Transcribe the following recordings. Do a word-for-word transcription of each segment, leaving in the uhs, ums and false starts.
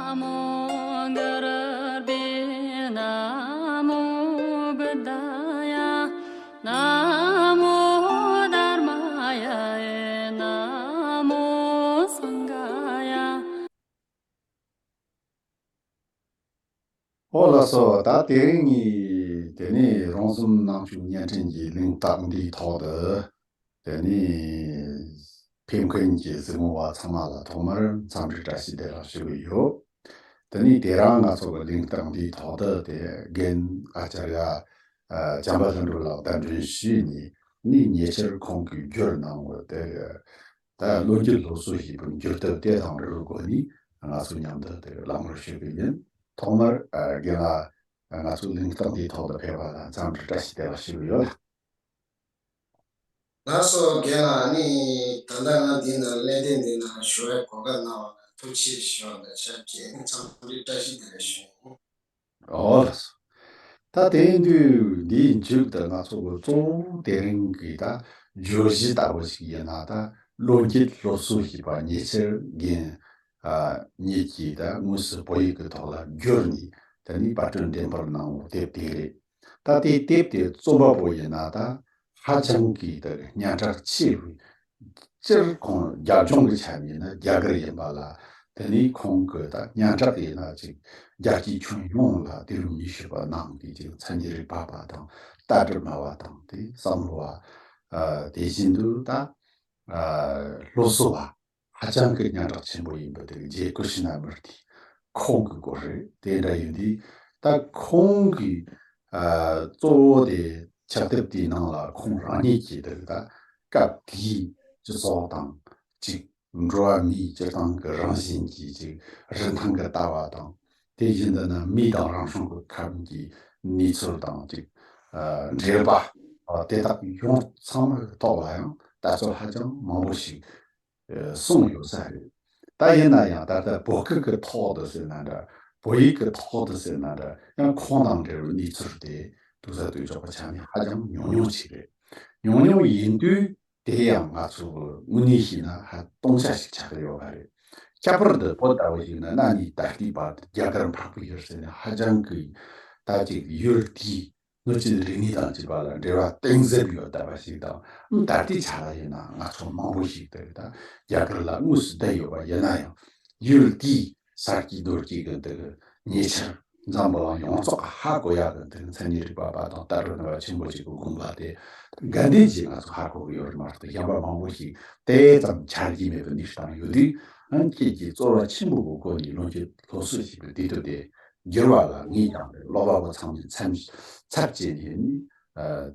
नमो गुरुर्भ्यो नमो बुद्धाय नमो धर्माय नमो संघाय। ཨོ་ལགས་སོ། ད་དེ་རིང་ངས་དེ་ནས་རོང་ཟོམ་ནང་ཆོས་བརྙན་འཕྲིན་གྱི་གླེང་སྟེགས་འདིའི་ཐོག་ཏུ། དེ་ནས་ཕེབས་མཁན་གྱི་གཟིགས་མོ་བ་ཚང་མ་ལ་ཐོག་མར་འཚམས་འདྲི་བཀྲ་ཤིས་བདེ་ལེགས་ཞུ་གི་ཡོད། དེ་ནས་དེ་རིང་ང་ཚོ་གི་གླེང་སྟེགས་འདིའི་ཐོག་ཏུ་དེ་རྒན་ཨ་ཙརྱ་ཨ་བྱམས་པ་ལྷུན་གྲུབ་ལགས་གདན་འདྲེན་ཞུས་ནས་ནི་ཉེ་ཆར་ཁོང་གིས་བསྒྱུར་གནང་བའི་དེ་ད་བློ་འགྱུར་སློབ་གསོ་ཞེས་པའི་འགྱུར་དེབ་དེ་དང་འབྲེལ་བའི་སྒོ་ནས་ང་ཚོ་མཉམ་དུ་དེ་གླེང་མོལ་ཞུ་གི་ཡིན། ཐོག་མར་ཨ་རྒན་ལགས་ང་ཚོའི་གླེང་སྟེགས་འདིའི་ཐོག་ཏུ་ཕེབས་པ་ལ་འཚམས་འདྲི་བཀྲ་ཤིས་བདེ་ལེགས་ཞུ་གི་ཡོད། ལགས་སོ། རྒན་ལགས། ཨ་ནི་ད་ལྟ་ང་འདི་ན་གླེང་སྟེགས་འདི་ན་ཞུ་བའི་གོ་སྐབས་གནང་བ་ལ་ཐུགས་རྗེ་ཆེ་ཞུ་བ་དང་ཆབས་ཅིག་འཚམས་འདྲི་བཀྲ་ཤིས་བདེ་ལེགས་ཞུ། ཨོ་ལགས་སོ། ད་དེ་ཡིན་དུས་འདིའི་མཇུག་ཏུ་ང་ཚོ་གི་གཙོ་བོ་དེ་རིང་གི་ད་བརྗོད་གཞི་ལྟ་བུ་ཞིག་ཡིན་ན། ད་བློ་འགྱུར་སློབ་གསོ་ཞེས་པ་ཉེ་ཆར་རྒན་ཨ་ཉིད་ཀྱིས་ད་དངོས་སུ་བོད་ཡིག་གི་ཐོག་ལ་བསྒྱུར་ནས་དེ་ནས་པར་སྐྲུན་འགྲེམས་སྤེལ་གནང་བའི་དེབ་དེ་རེད། ད་དེའི་དེབ་དེ་རྩོམ་པ་པོ་ཡིན་ན་ད་ཧ་ཅང་གི་ད་སྙན་གྲགས་ཆེ་བའི། སྤྱིར་ཁོང་རྒྱབ་ལྗོངས་ཀྱི་ཆ་ནས་ནི་རྒྱ་གར་ཡིན་པ་ལ། དེ་ནས་ཁོང་གི་ད་སྙན་གྲགས་ཡིན་ན་ཅིག་རྒྱལ་སྤྱིའི་ཁྱོན་ཡོངས་ལ་དེ་རུ་མི་ཤོད་པ་གནང་གི་ཅིག་མཚན་ཉིད་རིག་པ་བ་དང་ལྟ་གྲུབ་སྨྲ་བ་དང་དེ་བསམ་བློ་བ། ཨ་དེ་བཞིན་དུ་ད་ཨ་སློབ་གསོ་བ་ཧ་ཅང་གི་སྙན་གྲགས་ཆེན་པོ་ཡིན་པ་དེ་ཇེ་ཀུ་ཤི་ན་མུར་ཏི་ཁོང་གི་སྐོར་རེད། དེ་འདྲ་ཡིན་དུས་ད་ཁོང་གི་ཨ་གཙོ་བོ་དེ་ཕྱག་དེབ་དེའི་ནང་ལ་ཁོང་རང་ཉིད་ཀྱིས་དེ་ད་སྐབས་དེའི་སྤྱི་ཚོགས་དང་ཅིག་འགྲོ་བ་མིའི་སྤྱིར་བཏང་གི་རང་བཞིན་གྱི་ཅིག་རིན་ཐང་གི་ལྟ་བ་དང་། དེ་བཞིན་དུ་ན་མི་དང་རང་བྱུང་གི་ཁམས་ཀྱི་གནས་ཚུལ་དང་ཅིག་ཨ་འབྲེལ་བ་ཨ་དེ་དག་ཡོངས་ཚང་མ་གི་ཐོག་ལ་ཡང་ལྟ་ཚུལ་ཧ་ཅང་མང་པོ་ཞིག་ཨ་གསུངས་ཡོད་ས་རེད། ད་ཡིན་ན་ཡང་ད་ལྟ་བོད་སྐད་ཀྱི་ཐོག་ཏུ་ཟེར་ན་འདྲ། བོད་ཡིག་གི་ཐོག་ཏུ་ཟེར་ན་འདྲ། ཡང་ཁོང་དང་འབྲེལ་བའི་གནས་ཚུལ་དེ་དུས་ས་དུས་ཆོག་པ་ཆགས་ནས་ཧ་ཅང་ཉུང་ཉུང་ཞིག་རེད། ཉུང་ཉུང་ཡིན་དུས། དེ་ཡང་ང་ཚོ་དངོས་གནས་བཤད་ན་ཧ་སྟོང་ཆ་ཞིག་ཆགས་ཀྱི་ཡོད་པ་རེད། ཁྱད་པར་དུ་བོད་ལྟ་བུ་ཞིག་ན་གནའ་ནས་ད་ལྟའི་བར་དུ་རྒྱ་གར་འཕགས་པའི་ཡུལ་ཟེར་ནས་ཧ་ཅང་གི་ད་ཅིག་ཡུལ་དེའི་སྣོད་བཅུད་རིག་གནས་དང་བཅས་པ་ལ་འབྲེལ་བ་གཏིང་ཟབ་ཡོད་བསྡད་པ་ཞིག་དང་། ད་ལྟའི་ཆ་ལ་ཡིན་ན་ང་ཚོ་མང་པོ་ཞིག་དེ་ད་རྒྱ་གར་ལ་དངོས་སུ་བསྡད་ཡོད་པ་ཡིན་ན་ཡང་། ཡུལ་དེའི་ས་སྐྱེས་རྡོ་སྐྱེས་ཀྱི་འདི་ཉེ་ཆར་འཛམ་བུ་གླིང་ཡོངས་རྫོགས་ཧ་གོ་ཡག་གི་འདི་མཚན་ཉིད་རིག་པ་བ་དང་ལྟ་གྲུབ་སྨྲ་བ་ཆེན་པོ་གཅིག་གི་དགོངས་པ་དེ་དགའ་ལྡན་གྱིས་ང་ཚོ་ཧ་གོ་གི་ཡོད་རེད་མ་གཏོགས། གཞན་པ་མང་པོ་ཞིག་དེ་ཙམ་ཆ་རྒྱུས་མེད་པའི་གནས་སྟངས་ཡོད་དུས། ཨང་ཁྱེད་ཀྱིས་གཙོ་བོ་ཆེན་པོ་གི་སྒོ་ནས་བློ་འགྱུར་སློབ་གསོ་ཞེས་པའི་དེ་དུས་དེ་བསྒྱུར་བ་ལ་ངས་ཀྱང་ཀློག་པ་པོ་ཚང་མས་མཚམས་ཚབ་བྱས་ནས་ནི་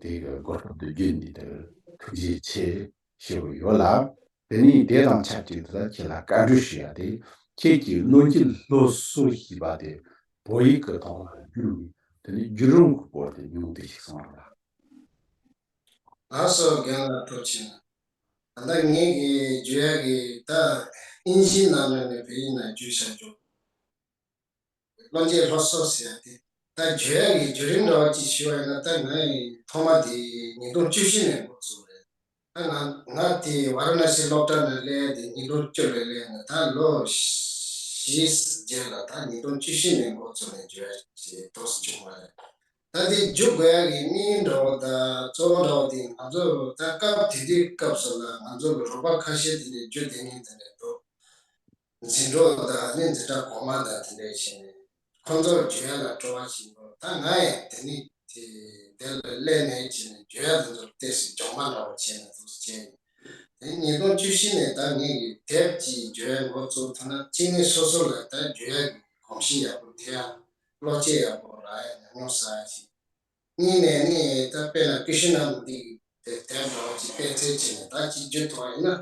དེ་གི་གོ་སྐབས་དེ་བརྒྱུད་ནས་དེ་ཐུགས་རྗེ་ཆེ་ཞུ་གི་ཡོད་ལ། དེ་ནས་དེ་དང་ཆབས་ཅིག་ཏུ་ད་ཁྱེད་ལ་བཀའ་འདྲི་ཞུ་ཡ་དེ། ཁྱེད་ཀྱིས་བློ་འགྱུར་སློབ་གསོ་ཞེས་པ་དེ་བོད་ཡིག་གི་ཐོག་ལ་བསྒྱུར་བའི་དེ་ནས་བརྒྱུད་རིམ་གྱི་སྐོར་དེ་ཉུང་བསྡུས་ཤིག་གསུང་རོགས་ལ། ལགས་སོ། རྒན་ལགས་ཐུགས་རྗེ་ཆེ་གནང་། ད་ལྟ་ངེད་ཀྱིས་བརྗོད་ཡ་གི་ད་ཨིན་ཇིའི་ནང་ལ་ནས་བོད་ཡིག་ནང་བསྒྱུར་བྱ་རྒྱུ། བློ་འགྱུར་སློབ་གསོ་ཟེར་ཡ་དེ། ད་བརྗོད་ཡ་གི་བརྒྱུད་རིམ་འདྲ་བ་ཅིག་ཞུ་བ་ཡིན་ན། ད་ང་ཡི་ཐོག་མ་དེ་ཉིས་སྟོང་བཅུ་བཞི་ནས་འགོ་བཙུགས་རེད། ད་ང་ང་དེ་ཝཱ་ར་ཎ་སི་སློབ་གྲྭ་ནས་སླེབས་ཡ་དེ་ཉིས་སྟོང་བཅུ་ལ་སླེབས་ནས་ད་ལོ་བཞི་རྗེས་ལ་ད་ཉིས་སྟོང་བཅུ་བཞི་ནས་འགོ་བཙུགས་ནས་བརྗོད་ཡ་ཅིག་ཐོག་སུ་བྱུང་བ་རེད། ད་དེ་བརྒྱུད་དགོས་ཡ་གི་དམིགས་ཡུལ་འདྲ་བོ་དང་གཙོ་བོ་འདྲ་བོ་དེ། ང་ཚོ་ད་སྐབས་དེ་དུས་སྐབས་སུ་ལ་ང་ཚོ་གི་རོགས་པ་ཁ་ཤས་དེ་འདྲས་བརྒྱུད་བསྡད་མཁན་དེ་འདྲས་འདུག་འཛིན་གྲོགས་དང་ནི་འཛིན་གྲྭ་གོང་མ་དང་དེ་འདྲས་བྱས་ནས་ཁོང་ཚོར་བརྗོད་ཡ་ལ་སྤྲོ་བ་ཞིག་འདུག་ད་ང་ཡང་དེ་ནི་དེ་དེ་ལ་སླེབས་ནས་བྱས་ནས་བརྗོད་ཡ་དེ་ཚོར་ཏོག་ཙམ་སྦྱོང་བ་འདྲ་བོ་བྱས་ནས་འདུག་བྱས་ནས། དེ་ཉིས་སྟོང་བཅུ་བཞི་ནས་ད་ངས་ཀྱི་དེབ་ཀྱི་བརྗོད་ཡ་འགོ་བཙུགས་ཐུབ་ན། གཅིག་ནས་སོ་སོ་ལ་ད་བརྗོད་ཡ་གི་གོམས་གཤིས་ཡག་པོ། དེ་ཡང་བློ་སྐྱེད་ཡག་པོ་རག་ཡ་ཉམས་མྱོང་བསགས་ཡ་ཞིག་གཉིས་ནས་ནི་ད་དཔེར་ན་ཀི་ཤུ་ན་མུ་ཏི་གི་དེབ་དེབ་འདྲ་བོ་ཅིག་དཔེ་མཚོན་བྱས་ནས་ད་ཅིག་བརྒྱུད་ཐུབ་པ་ཡིན་ན།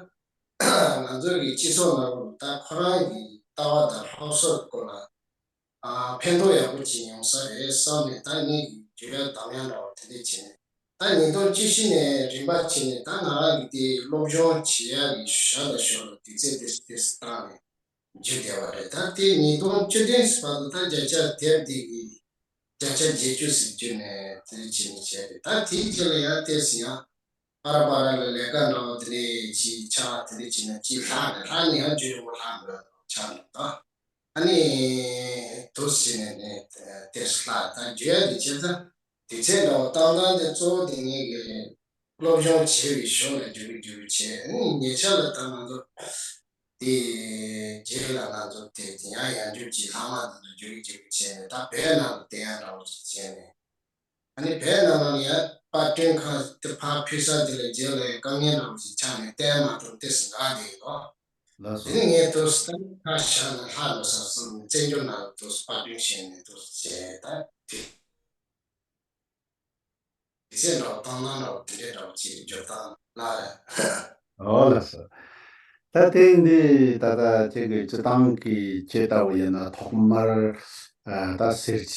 ང་ཚོ་གི་སྤྱི་ཚོགས་ནང་ལ་ད་ཁོ་རང་གི་ལྟ་བ་དང་སློབ་གསོའི་སྐོར་ལ་ཨ་ཕན་ཐོགས་ཡག་པོ་ཅིག་ཡོང་ས་རེད་བསམ་ནས། ད་ངས་ཀྱི་བརྗོད་ཡ་གདམ་ཡ་འདྲ་བོ་དེ་འདྲས་བྱས་ནས། ད་ཉིས་སྟོང་བཅུ་བཞི་ནས་རིམ་པ་བྱས་ནས་ད་ང་རང་གི་དེ་སློབ་སྦྱོང་བྱེད་ཡ་གི་ཞོར་ལ་ཞོར་ལ་དུས་ཚོད་ཏོག་ཙམ་ཏོག་ཙམ་བཏང་ནས་བརྒྱུད་བསྡད་པ་རེད། ད་དེ་ཉིས་སྟོང་བཅུ་བདུན་བར་དུ་ད་བརྒྱ་ཆ་དེབ་འདི་གི་བརྒྱ་ཆ་བརྒྱད་ཅུ་ཙམ་བརྒྱུད་ནས་དེ་བྱས་ནས་བྱས་རེད། ད་དེའི་རྗེས་ལ་ཡང་ཏོག་ཙམ་ཡང་ཕར་ཕར་ལ་ལས་ཀ་འདྲ་བོ་དེ་འདྲས་ཅིག་ཆགས། དེ་འདྲས་བྱས་ནས་ཅིག་ལྷག་ནས་ལྷག་ནས་ཡང་བརྒྱུད་རིམ་པ་ལྷག་འགྲོ་ཆགས་འདུག་ད། ཨ་ནི་དུ་ཟིན་ནས་ནས་དེ་སླ་ད་བརྗོད་ཡ་དེ་བྱས་ཙང་དེ་ཚེ་འདྲ་བོ་བཏང་སྟངས་དེ་གཙོ་བོ་དེ་ངེད་ཀྱི་སློབ་སྦྱོང་བྱས་པའི་ཞོར་ལ་རྒྱུག་རྒྱུག་བྱས། ཨ་ནི་ཉེ་ཆར་ལ་ད་ང་ཚོ་དེ་རྗེས་ལ་ང་ཚོ་དེ་ཡང་ཡང་རྒྱུག་ཅིག་ལྷག་མ་དང་དུ་རྒྱུག་རྒྱུག་བྱས་ནས་ད་བོད་ནང་ལ་བསྟན་ཡ་འདྲ་བོ་ཅིག་བྱས་ནས། ཨ་ནི་བོད་ནང་ལ་ཡང་པར་སྐྲུན་ཁང་དེ་ཕར་ཕུལ་ས་དེ་ལ་རྗེས་ལ་ཡང་དཀའ་ངལ་འདྲ་བོ་ཞིག་ཆགས་ནས་བསྟན་མ་ཐུབ་ཏེ་ཟིན་ག་དེ་ཡོད། ལགས་སོ། དེ་ནི་ངས་ཐུགས་སུ་ད་ཁ་བཞག་ན་ལྷག་ལོ་ས་གསུམ་བཙན་བྱོལ་ནང་ལ་ཐུགས་སུ་པར་སྐྲུན་བྱས་ནས་ཐུགས་སུ་བྱས་ད་དེ་དེ་ཚེ་འདྲ་བོ་བཏང་སྣང་འདྲ་བོ་དེ་འདྲའི་འདྲ་བོ་ཅིག་འགྱུར་སྟངས་ལ། ཨོ་ལགས་སོ། ད་དེ་འདི་ད་ལྟ་ཁྱེད་ཀྱི་སྤྱི་བཏང་གི་ཁྱེད་ལྟ་བུ་ཡིན་ན་ཐོག་མར་ཨ་ད་སེར་བྱེས་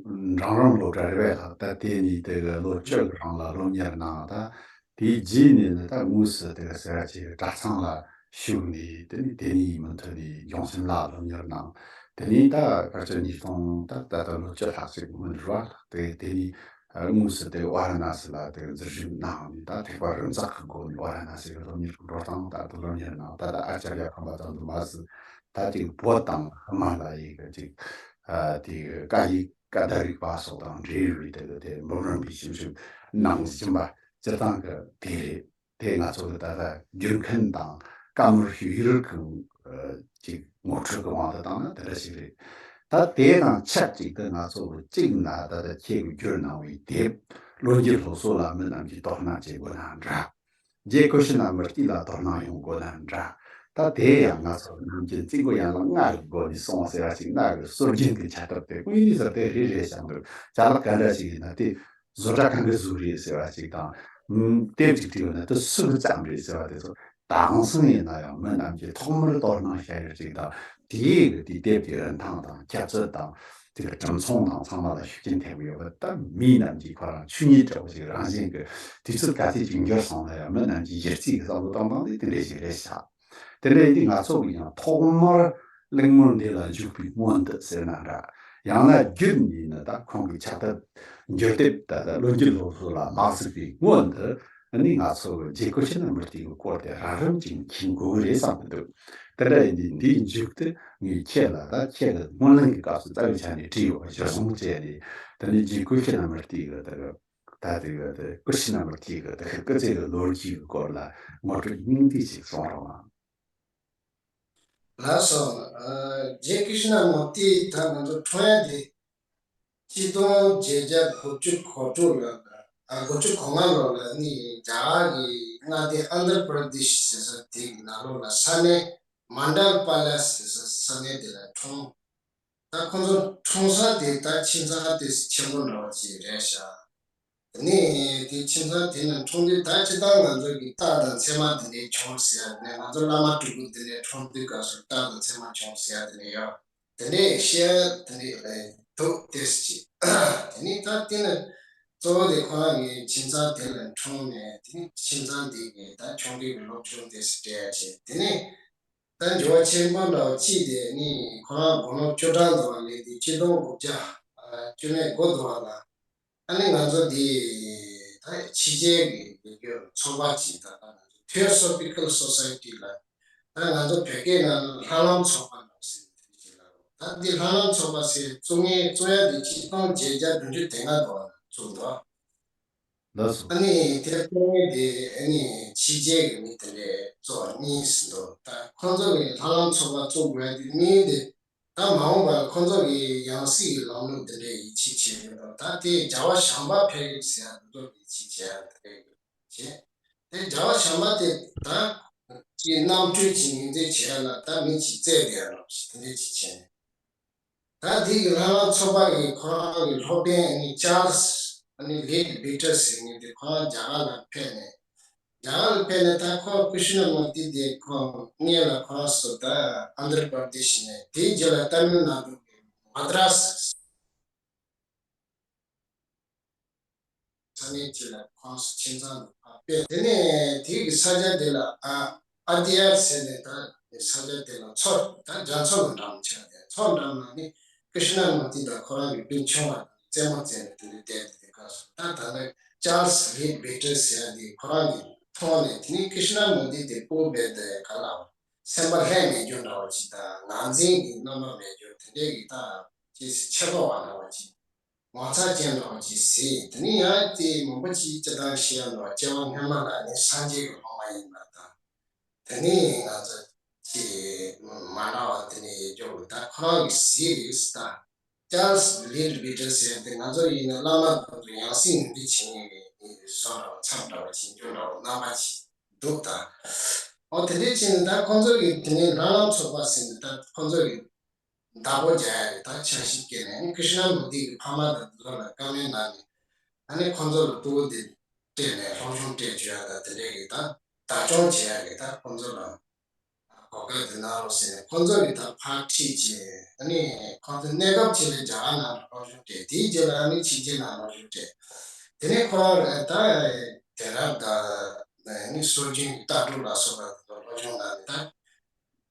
འབྲིང་རིམ་སློབ་གྲྭ་རེད་པས་ལགས། ད་དེ་ནས་དེ་གི་ལོ་བཅུ་གི་རིང་ལ་སློབ་གཉེར་གནང་། ད་དེའི་རྗེས་ནས་ནི་ད་དངོས་སུ་དེ་གི་ཟེར་བ་ཅིག་གྲྭ་ཚང་ལ་ཞུགས་ནས་དེ་ནས་དེ་ནས་མུ་མཐུད་ནས་སྦྱོང་སེམས་ལ་སློབ་གཉེར་གནང་། དེ་ནས་ད་ག་ཚོད་ཉིས་སྟོང་ད་ད་ལྟ་ལོ་བཅུ་ལྷག་ཅིག་སྔོན་རེད་པ་ལགས། དེ་དེ་ནས་དངོས་སུ་དེ་ཝཱ་ར་ཎ་སི་ལ་དེ་འཛུལ་ཞུགས་གནང་ནས་ད་ཐེག་པ་རིམ་འཛེགས་ཀྱི་སྒོ་ནས་ཝཱ་ར་ཎ་སི་གི་སློབ་གཉེར་གྱི་འགྲོ་སྟངས་ད་དུ་སློབ་གཉེར་གནང་། ད་ད་ཨ་ཅཱརྱ་ཁམས་པ་ཙམ་དུ་མ་ཟད་ད་དེ་བོད་དང་ཧི་མ་ལ་ཡའི་གི་ཅིག་ཨ་དེ་གི་བཀའ་ཡིག་བཀའ་བརྡ་རིག་པ་སོགས་དང་འབྲེལ་བའི་དེ་གི་དེ་འབུམ་རམས་པའི་ཞིབ་འཇུག་གནང་བཞིན་པ་སྤྱིར་བཏང་གི་དེ་རེད། དེ་ང་ཚོ་གི་ད་ལྟ་བསྒྱུར་མཁན་དང་བཀའ་མོལ་ཞུ་ཡུལ་གྱི་ཅིག་ངོ་སྤྲོད་ཀྱི་དབང་དུ་བཏང་ན་དེ་འདྲ་ཞིག་རེད། ད་དེ་དང་ཆབས་ཅིག་ཏུ་ང་ཚོ་གི་གཅིག་ན་ད་ལྟ་ཁྱེད་ཀྱིས་བསྒྱུར་གནང་བའི་དེབ་བློ་འགྱུར་སློབ་གསོ་ལ་མི་རྣམས་ཀྱིས་དོ་སྣང་བྱེད་དགོས་ན་འདྲ། རྗེ་ཀུ་ཤི་ན་མུར་ཏི་ལ་དོ་སྣང་ཡོང་དགོས་ན་འདྲ། ད་དེ་ཡང་ང་ཚོ་ནམ་རྒྱུན་རྩིས་འགོ་ཡན་ལག་ལྔ་གི་སྒོ་ནས་སོང་ཟེར་བ་ཞིག་ལྔ་གི་སྲོལ་རྒྱུན་གྱི་ཁྱད་སྟོབས་དེ་དངོས་གནས་ཟེར་དེ་རེད་རེད་བཞག་འདུག་ཅ་ལག་ག་འདྲ་ཞིག་ཡིན་ན་དེ། བཟོ་གྲྭ་གང་གི་བཟོ་རེད་ཟེར་བ་ཅིག་དང་། ཨུམ། དེབ་ཅིག་བྲིས་ཡོད་ན་དེ་སུ་གི་བརྩམས་རེད་ཟེར་བ་དེ་ཚོ་དེང་སང་ཡིན་ན་ཡང་མི་རྣམས་ཀྱིས་ཐོག་མར་དོ་སྣང་བྱ་ཡུལ་ཅིག་དང་། དེའི་གི་དེའི་དེབ་ཀྱི་རིན་ཐང་དང་ཁྱད་ཚད་དང་དེ་གི་གྲུབ་མཐོང་དང་ཚང་མ་ལ་ཤུགས་རྐྱེན་ཐེབས་ཡོད་པ། ད་མི་རྣམས་ཀྱིས་ཁོ་རང་ཆོས་ཉིད་འདྲ་བོ་ཞིག་རང་བཞིན་གྱི་དུས་ཚོད་ག་ཚོད་ཅིག་འགྱུར་སོང་ན་ཡང་མི་རྣམས་ཀྱི་གཞི་རྩའི་གི་བསམ་བློ་གཏོང་སྟངས་དེ་དེ་འདྲ་ཞིག་རེད་ཤག་དེ་འདྲ་ཡིན་དུས་ང་ཚོ་གིས་ཀྱང་ཐོག་མར་གླེང་མོལ་འདི་ལ་འཇུག་པའི་སྔོན་དུ་ཟེར་ན་འདྲ། ཡང་ན་བརྒྱུད་ནས་ནི་ད་ཁོང་གི་ཁྱབ་གདལ་འགྱུར་དེབ་ད་ལྟ་བློ་འགྱུར་སློབ་གསོ་ལ་མ་གཟིགས་པའི་སྔོན་དུ་ནི་ང་ཚོ་གི་རྗེ་ཀུ་ཤི་ན་མུར་ཏི་གི་སྐོར་དེ་རགས་རིམ་ཅིག་མཁྱེན་དགོས་ཀྱི་རེད་བསམ་གྱི་འདུག་དེ་འདྲ་ཡིན་དུས་འདིའི་མཇུག་ཏུ་ངས་ཁྱེད་ལ་ད་ཁྱེད་ཀྱི་སྨོན་ལམ་གྱི་སྐབས་སུ་རྩ་བའི་ཆ་ནས་བྲིས་ཡོད་པ་གཞིར་བཟུང་བྱས་ནས། དེ་ནི་རྗེ་ཀུ་ཤི་ན་མུར་ཏི་གི་ད་གི་ད་དེ་གི་དེ་ཀུ་ཤི་ན་མུར་ཏི་གི་དེ་གི་སྐུ་ཚེ་གི་ལོ་རྒྱུས་ཀྱི་སྐོར་ལ་ངོ་སྤྲོད་སྙིང་བསྡུས་ཤིག་གསུང་རོགས་གནང་། ལགས་སོ། ཨ། རྗེ་ཀི་ཤི་ན་མུར་ཏི་ད་ང་ཚོ་འཁྲུངས་ཡ་དེ་ཆིག་སྟོང་བརྒྱད་བརྒྱ་དགུ་བཅུ་གོ་དྲུག་ལ། ཨ། དགུ་བཅུ་གོ་ལྔ་ལོ་ལ་ནི་རྒྱ་གར་གྱི་མངའ་སྡེ་ཨན་དྷྲ་པྲ་དེཤ་ཟེར་ས་དེ་གི་ནང་ལོགས་ལ་ས་གནས་མན་ཌལ་པ་ལེ་སི་ཟེར་ས་ས་གནས་དེ་ལ་འཁྲུངས། ད་ཁོ་ཚོ་འཁྲུངས་ས་དེ་ད་ཁྱིམ་ཚང་དེ་ཆེན་པོ་འདྲ་བ་ཅིག་རེད་ཤག་དེ་ནས་དེ་ཁྱིམ་ཚང་དེ་ནས་འཁྲུངས་དུས་ད་སྤྱིར་བཏང་ང་ཚོ་གི་རྟགས་དང་མཚན་མ་དེ་འདྲས་བྱུང་ཟེར་ཡ་དེ་ནས་ང་ཚོ་བླ་མ་སྤྲུལ་སྐུ་དེ་འདྲས་འཁྲུངས་དུས་སྐབས་སུ་རྟགས་དང་མཚན་མ་བྱུང་ཟེར་ཡ་དེ་འདྲས་ཡོད། དེ་འདྲས་བཤད་ཡ་དེ་འདྲས་རེད་འདུག་དེ་ཅི། དེ་ནས་ད་དེ་ནས་གཙོ་བོ་དེ་ཁོ་རང་གི་ཁྱིམ་ཚང་དེ་ལ་འཁྲུངས་ནས་དེ་ནས་ཁྱིམ་ཚང་དེ་གི་ད་ཆུང་དུས་ཀྱི་སློབ་སྦྱོང་དེ་སྤྲད་ཡ་བྱས། དེ་ནས། ད་འགྱུར་བ་ཆེན་པོ་འདྲ་བ་གཅིག་དེ་ནི་ཁོ་རང་དགུང་ལོ་བཅུ་གྲངས་འདྲ་བ་སླེབས་དུས་ཆིག་སྟོང་དགུ་བརྒྱ་བཅུ་མེད་དགུ་འདྲ་བ་ལ། ཨ་ནི་ང་ཚོ་འདི་ད་ཕྱི་རྒྱལ་གྱི་ཡོད་ཚོགས་པ་ཅིག་ད་ལྟ་ང་ཚོ་Theosophical Society ལ། ད་ང་ཚོ་བོད་སྐད་ནང་ལྷ་ལམ་ཚོགས་པ་འདྲ་བ་ཟེར་ནས་དེ་ཅིག་ལ། ད་འདི་ལྷ་ལམ་ཚོགས་པ་ཟེར་བཙུགས་ངེས་བཙུགས་ཡ་འདི་ཆིག་སྟོང་བརྒྱད་བརྒྱ་བདུན་ཅུ་དོན་ལྔ་འདྲ་བ་ལ་བཙུགས་འདུག་ལགས་སོ། ཨ་ནི་དེ་ཐོག་མའི་དེ་ཨ་ནི་ཕྱི་རྒྱལ་གྱི་མི་དེ་འདྲས་གཙོ་བོ་གཉིས་ཟིན་འདུག་ད་ཁོང་ཚོ་གི་ལྷ་ལམ་ཚོགས་པ་བཙུགས་དགོས་དེ་མིང་དེ་ད་མ་འོངས་པར་ཁོང་ཚོ་གི་ཡང་སྲིད་ཀྱི་ལམ་ལུགས་དེ་འདྲས་ཡིད་ཆེས་བྱེད་ཀྱི་འདུག་ད་དེ་རྒྱལ་བ་བྱམས་པ་འཕེལ་རྒྱས་ཟེར་ཡ་འདུག་ཡིད་ཆེས་བྱེད་ཡ་དེ་འདྲས་བྱེད། དེ་རྒྱལ་བ་བྱམས་པ་དེ་ད་ཅིག་རྣམ་སྤྲུལ་གྱི་ངོས་འཛིན་བྱེད་ཡ་ལ་ད་མི་གཅིག་བཙལ་བསྡད་ཡ་རོགས་ཞེས་དེ་འདྲས་ཅིག་བྱས་ནས། ད་འདི་གི་ལྷ་ལམ་ཚོགས་པ་གི་ཁོ་རང་གི་སློབ་དཔོན་ཨ་ནི་ཅཱལ་སི་ཨ་ནི་ལེ་ཌི་བི་ཊར་ཟེར་མཁན་དེ་ཁོ་རང་རྒྱ་གར་ལ་ཕེབས་ནས། རྒྱ་གར་ལ་ཕེབས་ནས་ད་ཁོ་ཀྲི་ཤི་ན་མུར་ཏི་དེ་ཁོ་སྔོན་ལ་ཁོ་རང་ཚོ་ད་ཨན་དྷྲ་པྲ་དེཤ་ནས་དེའི་རྗེས་ལ་ཏཱ་མིལ་ནཱ་ཌུ་གི་མ་དྲ་སི་ས་གནས་ཅིག་ལ་ཁོང་ཚོ་ཁྱིམ་ཚང་དུ་ཕར་ཕེབས། དེ་ནས་དེ་གི་ས་ཆ་དེ་ལ་ཨ་ཨ་ཏི་ཡར་ཟེར་ནས་ད་ས་ཆ་དེ་ལ་མཚོ་ད་རྒྱ་མཚོ་ལ་འགྲམ་ཆགས་ཏེ། མཚོ་འགྲམ་ལ་ནི་ཀྲི་ཤི་ན་མུར་ཏི་དང་ཁོ་རང་གི་སྤུན་ཆུང་བ་རྩེད་མོ་རྩེ་ནས་དེ་ནས་བསྡད་དེ་དེ་སྐབས་སུ་ད་ད་ལྟ་ཅཱལ་སི་ལེ་ཌི་བི་ཊར་ཟེར་ཡ་དེ་ཁོ་རང་གིས་མཐོང་ནས་དེ་ནས་ཀྲི་ཤི་ན་མུར་ཏི་དེ་སྤོ་བས་དེ་ག་ལ་བ། སེམས་པ་ལྷད་མེད་རྒྱུ་འདྲ་བོ་ཅིག་དང་ངར་འཛིན་གྱི་རྣམ་པ་མེད་རྒྱུ་དེ་འདྲའི་གི་ད་ཅིག་ཆེ་མདོག་པ་འདྲ་བོ་ཅིག་ངོ་མཚར་ཅན་འདྲ་བོ་ཅིག་གཟིགས། དེ་ནས་ཡང་དེ་མང་པོ་ཅིག་སྤྱིར་བཏང་བཤད་ཡ་འདྲ་བོ་སྐྱེ་བ་སྔོན་མ་ལ་ནི་སངས་རྒྱས་ཀྱི་སློབ་མ་ཡིན་པ་དང་། དེ་ནས་ང་ཚོ་ཅིག་མ་འདྲ་བ་དེ་ནས་ཡོད་རྒྱུ་ད་ཁོ་རང་གི་གཟིགས་རིགས་ད། Just little bit ཟེར་ཏེ་ང་ཚོ་ཡིན་ན་བླ་མ་དང་དུ་ཡང་སྲིད་ཡོན་ཏན་བྱེད་མཁན་གྱི་བཟོ་འདྲ་བ་ཚབ་འདྲ་བ་བྱེད་རྒྱུ་འདྲ་བ་རྣམ་པ་ཅིག་འདུག་ད། ཨོ་དེ་འདྲའི་ཕྱིན་ད་ཁོང་ཚོ་གི་དེ་ནས་ལྷ་ལམ་ཚོགས་པ་ཟེར་ནས་ད་ཁོང་ཚོ་གི་བདག་པོ་རྒྱག་ཡ་གི་ད་འཆར་གཞི་བསྐྱལ་ནས་ཀི་ཤི་ན་མུར་ཏི་གི་ཕ་མ་དང་དེ་ཚོ་ལ་བཀའ་མོལ་གནང་ནས་ཨ་ནི་ཁོང་ཚོ་ལ་ལྟོ་གོས་དེ་སྤྲད་ནས་སློབ་སྦྱོང་སྤྲད་བཅུག་ཡ་ད་དེ་འདྲའི་གི་ད་བདག་སྐྱོང་བྱེད་ཡ་གི་ད་ཁོང་ཚོ་ལ། གོ་སྐབས་དེ་གནང་རོགས་ཟེར་ནས་ཁོང་ཚོ་གིས་ད་ཕར་ཁྲིད་བྱས། ཨ་ནི་ཁོང་ཚོ་གནས་སྐབས་ཅིག་ལ་རྒྱ་གར་ནང་ལ་སློབ་སྦྱོང་སྤྲད། དེའི་རྗེས་ལ་ཨ་ནི་ཕྱི་རྒྱལ་ནང་སློབ་སྦྱོང་སྤྲད། དེ་ནས་ཁོ་རང་ད་དེང་རབས་དང་ཨ་ནི་སྲོལ་རྒྱུན་གྱི་ལྟ་གྲུབ་ལ་སོགས་པ་དེ་ཚོ་སློབ་སྦྱོང་གནང་ནས་ད་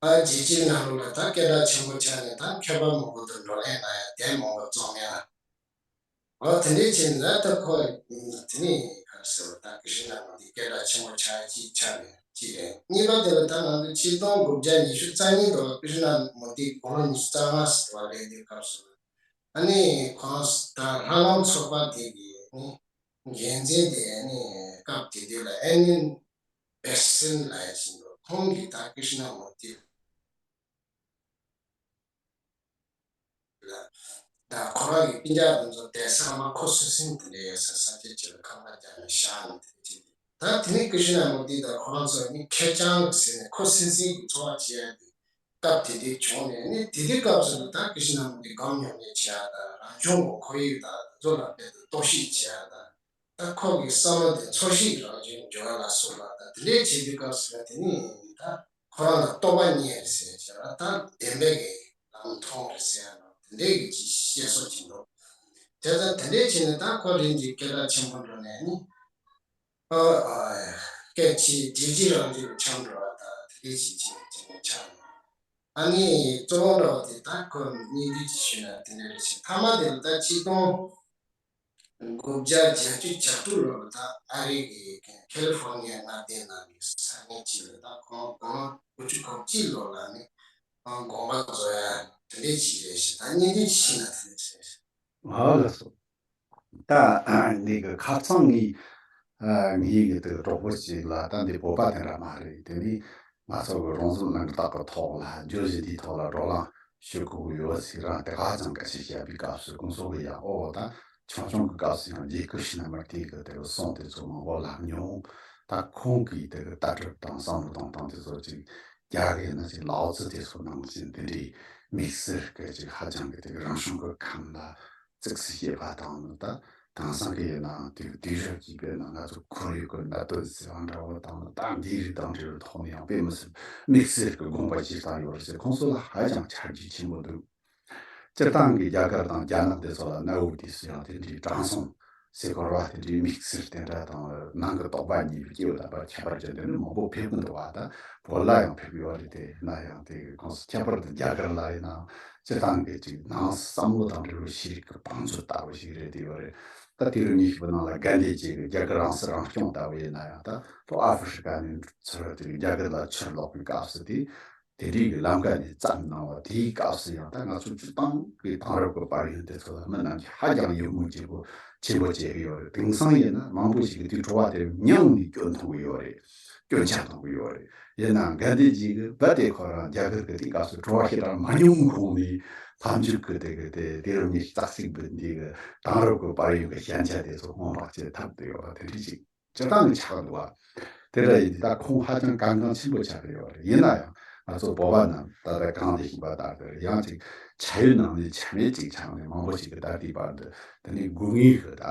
ཨ་རྒྱལ་སྤྱིའི་ནང་ལོགས་ལ་ད་སྐད་གྲགས་ཆེན་པོ་ཆགས་ནས་ད་མཁས་པ་མང་པོ་དང་བགྲོ་གླེང་གནང་ཡ་དེབ་མང་པོ་རྩོམ་ཡ། འོ་དེ་འདྲའི་ཕྱིན་ན་ད་ཁོ་དེ་ནས་ག་རེ་ཟེར་བ་ད་ཀི་ཤི་ན་མུར་ཏི་སྐད་གྲགས་ཆེན་པོ་ཆགས་ཀྱི་ཆགས་ནས་གཅིག་རེད། གཉིས་པ་དེ་ལ་ད་ང་ཚོ་ཆིག་སྟོང་དགུ་བརྒྱ་ཉི་ཤུ་རྩ་གཉིས་དུ་ཀི་ཤི་ན་མུར་ཏི་དགུང་ལོ་ཉི་ཤུ་རྩ་ལྔ་ཟེར་བ་རེད། དེ་སྐབས་སུ་ཨ་ནི་ཁོང་ད་ལྷ་ལམ་ཚོགས་པ་དེ་གི་ནི་འགན་འཛིན་དེ་ཨ་ནི་སྐབས་དེ་དུས་ལ་ཨེ་ནིན་བེར་སན་ལབ་ཡ་ཞིག་འདུག་ཁོང་གིས་ད་ཀི་ཤི་ན་མུར་ཏི་ལ། ད་ཁོ་རང་གི་སྤུན་ཀྱག་དེ་ཚོ་བསྡད་ས་མ་ཁོ་སུན་སུན་དེ་འདྲ་ཡོད་ས་ས་ཆ་ཅིག་ལ་ཁང་པ་རྒྱག་ནས་བཞག་ནས་དེ་འདྲ་བྱེད་དུས། ད་དེ་ནས་ཀི་ཤི་ན་མུར་ཏི་དང་ཁོ་རང་ཚོ་ནི་ཁེར་རྐྱང་རེད་ཟེར་ནས་ཁོ་སུན་སུན་གྱི་འཚོ་བ་བྱེད་ཡ་དེ་སྐབས་དེ་དུས་བྱུང་ནས་ནི་དེ་དུས་སྐབས་སུ་ད་ཀི་ཤི་ན་མུར་ཏི་སྒོམ་ཉམས་ལེན་བྱེད་ཡ་དང་རང་བྱུང་གི་ཁོར་ཡུག་དང་དེ་ཚོ་ལ་དཔེ་དང་རྟོག་ཞིབ་བྱེད་ཡ་དང་། ད་ཁོ་གི་བསམ་བློ་དེ་འཚོལ་ཞིབ་རང་བཞིན་འབྱོར་བ་ལ་སོགས་པ་དང་དེ་འདྲའི་བྱེད་དུས་སྐབས་སུ་ལ་དེ་ནི་ད་ཁོ་རང་ལ་རྟོགས་པ་རྙེད་རེད་ཟེར་བྱས་ལ་ད་བདེན་པའི་གི་ལམ་མཐོང་རེད་ཟེར་ཡ་ལ་དེ་འདྲའི་གི་ཅིག་བཤད་སྲོལ་ཅིག་འདུག་དེ་ལྟར་དེ་འདྲའི་བྱས་ནས་ད་ཁོ་རིམ་གྱིས་སྐད་གྲགས་ཆེན་པོ་འགྲོ་ནས་ནི་ཨ་ཨ་སྐད་ཆའི་རྒྱལ་སྤྱི་རང་བཞིན་ཆགས་འགྲོ་བ་ད་དེ་འདྲའི་ཅིག་བྱས་ནས་བྱས་ནས་ཆགས་ཡོད། ཨ་ནི་གཙོ་བོ་འདྲ་བ་དེ་ད་ཁོ་སྙིང་བསྡུས་ཅིག་ཞུས་ན་དེ་འདྲ་རེད་ཟེར། མཐའ་མ་དེ་ལ་ད་ཆིག་སྟོང་དགུ་བརྒྱ་བརྒྱད་ཅུ་གྱ་དྲུག་ལོར་ད་ཨ་རི་གི་ཁེ་ལི་ཧྥོར་ནི་ཡ་མངའ་སྡེ་ནང་གི་ས་གནས་གཅིག་ལ་ད་ཁོང་དགུང་ལོ་དགུ་བཅུ་གོ་གཅིག་ལོ་ལ་ནི་ཁོང་དགོངས་པ་རྫོགས་ཡ་དེ་འདྲས་ཅིག་རེད་ཞེས་ད་བརྙན་འཕྲིན་ཞིག་ན་དེ་འདྲས་རེད། ཨ་ལགས་སོ། ད་འདི་གི་ཁ་སང་ངའི་ངའི་གི་དེ་གྲོགས་པོ་ཞིག་ལ་ད་འདི་བོད་པ་དེ་འདྲ་མ་རེད། དེ་ནི་ང་ཚོ་གི་རང་བཟོ་རྣམ་དག་གི་ཐོག་ལ་བརྗོད་གཞི་འདིའི་ཐོག་ལ་བགྲོ་གླེང་ཞུ་དགོས་ཀྱི་ཡོད་ཟེར་རང་དེ་ག་ཙམ་སྐད་ཆ་བཤད་པའི་སྐབས་སུ་ཁོང་ཚོ་གི་ཡང་ཨོ་ད་ཆུང་ཆུང་གི་སྐབས་སུ་ཡང་རྗེ་ཀི་ཤི་ན་མུར་ཏི་གི་དེ་གི་གསུང་དེ་ཚོ་མང་པོ་ལབ་མྱོང་། ད་ཁོང་གིས་དེ་གི་ལྟ་གྲུབ་དང་བསམ་བློ་གཏོང་སྟངས་དེ་ཚོ་ཅིག་རྒྱ་གི་ན་ཅིག་ལའོ་ཙི་དེ་ཚོ་ནང་བཞིན་དེ་འདྲའི་དམིགས་བསལ་གི་ཅིག་ཧ་ཅང་གི་དེ་གི་རང་བྱུང་གི་ཁམས་ལ་བཙུགས་སུ་བྱེད་པ་དང་ནི་ད་དེང་སང་གི་ཡིན་ནའང་དེ་གི་དུས་རབས་ཀྱི་དཔེར་ན་ང་ཚོ་ཁོར་ཡུག་གི་གནད་དོན་ཟེར་བ་འདྲ་བོ་དང་ནི་ད་འདིའི་རིགས་དང་འབྲེལ་བའི་ཐོག་ནས་ཡང་དཔེ་མི་སྲིད་དམིགས་བསལ་གྱི་དགོངས་པ་བཞེས་སྟངས་ཡོད་རེད་ཟེར། ཁོང་ཚོ་ལ་ཧ་ཅང་ཆ་རྒྱུས་ཆེན་པོ་འདུག་སྤྱིར་བཏང་གི་རྒྱ་གར་དང་རྒྱ་ནག་དེ་ཚོ་ལ་གནའ་བོའི་དུས་སུ་ཡང་དེ་འདྲའི་དྲང་སྲོང་ཟེར་སྐོར་བ་དེ་འདྲའི་དམིགས་བསལ་དེ་འདྲ་དང་ནང་གི་དོགས་པ་གཉིས་པའི་སྐྱེ་བོ་དམ་པ་ཁྱད་པར་ཅན་དེ་ནི་མང་པོ་ཕེབས་ཀྱི་འདུག་བ། ད་བོད་ལ་ཡང་ཕེབས་ཡོད་རེད། དེ་ན་ཡང་དེ་ཁོངས་སུ་ཁྱད་པར་དུ་རྒྱ་གར་ལ་ཡིན་ནའང་སྤྱིར་བཏང་གི་ཅིག་ནང་བསམ་བློ་དང་འབྲེལ་བའི་ཤེས་རིག་གི་བང་མཛོད་ལྟ་བུ་ཞིག་རེད་དེ་ཡོད་རེད། ད་དུས་རབས་ཉི་ཤུ་པའི་ནང་ལ་གན་དྷི་ཇི་གིས་རྒྱ་གར་རང་སྲིད་རང་སྐྱོང་ལྟ་བུ་ཡིན་ན་ཡང་ད་ལྷོ་ཨ་ཧྥེ་རི་ཀ་ནས་ཚུར་དེ་རྒྱ་གར་ལ་ཕྱིར་ལོག་པའི་སྐབས་སུ་དེ་དེ་འདྲའི་གི་ལམ་ཀ་ནས་བརྩམས་གནང་བ་དེའི་སྐབས་སུ་ཡང་ད་ང་ཚོ་སྤྱིར་བཏང་གི་དེང་རབས་ཀྱི་དཔལ་ཡོན་དེ་ཚོ་ལ་མི་རྣམས་ཀྱིས་ཧ་ཅང་ཡིད་སྨོན་ཆེན་པོ་ཆེན་པོ་བྱེད་ཀྱི་ཡོད་རེད། དེང་སང་ཡིན་ན་མང་པོ་ཞིག་གིས་དེའི་བྲོ་བ་དེ་མྱངས་ནས་སྐྱོན་མཐོང་གི་ཡོད་རེད། སྐྱོན་ཆ་མཐོང་གི་ཡོད་རེད། ཡིན་ནའང་གན་དྷི་ཇི་གིས་རྦད་དེ་ཁོ་རང་རྒྱ་གར་གྱི་དེའི་སྐབས་སུ་བྲོ་བ་ཞེ་དྲག་མ་མྱོང་གོང་ནས་ལྷག་འཇུག་གི་དེ་གི་དེ་དུས་རབས་ཉི་ཤུ་རྩ་གཅིག་པའི་འདི་གི་དེང་རབས་ཀྱི་དཔལ་ཡོན་གྱི་ཞན་ཆ་དེ་ཚོ་སྔོན་དཔག་བྱེད་ཐབས་དུ་ཡོད་པ་དེ་འདྲ་ཅིག་སྤྱིར་བཏང་གི་ཆགས་འདུག་བ། དེ་འདྲ་ཡིན་དུས་ད་ཁོང་ཧ་ཅང་གལ་འགངས་ཆེན་པོ་ཆགས་ཀྱི་ཡོད་རེད། ཡིན་ན་ཡང་ང་ཚོ་བོད་པ་རྣམས་ད་ལྟ་གང་ལས་ཤེས་པ་ལྟར་དུ་ཡང་ཅིག་ཆ་ཡོད་ནང་ནས་ཆ་མེད་ཅིག་ཆགས་ནས་མང་པོ་ཞིག་གི་ད་ལྟའི་བར་དུ་དེ་ནས་དགོས་ངེས་ཀྱི་ད་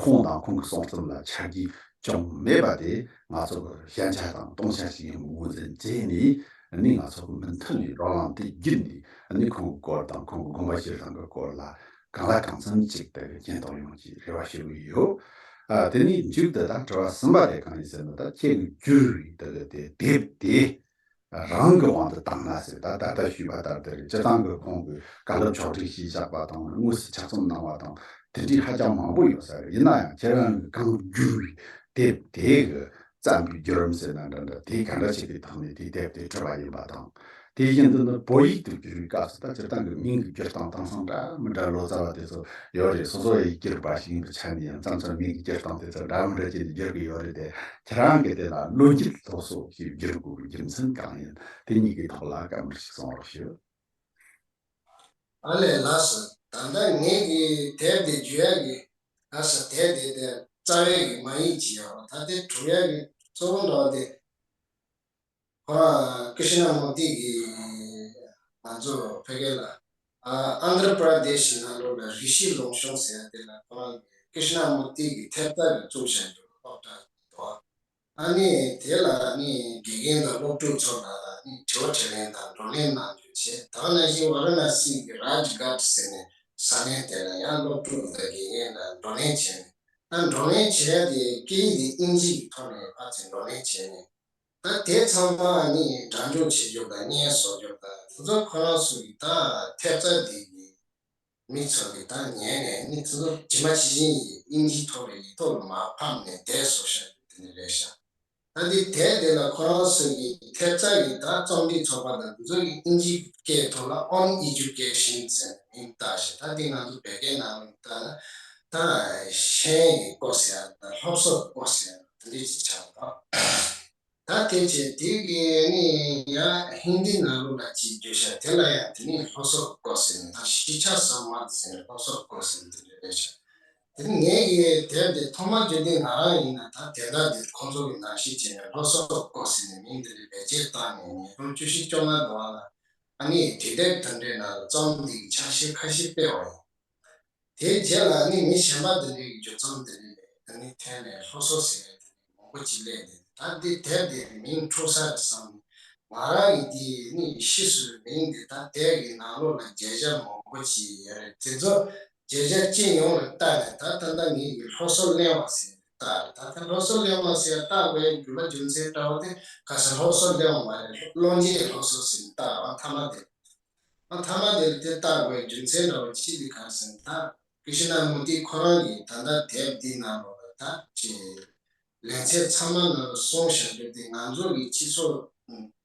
ཁོང་དང་ཁོང་གི་གསུང་རྩོམ་ལ་ཆ་རྒྱུས་ཅུང་མེད་པ་དེ་ང་ཚོ་གི་ཞན་ཆ་དང་སྟོང་ཆ་ཞིག་ཡིན་པ་ངོས་འཛིན་བྱས་ནས་ནི་ང་ཚོ་གི་མུ་མཐུད་ནས་བགྲོ་གླེང་དེ་བརྒྱུད་ནས་ནི་ཁོང་གི་སྐོར་དང་ཁོང་གི་དགོངས་པ་བཞེས་སྟངས་ཀྱི་སྐོར་ལ་གང་ལ་གང་འཚམ་ཅིག་དེ་གི་མཁྱེན་རྟོགས་ཡོང་ཅེས་རེ་བ་ཞུ་གི་ཡོད། ཨ་དེ་ནས་མཇུག་ཏུ་ད་དྲི་བ་གསུམ་པ་དེ་གང་ཡིན་ཟེར་ན། ད་ཁྱེད་ཀྱིས་བསྒྱུར་བའི་དེ་གི་དེ་དེབ་དེ་རང་གི་དབང་དུ་བཏང་ན་ཟེར། ད་ད་ལྟ་ཞུས་པ་ལྟར་དེ་རེད། སྤྱིར་བཏང་གི་ཁོང་གི་བཀའ་སློབ་ཕྱོགས་སྒྲིག་བྱས་བཞག་པ་དང་དངོས་སུ་ཕྱག་རྩོམ་གནང་བ་དང་དེ་འདྲའི་ཧ་ཅང་མང་པོ་ཡོད་ས་རེད། ཡིན་ན་ཡང་ཁྱེད་རང་གིས་གང་བསྒྱུར་བའི་དེབ་དེ་གི་ བརྩམས་པའི་བརྒྱུད་རིམ་ཟེར་ན་འདྲ་འདྲ། དེ་ག་འདྲ་ཞིག་གི་ཐོག་ནས་དེའི་དེབ་དེ་གྲུབ་པ་ཡིན་པ་དང་། དེ་བཞིན་དུ་ནི་བོད་ཡིག་ཏུ་བསྒྱུར་བའི་སྐབས་སུ་ད་སྤྱིར་བཏང་གི་མིང་གི་བསྒྱུར་སྟངས་དེང་སང་འདྲ་མི་འདྲ་ལོ་ཙཱ་བ་དེ་ཚོ་ཡོད་རེད། སོ་སོ་ཡི་བསྒྱུར་པ་ཞིག་ཡིན་པའི་ཆ་ནས་ཡང་མཚམས་མཚམས་མིང་གི་བསྒྱུར་སྟངས་དེ་ཚོ་འདྲ་མི་འདྲ་བྱས་ནས་བསྒྱུར་གི་ཡོད་རེད་དེ། ཁྱེད་རང་གིས་དེ་ལ་བློ་འགྱོད་སློབ་གསོ་ཞེས་བསྒྱུར་དགོས་པའི་རྒྱུ་མཚན་གང་ཡིན། དེ་གཉིས་ཀྱི་ཐོག་ལ་བཀའ་མོལ་ཞིག་གསུང་རོགས་ཞུ། ཨ་ལས། ལགས་སོ། ད་ལྟ་ངེད་ཀྱི་དེབ་དེ་བསྒྱུར་ཡག་གི། ལགས་སོ། དེབ་དེ་དེ་རྩ་བའི་གི་མ་ཡིག་ཅིག་ཡོད་རེད། ད་དེ་གྲུབ་ཡག་གི་གཙོ་བོ་འདྲ་བ་དེ། ཁོ་རང་ཀི་ཤི་ན་མུར་ཏི་གིས་ང་ཚོ་ཕ་གི་ལ། ཨ་ཨན་དྷྲ་པྲ་དེ་ཤི་ནང་ལོགས་ལ་རི་ཤི་ལུང་གཤོང་ཟེར་ཡ་དེ་ལ་ཁོ་རང་གིས་ཀི་ཤི་ན་མུར་ཏི་གི་ཐེབས་རྩ་གི་བཙུགས་བཞག་རྒྱུ་སློབ་གྲྭ་འདུག། ཨ་ནི་དེ་ལ་ནི་དགེ་རྒན་དང་སློབ་ཕྲུག་ཚོ་ལ་ནི་དྲི་བ་དྲིས་ལན་དང་བགྲོ་གླེང་གནང་རྒྱུ་བྱས། ད་ག་ནང་བཞིན་ཝཱ་ར་ཎ་སི་གི་རཱཇ་གྷཱཊ་ཟེར་ནས་ས་གནས་དེ་ལ་ཡང་སློབ་ཕྲུག་དང་དགེ་རྒན་ལ་བགྲོ་གླེང་བྱས་ནས། ད་བགྲོ་གླེང་བྱེད་ཡ་དེ་སྐད་ཡིག་དེ་དབྱིན་ཇི་གི་ཐོག་ནས་ཕར་ཚུར་བགྲོ་གླེང་བྱས་ནས། ད་དེ་ཚང་མ་ནི་སྒྲ་འཇུག་བྱེད་རྒྱུ་དང་བརྙན་བཟོ་རྒྱུ་དང་དེ་ཚོ་ཁོ་རང་ཚོ་གི་ད་ཐེབས་རྩ་དེ་གི་མི་ཚོ་གིས་ད་ཉན་ནས་ནི་དེ་ཚོ་ཇི་མ་ཇི་བཞིན་ཡིན། དབྱིན་ཇིའི་ཐོག་ལ་ཡིག་ཐོག་ལ་མར་ཕབ་ནས་དེབ་བཟོ་བཞག་རྒྱུ་དེ་ནི་རེད་ཤག། ད་འདི་དེབ་དེ་ལ་ཁོ་རང་ཚོ་གི་ཐེབས་རྩ་གི་ད་རྩོམ་སྒྲིག་ཚོགས་པ་དང་དེ་ཚོ་གི་དབྱིན་ཇིའི་སྐད་ཐོག་ལ་On Education ཟེར་ནས་མིང་བཏགས་ཤག། ད་འདི་ང་ཚོ་བོད་སྐད་ནང་ལ་བཏགས་ན་ད་ཤེས་ཡོན་གྱི་སྐོར་ཟེར་ཡ་དང་སློབ་གསོ་གི་སྐོར་ཟེར་ཡ་དེ་འདྲ་ཅིག་ཆགས་འདུག། ད་དེ་བྱས་དེ་གི་ནི་ཡང་ཧིན་དི་ནང་ལོགས་ལ་ཅིག་བསྒྱུར་ཤག། དེ་ལ་ཡང་དེ་ནི་སློབ་གསོ་གི་སྐོར་ཟེར་ནས། ད་ཤིཀྵ་སམ་ཝཱད་ཟེར་ནས་སློབ་གསོ་གི་སྐོར་ཟེར་ནས་དེ་འདྲ་རེད་ཤག། དེ་ནི་ངའི་གི་དེབ་དེ་ཐོག་མར་བསྒྱུར་དུས་ང་རང་ཡིན་ན་ད་དེ་འདྲ་དེ་ཁོང་ཚོ་གི་ནང་བཞིན་བྱས་ནས་སློབ་གསོ་གི་སྐོར་ཟེར་ནས་མིང་དེ་འདྲ་བེད་སྤྱོད་བཏང་ནས་ཉིས་སྟོང་བཅུ་བཞི་བཅོ་ལྔ་ལོ་ལ་ཨ་ནི་དུས་དེབ་དེ་འདྲའི་ནང་ལ་རྩོམ་འདི་གི་ཆ་ཤས་ཁ་ཤས་སྤེལ་བ་ཡིན། དེའི་རྗེས་ལ་ནི་མི་གཞན་པ་དེ་འདྲའི་གི་སྒྱུ་རྩོམ་དེ་འདྲའི་ནི་དེ་ནི་འཐེན་ནས་སློབ་གསོ་ཟེར་ཡ་དེ་ནི་མང་པོ་ཅིག་སླེབས་ནས། ད་འདི་དེབ་དེ་མིང་འཁྲུག་ས་རེད་བསམ། ང་རང་གི་དེ་ནི་ཕྱིས་སུ་མིང་དེ་ད་དེབ་ཀྱི་ནང་ལོགས་ལ་བརྗོད་བྱ་མང་པོ་ཅིག་ཡོད་རེད། དེ་ཚོ་བརྗོད་བྱ་སྤྱི་ཡོངས་ལ་བལྟས་ནས། ད་ད་ལྟ་ངེད་ཀྱིས་སློབ་གསོ་གླེང་བ་ཟེར་བཏགས་རེད། ད་ད་སློབ་གསོ་གླེང་བ་ཟེར་བཏགས་པའི་རྒྱུ་ལ་རྒྱུ་མཚན་འདྲ་བོ་དེ་ག་ས་སློབ་གསོ་གླེང་བ་མ་རེད། བློ་འབྱེད་སློབ་གསོ་ཟེར་བཏགས་པ་མཐའ་མ་དེ། ཨ་མཐའ་མ་དེར་དེ་བཏགས་དགོས་རྒྱུ་མཚན་འདྲ་བོ་ཅི་འདི་ག་ཟེར་ན། ད་ཀི་ཤི་ན་མུར་ཏི་ཁོ་རང་གིས་ད་ལྟ་དེབ་འདི་ནང་ལོགས་ལ་ད་ཅི་ལེ་ཚན་ཚང་མ་ནང་ལ་གསུངས་བཞག་རྒྱུ་དེ། ང་ཚོ་གི་སྤྱི་ཚོགས་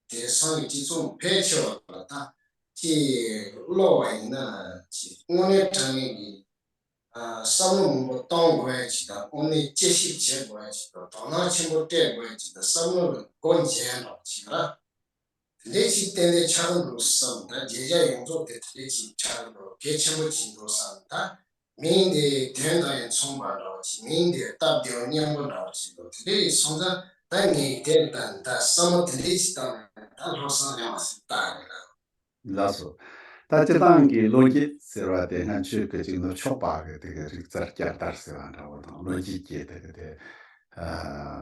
དེང་སང་གི་སྤྱི་ཚོགས་ཕལ་ཆེ་བ་ལ་ད་ཅི་ཀློག་པ་ཡིན་ན་ཅི་དངོས་གནས་དྲང་གནས་ཀྱི་ཨ་བསམ་བློ་མང་པོ་གཏོང་དགོས་ཡ་ཅིག་དང་། དངོས་གནས་དཔྱད་ཞིབ་བྱེད་དགོས་ཡ་ཅིག་དང་། དོ་སྣང་ཆེན་པོ་སྤྲད་དགོས་ཡ་ཅིག་དང་། བསམ་བློ་ལ་སྒོ་འབྱེད་འདྲ་བོ་ཅིག་ར། དེ་འདྲའི་ཅིག་ཏན་ཏན་ཆགས་ཀྱི་འདུག་བསམ། ད་བརྗོད་བྱ་ཡོངས་རྫོགས་དེ་དེ་འདྲའི་ཅིག་ཆགས་ཀྱི་འདུག། གལ་ཆེན་པོ་ཅིག་འདུག་བསམ། ད་མིང་དེ་དོན་དང་ཡང་མཚུངས་པ་འདྲ་བོ་ཅིག། མིང་དེ་སྟབས་བདེ་བོ་སྙན་པོ་འདྲ་བོ་ཅིག་འདུག། དེ་འདྲའི་སོང་ཙང་ད་ངས་དེ་ལྟ་ད་བསམ་བློ་དེ་འདྲའི་ཅིག་བཏང་ནས་ད་ལྷག་བསམ་རེ་བ་ཟེར་བཏགས་རེད་ལ། ལགས་སོ། ད་སྤྱིར་བཏང་གི་བློ་འགྱོད་ཟེར་བ་དེ་སྔ་ཆོས་ཀྱི་ཅིག་ནུབ་ཕྱོགས་པ་གི་དེ་གི་རིག་རྩལ་བསྐྱར་དར་ཟེར་བ་འདྲ་བོ་དང་། བློ་འགྱོད་ཀྱི་དེ་གི་དེ་ཨ་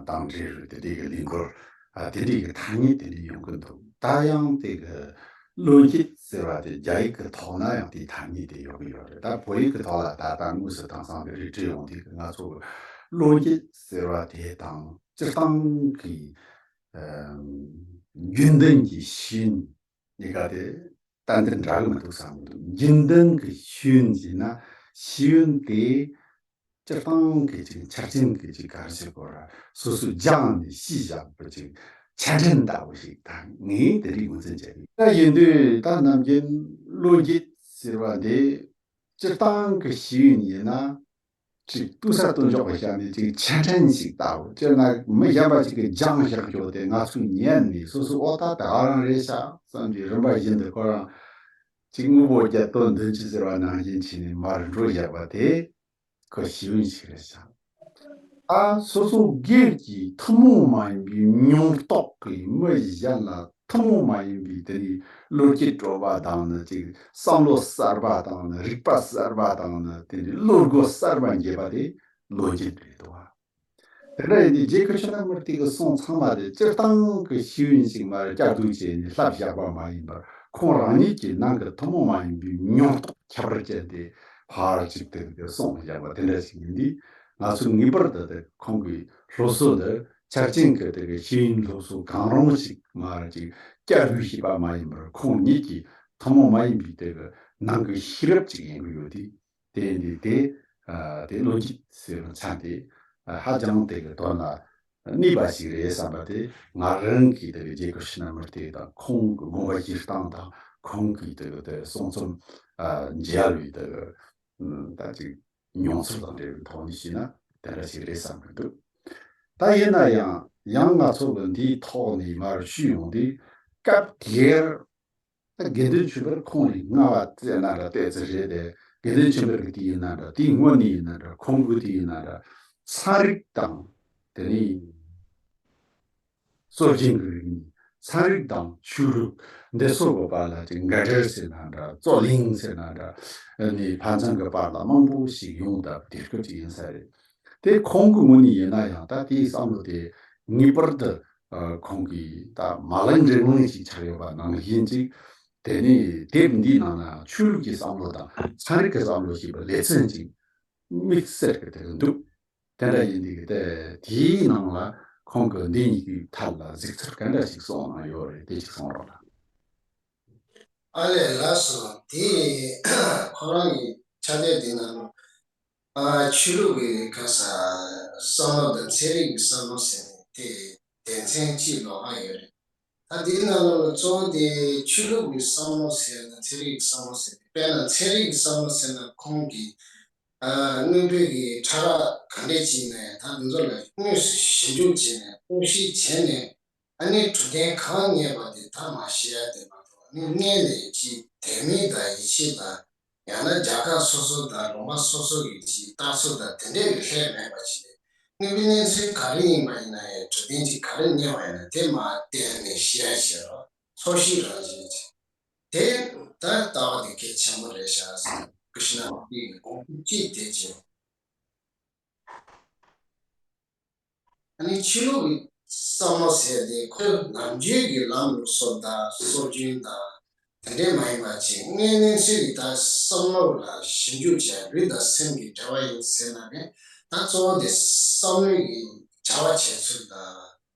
དང་འབྲེལ་བའི་དེ་འདྲའི་གི་ལས་འགུལ། ཨ་དེ་འདྲའི་གི་ཐ་སྙད་དེ་འདྲ་ཡོང་གི་འདུག། ད་ཡང་དེ་གི་བློ་འགྱོད་ཟེར་བ་དེ་རྒྱ་ཡིག་གི་ཐོག་ན་ཡང་དེའི་ཐ་སྙད་དེ་ཡོང་གི་ཡོད་རེད། ད་བོད་ཡིག་གི་ཐོག་ལ་ད་ལྟ་དངོས་སུ་དེང་སང་གི་རིག་འཕྲུལ་ཡོང་དུས་ཀྱི་ང་ཚོ་གི་བློ་འགྱོད་ཟེར་བ་དེ་དང་སྤྱིར་བཏང་གི་ཨ་རྒྱུན་ལྡན་གྱི་ཤེས་ཡོན་གཉིས་ཀ་དེ་ཏན་ཏན་འདྲ་གི་མི་འདུག་བསམ་གི་འདུག། རྒྱུན་ལྡན་གྱི་ཤེས་ཡོན་ཟེར་ན། ཤེས་ཡོན་དེ་སྤྱིར་བཏང་གི་ཅིག་ཆ་རྐྱེན་གྱི་ཅིག་ག་རེ་ཟེར་དགོས་ར། སོ་སོས་སྦྱངས་ནས་ཤེས་བཞག་པ་ཅིག་ཆ་འཕྲིན་ལྟ་བུ་ཞིག་ད་ངས་དེ་འདྲའི་ངོས་འཛིན་བྱས་ཡོད། ད་ཡིན་དུས་ད་ནམ་རྒྱུན་བློ་འགྱོད་ཟེར་བ་འདི་སྤྱིར་བཏང་གི་ཤེས་ཡོན་ཡིན་ན། ཅིག་ལྟོས་ས་ལྟོས་འཇོག་གི་ཤ་ནས་ཅིག་ཆ་འཕྲིན་ཞིག་ལྟ་བུ། སྤྱིར་ན་མི་གཞན་པ་ཅིག་གིས་སྦྱངས་བཞག་རྒྱུ་དེ་ང་ཚོས་ཉན་ནས་སོ་སོ་ཨོ་ད་ད་ག་རང་རེད་ཤག་བསམ་གྱི་རིམ་པ་བཞིན་དུ་ཁོ་རང་ཅིག་དངོས་པོ་བརྒྱད་དོན་བདུན་ཅུ་ཟེར་བ་ནང་བཞིན་བྱས་ནས་མར་འགྲོ་བཞག་པ་དེ་ཁོ་ཤེས་ཡོན་ཞིག་རེད་ཤག། ཨ་སོ་སོ་སྒེར་གྱི་ཐུན་མོང་མ་ཡིན་པའི་མྱོང་རྟོག་གིས་མི་གཞན་ལ་ཐུན་མོང་མ་ཡིན་པའི་དེ་ནི་བློ་སྐྱེད་སྤྲོ་བ་དང་ནི་ཅིག་བསམ་བློ་གསར་པ་དང་ནི་རིག་པ་གསར་པ་དང་ནི་དེ་ནི་བློ་སྒོ་གསར་པ་འབྱེད་པ་དེ་བློ་འགྱོད་རེད་དོ། དེ་འདྲ་ཡིན་དུས་རྗེ་ཀི་ཤི་ན་མུར་ཏི་གི་གསུང་ཚང་མ་དེ་སྤྱིར་བཏང་གི་ཤེས་ཡོན་ཞིག་མར་བསྐྱར་ཟློས་བྱས་ནས་བསླབས་བཞག་པ་མ་ཡིན་པར། ཁོང་རང་ཉིད་ཀྱི་ནང་གི་ཐུན་མོང་མ་ཡིན་པའི་མྱོང་རྟོག་ཁྱད་པར་ཅན་དེ་ཕར་ཅིག་དེ་གི་གསུངས་བཞག་པ་དེ་འདྲ་ཞིག་ཡིན་དུས། ང་ཚོས་ངེས་པར་དུ་དེ་ཁོང་གི་སློབ་གསོ་དེ་ཆ་རྐྱེན་གྱི་དེ་གི་ཤེས་ཡོན་སློབ་གསོ་གང་རུང་ཞིག་མར་ཅིག་བསྐྱར་ཟློས་བྱས་པ་མ་ཡིན་པར། ཁོང་ཉིད་ཀྱི་ཐུན་མོང་མ་ཡིན་པའི་དེ་གི་ནང་གི་ཤེས་རབ་ཅིག་ཡིན་དགོས་ཡོད་དུས། དེ་ཡིན་དུས་དེ་ཨ་དེ་བློ་འགྱོད་ཟེར་བའི་མཚན་དེ་ཨ་ཧ་ཅང་དེ་གི་དོན་ལ་ ནུས་པ་ཞིག་རེད་བསམ་པ་དེ། ང་རང་གི་དེ་རྗེ་ཀྲི་ཤི་ན་མུར་ཏི་དང་ཁོང་གི་དགོངས་པ་བཞེས་སྟངས་དང་ཁོང་གི་དེ་དེ་གསུང་རྩོམ་མཇལ་བའི་དེ་ད་ཅིག་མྱོང་ཚོར་དང་འབྲེལ་བའི་ཐོག་ནས་བཤད་ན་དེ་འདྲ་ཞིག་རེད་བསམ་གྱི་འདུག་ད་ཡིན་ན་ཡང་ཡང་ང་ཚོ་གི་འདིའི་ཐོག་ནས་མར་ཞུས་ཡོང་དུས། སྐབས་དེར་ད་དགེ་འདུན་ཆོས་འཕེལ་ཁོང་ནས་སྔ་བ་བལྟས་ན་འདྲ་བལྟས་ཚེ་རེད་དེ། དགེ་འདུན་ཆོས་འཕེལ་གྱི་དུས་ཡིན་ན་འདྲ། དེའི་སྔོན་ནས་ཡིན་ན་འདྲ། ཁོང་གི་དུས་ཡིན་ན་འདྲ། ཚན་རིག་དང་དེ་ནས་སྲོལ་རྒྱུན་གྱི་རིག་གནས། ཚན་རིག་དང་ཆོས་ལུགས། འདི་སོགས་ཀྱི་བར་ལ་ཅིག་འགལ་འབྲེལ་ཟེར་ན་འདྲ། རྩོད་གླེང་ཟེར་ན་འདྲ། ཨ་ནི་ཕན་ཚུན་གྱི་བར་ལ་མང་པོ་ཞིག་ཡོང་སྟབས་དེ་སྐབས་ཅིག་ཡིན་ས་རེད། དེ་ཁོང་གི་ངོས་ནས་ཡིན་ན་ཡང་ད་དེའི་བསམ་བློ་དེ་ངེས་པར་དུ་ཨ་ཁོང་གིས་ད་མ་ལན་འགྲིག་ལན་ཞིག་ཆགས་ཡོད་པ་ནང་བཞིན་ཅིག་དེ་ནས་དེབ་འདིའི་ནང་ན་ཆོས་ལུགས་ཀྱི་བསམ་བློ་དང་ཚན་རིག་གི་བསམ་བློ་ཞེས་པའི་ལེ་ཚན་ཅིག་དམིགས་བསལ་གྱི་དེ་འདུག་དེ་འདྲ་ཡིན་དུས་དེ་དེའི་ནང་ལ་ཁོང་གིས་འདི་གཉིས་ཀྱི་ཐད་ལ་གཟིགས་ཚུལ་ག་འདྲ་ཞིག་གསུངས་གནང་ཡོད་རེད། དེ་ཅིག་གསུང་རོགས་གནང་། ཨ་ལས། ལགས་སོ། དེ་ཁོ་རང་གི་ཕྱག་དེབ་འདི་ནང་ལ། ཨ། ཆོས་ལུགས་ཀྱི་ག་ས་བསམ་བློ་དང་ཚན་རིག་གི་བསམ་བློ་ཟེར་ནས་དེ་སྡེ་ཚན་གཅིག་ལོགས་ཀ་ཡོད་རེད། ད་དེའི་ནང་ལོགས་ལ་གཙོ་བོ་དེ་ཆོས་ལུགས་ཀྱི་བསམ་བློ་ཟེར་དང་ཚན་རིག་གི་བསམ་བློ་ཟེར་ཏེ། དཔེར་ན་ཚན་རིག་གི་བསམ་བློ་ཟེར་ན་ཁོང་གིས་ཨ་དངོས་པོའི་གི་ཕྲ་རགས་ག་འདྲས་ཅིག་ཡིན་ན་ཡང་ད་དེ་ཚོ་ལ་དངོས་སུ་ཞིབ་འཇུག་བྱས་ནས་རྟོག་ཞིབ་བྱས་ནས། ཨ་ནི་གྲུབ་དོན་གང་རྙེད་པ་དེ་ད་མར་བཤད་ཡ་དེ་མ་གཏོགས། ཨ་ནི་སྔོན་ནས་ཅིག་དད་མོས་དང་ཡིད་ཆེས་དང་། ཡང་ན་རྒྱལ་ཁབ་སོ་སོ་དང་ལུང་པ་སོ་སོ་གི་ཅིག་ལྟ་ཚུལ་དང་དེ་འདྲས་ལས་ལྷད་མེད་པ་ཅིག་རེད། དངོས་པོའི་གནས་ཚུལ་ག་རེ་ཡིན་པ་ཡིན་ན་ཡང་། གྲུབ་དོན་ཅིག་ག་རེ་རྙེད་པ་ཡིན་ན་དེ་མར་བསྟན་ནས་བཤད་ཡ་བྱེད་རོགས། ཚོར་ཤེས་རང་བཞིན་ཅིག་དེ་ད་ལྟ་བ་དེ་གལ་ཆེན་པོ་རེད་ཤག་ཟེར། ཀི་ཤི་ན་མུར་ཏི་གི་དགོངས་ཚུལ་གཅིག་དེ་བྱས། ཨ་ནི་ཆོས་ལུགས་ཀྱི་བསམ་བློ་ཟེར་དེ་ཁོའི་ནམ་རྒྱུན་གྱི་ལམ་ལུགས་སྲོལ་དང་སྲོལ་རྒྱུན་དང་དེ་འདྲས་མ་ཡིན་པ་ཅིག་དངོས་གནས་ཚུལ་གྱི་ད་བསམ་བློ་ལ་ཞིབ་འཇུག་བྱས། ལུས་དང་སེམས་ཀྱི་འབྲེལ་བ་ཡིན་ཟེར་ན་ནི། ད་གཙོ་བོ་དེ་བསམ་བློའི་གི་བྱ་བ་བྱེད་ཚུལ་དང་།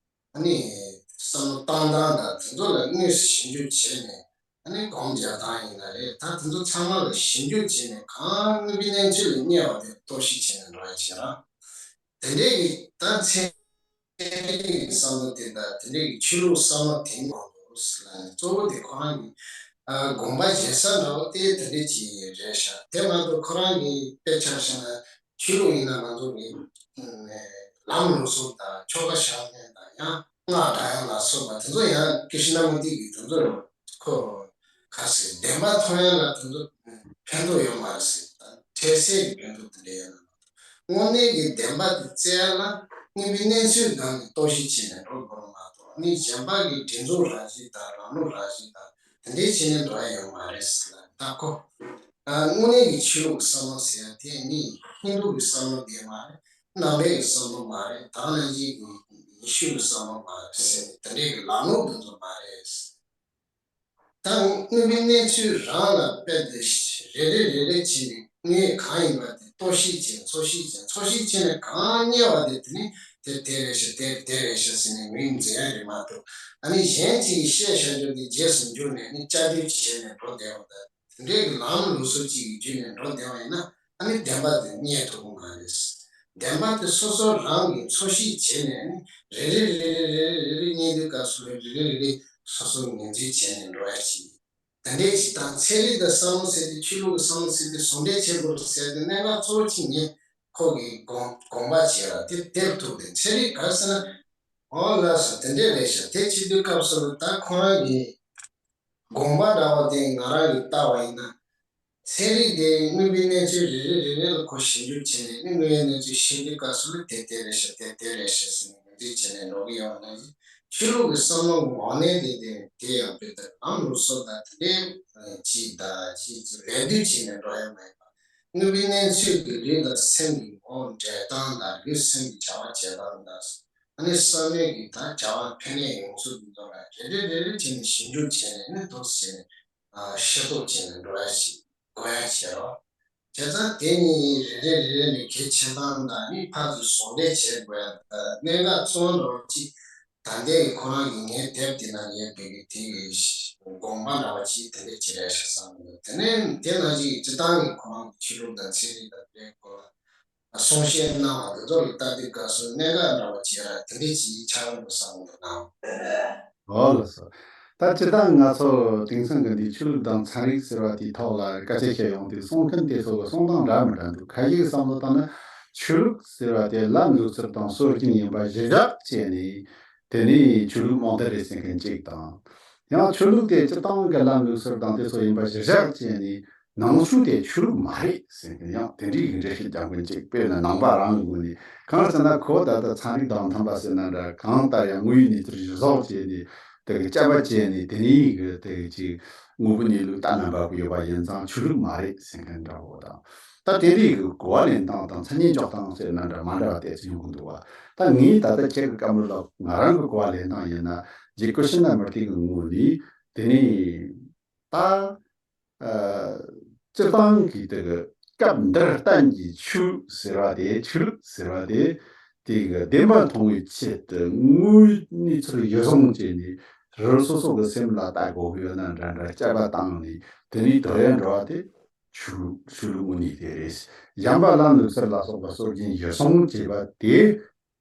ཨ་ནི་བསམ་བློ་བཏང་སྟངས་དང་དེ་ཚོ་ལ་དངོས་སུ་ཞིབ་འཇུག་བྱས་ནས། ཨ་ནི་སྒོམ་རྒྱག་སྟངས་ཡིན་ན་རེད། ད་དེ་ཚོ་ཚང་མ་ལ་ཞིབ་འཇུག་བྱས་ནས་གང་དངོས་པོའི་གནས་ཚུལ་ལ་རྙེད་པ་དེ་རྟོག་ཞིབ་བྱས་ནས་འགྲོ་ཡ་བྱེད་ར། དེ་འདྲས་ཀྱི་ད་ཚན་རིག་གི་བསམ་བློ་དེ་དང་དེ་འདྲས་ཀྱི་ཆོས་ལུགས་བསམ་བློ་དེ་གཉིས་མང་པོ་ལ་གཙོ་བོ་དེ་ཁོ་རང་གི་ཨ་དགོངས་པ་བཞེས་ས་འདྲ་བོ་དེ་དེ་འདྲས་ཅིག་རེད་ཤག་དེ་མ་གཏོགས་ཁོ་རང་གི་དཔེ་ཆ་བཞག་ན། ཆོས་ལུགས་ཡིན་ན་ང་ཚོ་གི་ལམ་ལུགས་སྲོལ་དང་ཆོ་ག་བཞག་མཁན་དང་ཡང་སྔགས་བགྲང་ཡ་ལ་སོགས་པ་དེ་ཚོ་ཡང་ཀི་ཤི་ན་མུར་ཏི་གིས་དེ་ཚོ་ཁོ་ག་ཟེར་བདེན་པ་མཐོང་ཡ་ལ་དེ་ཚོ་ཕན་ཐོགས་ཡོད་མ་རེད་ཟེར། ད་འཕྲལ་སེལ་གྱི་ཕན་ཐོགས་དེ་འདྲ་ཡོད་ན་མ་གཏོགས། དངོས་གནས་ཀྱི་བདེན་པ་དེ་བཙལ་ཡ་ལ་དངོས་པོའི་གནས་ཚུལ་སྒང་ནས་རྟོག་ཞིབ་བྱས་ནས་འགྲོ་དགོས་མ་གཏོགས། ནི་གཞན་པ་གི་སྒྲིག་འཛུགས་རང་བཞིན་དང་ལམ་ལུགས་རང་བཞིན་དང་དེ་འདྲའི་བྱས་ནས་འགྲོ་ཡ་ཡོད་མ་རེད་ཟེར་ལ། ད་ཁོ་ཨ་དངོས་གནས་ཀྱི་ཆོས་ལུགས་བསམ་བློ་ཟེར་ཡ་དེ་ནི་ཧིན་རྡུ་གི་བསམ་བློ་དེ་མ་རེད། ནང་པའི་བསམ་བློ་མ་རེད། ད་ནང་བཞིན་གྱི་ཡེ་ཤུ་གི་བསམ་བློ་མ་རེད་ཟེར་ནས་དེ་འདྲའི་གི་ལམ་ལུགས་དེ་ཚོ་མ་རེད། ད་དངོས་པོའི་གནས་ཚུལ་རང་ལ་དཔེ་དེ་རེ་རེ་རེ་རེ་བྱས་ནས་དངོས་གང་ཡིན་པ་དེ་རྟོག་ཞིབ་བྱས། འཚོལ་ཞིབ་བྱས། འཚོལ་ཞིབ་བྱས་ནས་གང་རྙེད་པ་དེ་དེ་ནི་དེ་དེ་རེད་ཤག་དེ་དེ་རེད་ཤག་ཟེར་ནས་ངོས་འཛིན་ཡ་རེད་མ་གཏོགས། ཨ་ནི་གཞན་གཅིག་གིས་བཤད་བཞག་རྒྱུ་དེ་རྗེས་སུ་འཇུག་ནས་ནི་བསྐྱར་ཟློས་བྱས་ནས་འགྲོ་བསྡད་པ་དང་། དེ་འདྲའི་གི་ལམ་ལུགས་སྲོལ་གཅིག་གི་བརྒྱུད་ནས་འགྲོ་བསྡད་པ་ཡིན་ན། ཨ་ནི་བདེན་པ་དེ་རྙེད་ཐུབ་ཀྱི་མ་རེད། བདེན་པ་དེ་སོ་སོ་རང་གིས་འཚོལ་ཞིབ་བྱས་ནས་ནི་རེ་རེ་རེ་རེ་རེ་རེ་རེ་རྙེད་དུས་སྐབས་སུ་རེ་རེ་རེ་རེ་སོ་སོ་ངོས་འཛིན་བྱས་ནས་འགྲོ་ཡ་ཞིག་དེ་འདྲའི་ཞིག་དང་། ཚན་རིག་དང་བསམ་བློ་ཟེར་དུས། ཆོས་ལུགས་ཀྱི་བསམ་བློ་ཟེར་དུས་ཟུང་འབྲེལ་བྱེད་དགོས་རེད་ཟེར་དུས། གནད་འགག་གཙོ་བོ་གཅིག་ངས་ཁོ་གི་དགོངས་དགོངས་པ་བྱས་ལ་དེ་དེར་ཐུག་སྟེ། ཚན་རིག་ག་རེ་ཟེར་ན། འོ་ལགས་སོ། དེ་འདྲས་རེད་ཤག་དེ་བྱེད་དུས་སྐབས་སུ་ད་ཁོ་རང་གི་དགོངས་པ་འདྲ་བོ་དེ་ང་རང་གིས་བལྟ་བ་ཡིན་ན། ཚན་རིག་དེ་དངོས་པོའི་གནས་ཚུལ་རེ་རེ་རེ་རེ་ལ་ཁོ་ཞིབ་འཇུག་བྱས་ནས། དངོས་པོའི་གནས་ཚུལ་ཤེས་དུས་སྐབས་སུ་ལ་དེ་དེ་རེད་ཤག་དེ་དེ་རེད་ཤག་ཟེར་ནས་ངོས་འཛིན་བྱས་ནས་འགྲོ་གི་ཡོད་པ་ནང་བཞིན། ཆོས་ལུགས་ཀྱི་བསམ་བློ་ངོས་ནས་དེ་དེ་དེ་ཡང་དཔེ་ལྟར་ལམ་ལུགས་སྲོལ་དང་དེ་འདྲའི་ཅིག་དང་ཅིག་ཅིག་ལད་ཟློས་བྱས་ནས་འགྲོ་ཡ་མ་ཡིན་པ། དངོས་པོའི་གནས་ཚུལ་གྱི་ལུས་དང་སེམས་ཀྱི་ངོ་འབྲེལ་སྟངས་དང་། ལུས་སེམས་ཀྱི་བྱ་བ་བྱེད་སྟངས་དང་། ཨ་ནི་བསམ་མེད་ཀྱི་ད་བྱ་བ་ཕན་གནས་ཡོང་ཚུལ་འདི་ཚོ་ལ་རེ་རེ་རེ་རེ་བྱས་ནས་ཞིབ་འཇུག་བྱས་ནས་ནི་འདུག་སེ་བྱས་ནས་ཤེས་རྟོགས་བྱས་ནས་འགྲོ་ཡ་ཞིག་དགོས་ཡ་བྱེད་རོགས། བྱས་ཙང་དེ་ནི་རེ་རེ་རེ་རེ་ནས་གལ་ཆེ་སྟངས་དང་། ནི་ཕར་ཚུར་ཟུང་འབྲེལ་བྱེད་དགོས་ཡ་དང་། གནད་འགག་གཙོ་བོ་འདྲ་བོ་གཅིག་ད་ལྟའི་ཁོ་རང་གིས་ངའི་དེབ་དེ་ནང་ཡོད་པའི་གི་དེ་གི་དགོངས་པ་འདྲ་བ་གཅིག་དེ་འདྲ་ཅིག་རེད་ཤག་བསམ་གྱི་འདུག་དེ་ནས་དེ་ནང་བཞིན་སྤྱིར་བཏང་གི་ཁོ་རང་གི་ཆོས་ལུགས་དང་ཚན་རིག་དང་དེའི་སྐོར་ལ། གསུང་བཤད་གནང་བ་འདི་ཚོ་ལ་ལྟ་དུས་སྐབས་སུ་གནད་འགག་འདྲ་བོ་བྱས་ར་དེ་འདྲས་ཀྱི་ཆགས་ཡོང་དུ་བསམ་གྱི་འདུག་ནའང་། ཨོ་ལགས་སོ། ད་སྤྱིར་བཏང་ང་ཚོ་དེང་སང་གི་འདི་ཆོས་ལུགས་དང་ཚན་རིག་ཟེར་བ་དེའི་ཐོག་ལ་སྐད་ཆ་བཤད་ཡོང་དུས་གསུང་མཁན་དེ་ཚོ་གི་གསུང་སྟངས་འདྲ་མི་འདྲ་འདུག་ཁ་ཤས་ཀྱི་བསམ་བློ་བཏང་ན་ཆོས་ལུགས་ཟེར་བ་དེ་ལམ་ལུགས་སྲོལ་དང་སྲོལ་རྒྱུན་ཡིན་པ་གཞིར་བཞག་བྱས་ནས་དེ་ནས་ཆོས་ལུགས་རྨོངས་དད་རེད་ཟེར་མཁན་གཅིག་དང་། ཡང་ཆོས་ལུགས་དེ་སྤྱིར་བཏང་གི་ལམ་ལུགས་སྲོལ་དང་དེ་ཚོ་ཡིན་པ་གཞིར་བཞག་བྱས་ནས་ནང་ཆོས་དེ་ཆོས་ལུགས་མ་རེད་ཟེར་མཁན་ཡང་དེ་འདྲའི་གི་འགྲེལ་བཤད་རྒྱག་མཁན་གཅིག་དཔེར་ན་ནང་པ་རང་གི་ངོས་ནས། གང་ཟེར་ན་ཁོ་ད་ལྟ་ཚན་རིག་དང་མཐུན་པ་ཟེར་ན་འདྲ། གང་ལྟར་ཡང་དངོས་ཡོད་གནས་ཚུལ་གཞིར་བཟུང་བྱས་ནས་དེ་གི་དཔྱད་པ་བྱས་ནས་དེ་ནས་གི་དེ་གི་ཅིག་དངོས་པོ་གནས་ལུགས་ལྟ་ན་འབབ་ཀྱི་ཡོད་པ་ཡིན་ཙང་ཆོས་ལུགས་མ་རེད་ཟེར་མཁན་འདྲ་བོ་དང་། ད་དེ་འདྲའི་གི་གོ་བ་ལེན་སྟངས་དང་མཚན་ཉིད་འཇོག་སྟངས་ཟེར་ན་འདྲ་མ་འདྲ་བ་དེ་ཚོ་ཡོང་གི་འདུག་བ། ད་ངས་ད་ལྟ་ཁྱེད་ཀྱི་བཀའ་མོལ་ལ་ང་རང་གི་གོ་བ་ལེན་སྟངས་ཡིན་ན་རྗེ་ཀུ་ཤི་ན་མུར་ཏི་གི་ངོས་ནས་དེ་ནས་ད། ཨ། སྤྱིར་བཏང་གི་དེ་གི་སྐབས་འདིར་བསྟན་གྱི་ཆོས་ཟེར་བ་དེ་ཆོས་ལུགས་ཟེར་བ་དེ་དེ་གི་བདེན་པ་མཐོང་བའི་ཆེད་དུ་དངོས་ཡོད་གནས་ཚུལ་གཞིར་བཟུང་བྱས་ནས་རང་སོ་སོ་གི་སེམས་ལ་ལྟ་དགོས་ཀྱི་ཡོད་ན་འདྲ་འདྲ་དཔྱད་པ་བཏང་ནས་དེ་ནས་དོ་ཡ་འགྲོ་བ་དེ་ཆོས་ལུགས་ཆོས་ལུགས་དངོས་གནས་དེ་རེད། གཞན་པ་ལམ་ལུགས་སྲོལ་ལ་སོགས་པ་སྲོལ་རྒྱུན་གཞིར་བཟུང་བྱས་པ་དེ་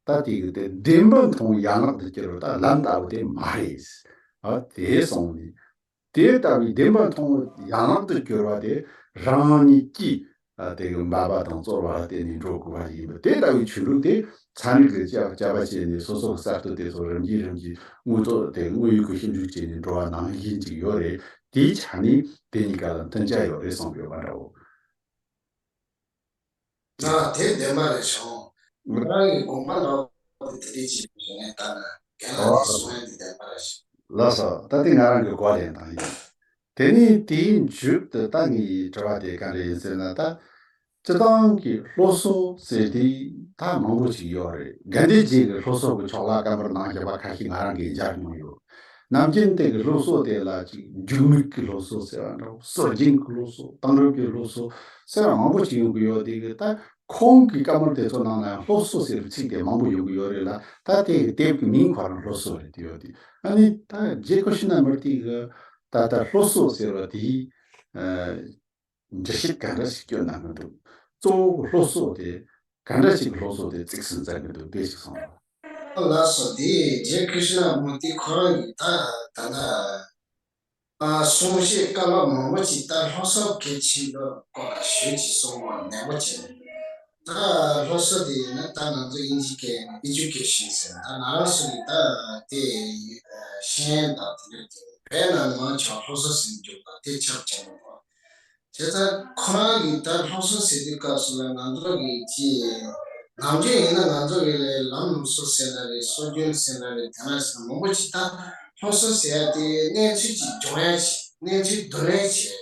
ད་དེ་གི་དེ་བདེན་པ་མཐོང་ཡན་ལག་ཏུ་གྱུར་བ་ད་ལམ་ལྟ་བུ་དེ་མ་རེད། ཨ་དེ་སོང་ནས། དེ་ལྟ་བུའི་བདེན་པ་མཐོང་བ་ཡན་ལག་ཏུ་གྱུར་བ་དེ་རང་ཉིད་ཀྱིས་ཨ་དེ་གི་འབད་པ་དང་རྩོལ་བ་ལ་བརྟེན་ནས་འགྲོ་དགོས་པ་ཡིན་པ། དེ་ལྟ་བུའི་ཆོས་ལུགས་དེ་ཚན་རིག་གི་དཔྱད་དཔྱད་པ་བྱས་ནས་སོ་སོ་གི་གསར་གཏོད་དེ་ཚོ་རིམ་གྱིས་རིམ་གྱིས་དངོས་ཐོག་དེ་དངོས་ཡོད་ཀྱི་ཞིབ་འཇུག་བྱས་ནས་འགྲོ་བ་ནང་བཞིན་ཅིག་ཡོད་རེད། དེའི་ཆ་ནས་དེ་གཉིས་ཀ་ལ་མཐུན་ཆ་ཡོད་རེད་བསམ་ཡོད་པ་འདྲ་བོ། ང་དེ་བདེན་པ་རེད་བྱུང་། ང་རང་གི་དགོངས་པ་ལ་དེ་འདྲའི་ཅིག་ཞུ་ནས་ལྟ་ན་རྒན་ལགས་ཀྱིས་གསུང་ཡ་འདི་བདེན་པ་རེད་ཤག་ལགས་སོ། ད་དེ་ང་རང་གི་གོ་བ་ལེན་སྟངས་ཡིན། དེ་ནས་དེའི་མཇུག་ཏུ་ད་ངའི་དྲི་བ་དེ་ག་འདྲ་ཡིན་ཟེར་ན། ད་སྤྱིར་བཏང་གི་སློབ་གསོ་ཟེར་དེ་ད་མང་པོ་ཅིག་ཡོད་རེད། དགའ་ལྡན་རྗེ་གི་སློབ་གསོ་གི་ཕྱོགས་ལ་སྐད་འབོད་གནང་བཞིན་པ་ཁ་ཤས་ང་རང་གིས་མཇལ་མྱོང་ཡོད། ནམ་རྒྱུན་དེ་གི་སློབ་གསོ་དེ་ལ་ཅིག་རྒྱུགས་མིག་གི་སློབ་གསོ་ཟེར་བ་འདྲ་བོ། སྲོལ་རྒྱུན་གྱི་སློབ་གསོ། དེང་རབས་ཀྱི་སློབ་གསོ་ཟེར་བ་མང་པོ་ཅིག་ཡོང་གི་ཡོད། དེ་གི་ད་ཁོང་གི་བཀའ་མོལ་དེ་ཚོ་ནང་ལ་ཡང་སློབ་གསོ་ཟེར་བའི་ཚིག་དེ་མང་པོ་ཡོང་གི་ཡོད་རེད་ལ། ད་དེ་གི་དེབ་ཀྱི་མིང་ཁོ་རང་སློབ་གསོ་རེད་དེ་ཡོད་དེ། ཨ་ནི་ད་རྗེ་ཀུ་ཤི་ན་མུར་ཏི་གི་ད་ལྟ་སློབ་གསོ་ཟེར་བ་དེའི་ཨ། འགྲེལ་བཤད་ག་འདྲ་ཞིག་སྐྱོན་གནང་གི་འདུག་གཙོ་བོ་སློབ་གསོ་དེ་ག་འདྲ་ཞིག་གི་སློབ་གསོ་དེ་གཙིགས་སུ་འཛིན་གི་འདུག་དེ་ཞིག་གསུངས་རོགས། ལགས་སོ། དེ་རྗེ་ཀྲིཤ་ན་མུར་ཏི་ཁོ་རང་གིས་ད་ད་ལྟ་ཨ་གསུང་བཤད་བཀའ་སློབ་མང་པོ་ཅིག་ད་སློབ་གསོ་གལ་ཆེན་པོའི་སྐོར་ལ་ཞུས་ཅིག་གསུངས་པ་ནན་པོ་བྱས། ད་སློབ་གསོ་དེ་ཡིན་ན་ད་ང་ཚོ་དབྱིན་ཇི་སྐད་ཨེ་ཌུ་ཀེ་ཤན་ཟེར། ད་ང་རང་ཚོ་གིས་ད་དེ་ཤེས་ཡོན་དང་དེ་འདྲ་དེ་བོད་ནང་མང་ཆེ་བ་སློབ་གསོ་ཟེར་འཇུག་པ་དེ་ཁྱབ་ཆེན་པོ། བྱས་ཙང་ཁོ་རང་གིས་ད་སློབ་གསོ་ཟེར་དུས་སྐབས་སུ་ལ་ང་ཚོ་གི་ཅི་ནམ་རྒྱུན་ཡིན་ན་ང་ཚོ་གི་ལས་ལམ་ལུགས་སྲོལ་ཟེར་ན་རེད། སྲོལ་རྒྱུན་ཟེར་ན་རེད། དེ་ན་ཟེར་ན་མང་པོ་ཅིག་ད་སློབ་གསོ་ཟེར་ཡ་དེ་གནས་ཚུལ་ཅིག་སྦྱོང་ཡ་ཅིག་གནས་ཚུལ་བསྡུ་ལེན་བྱེད་ཡ་ཅིག་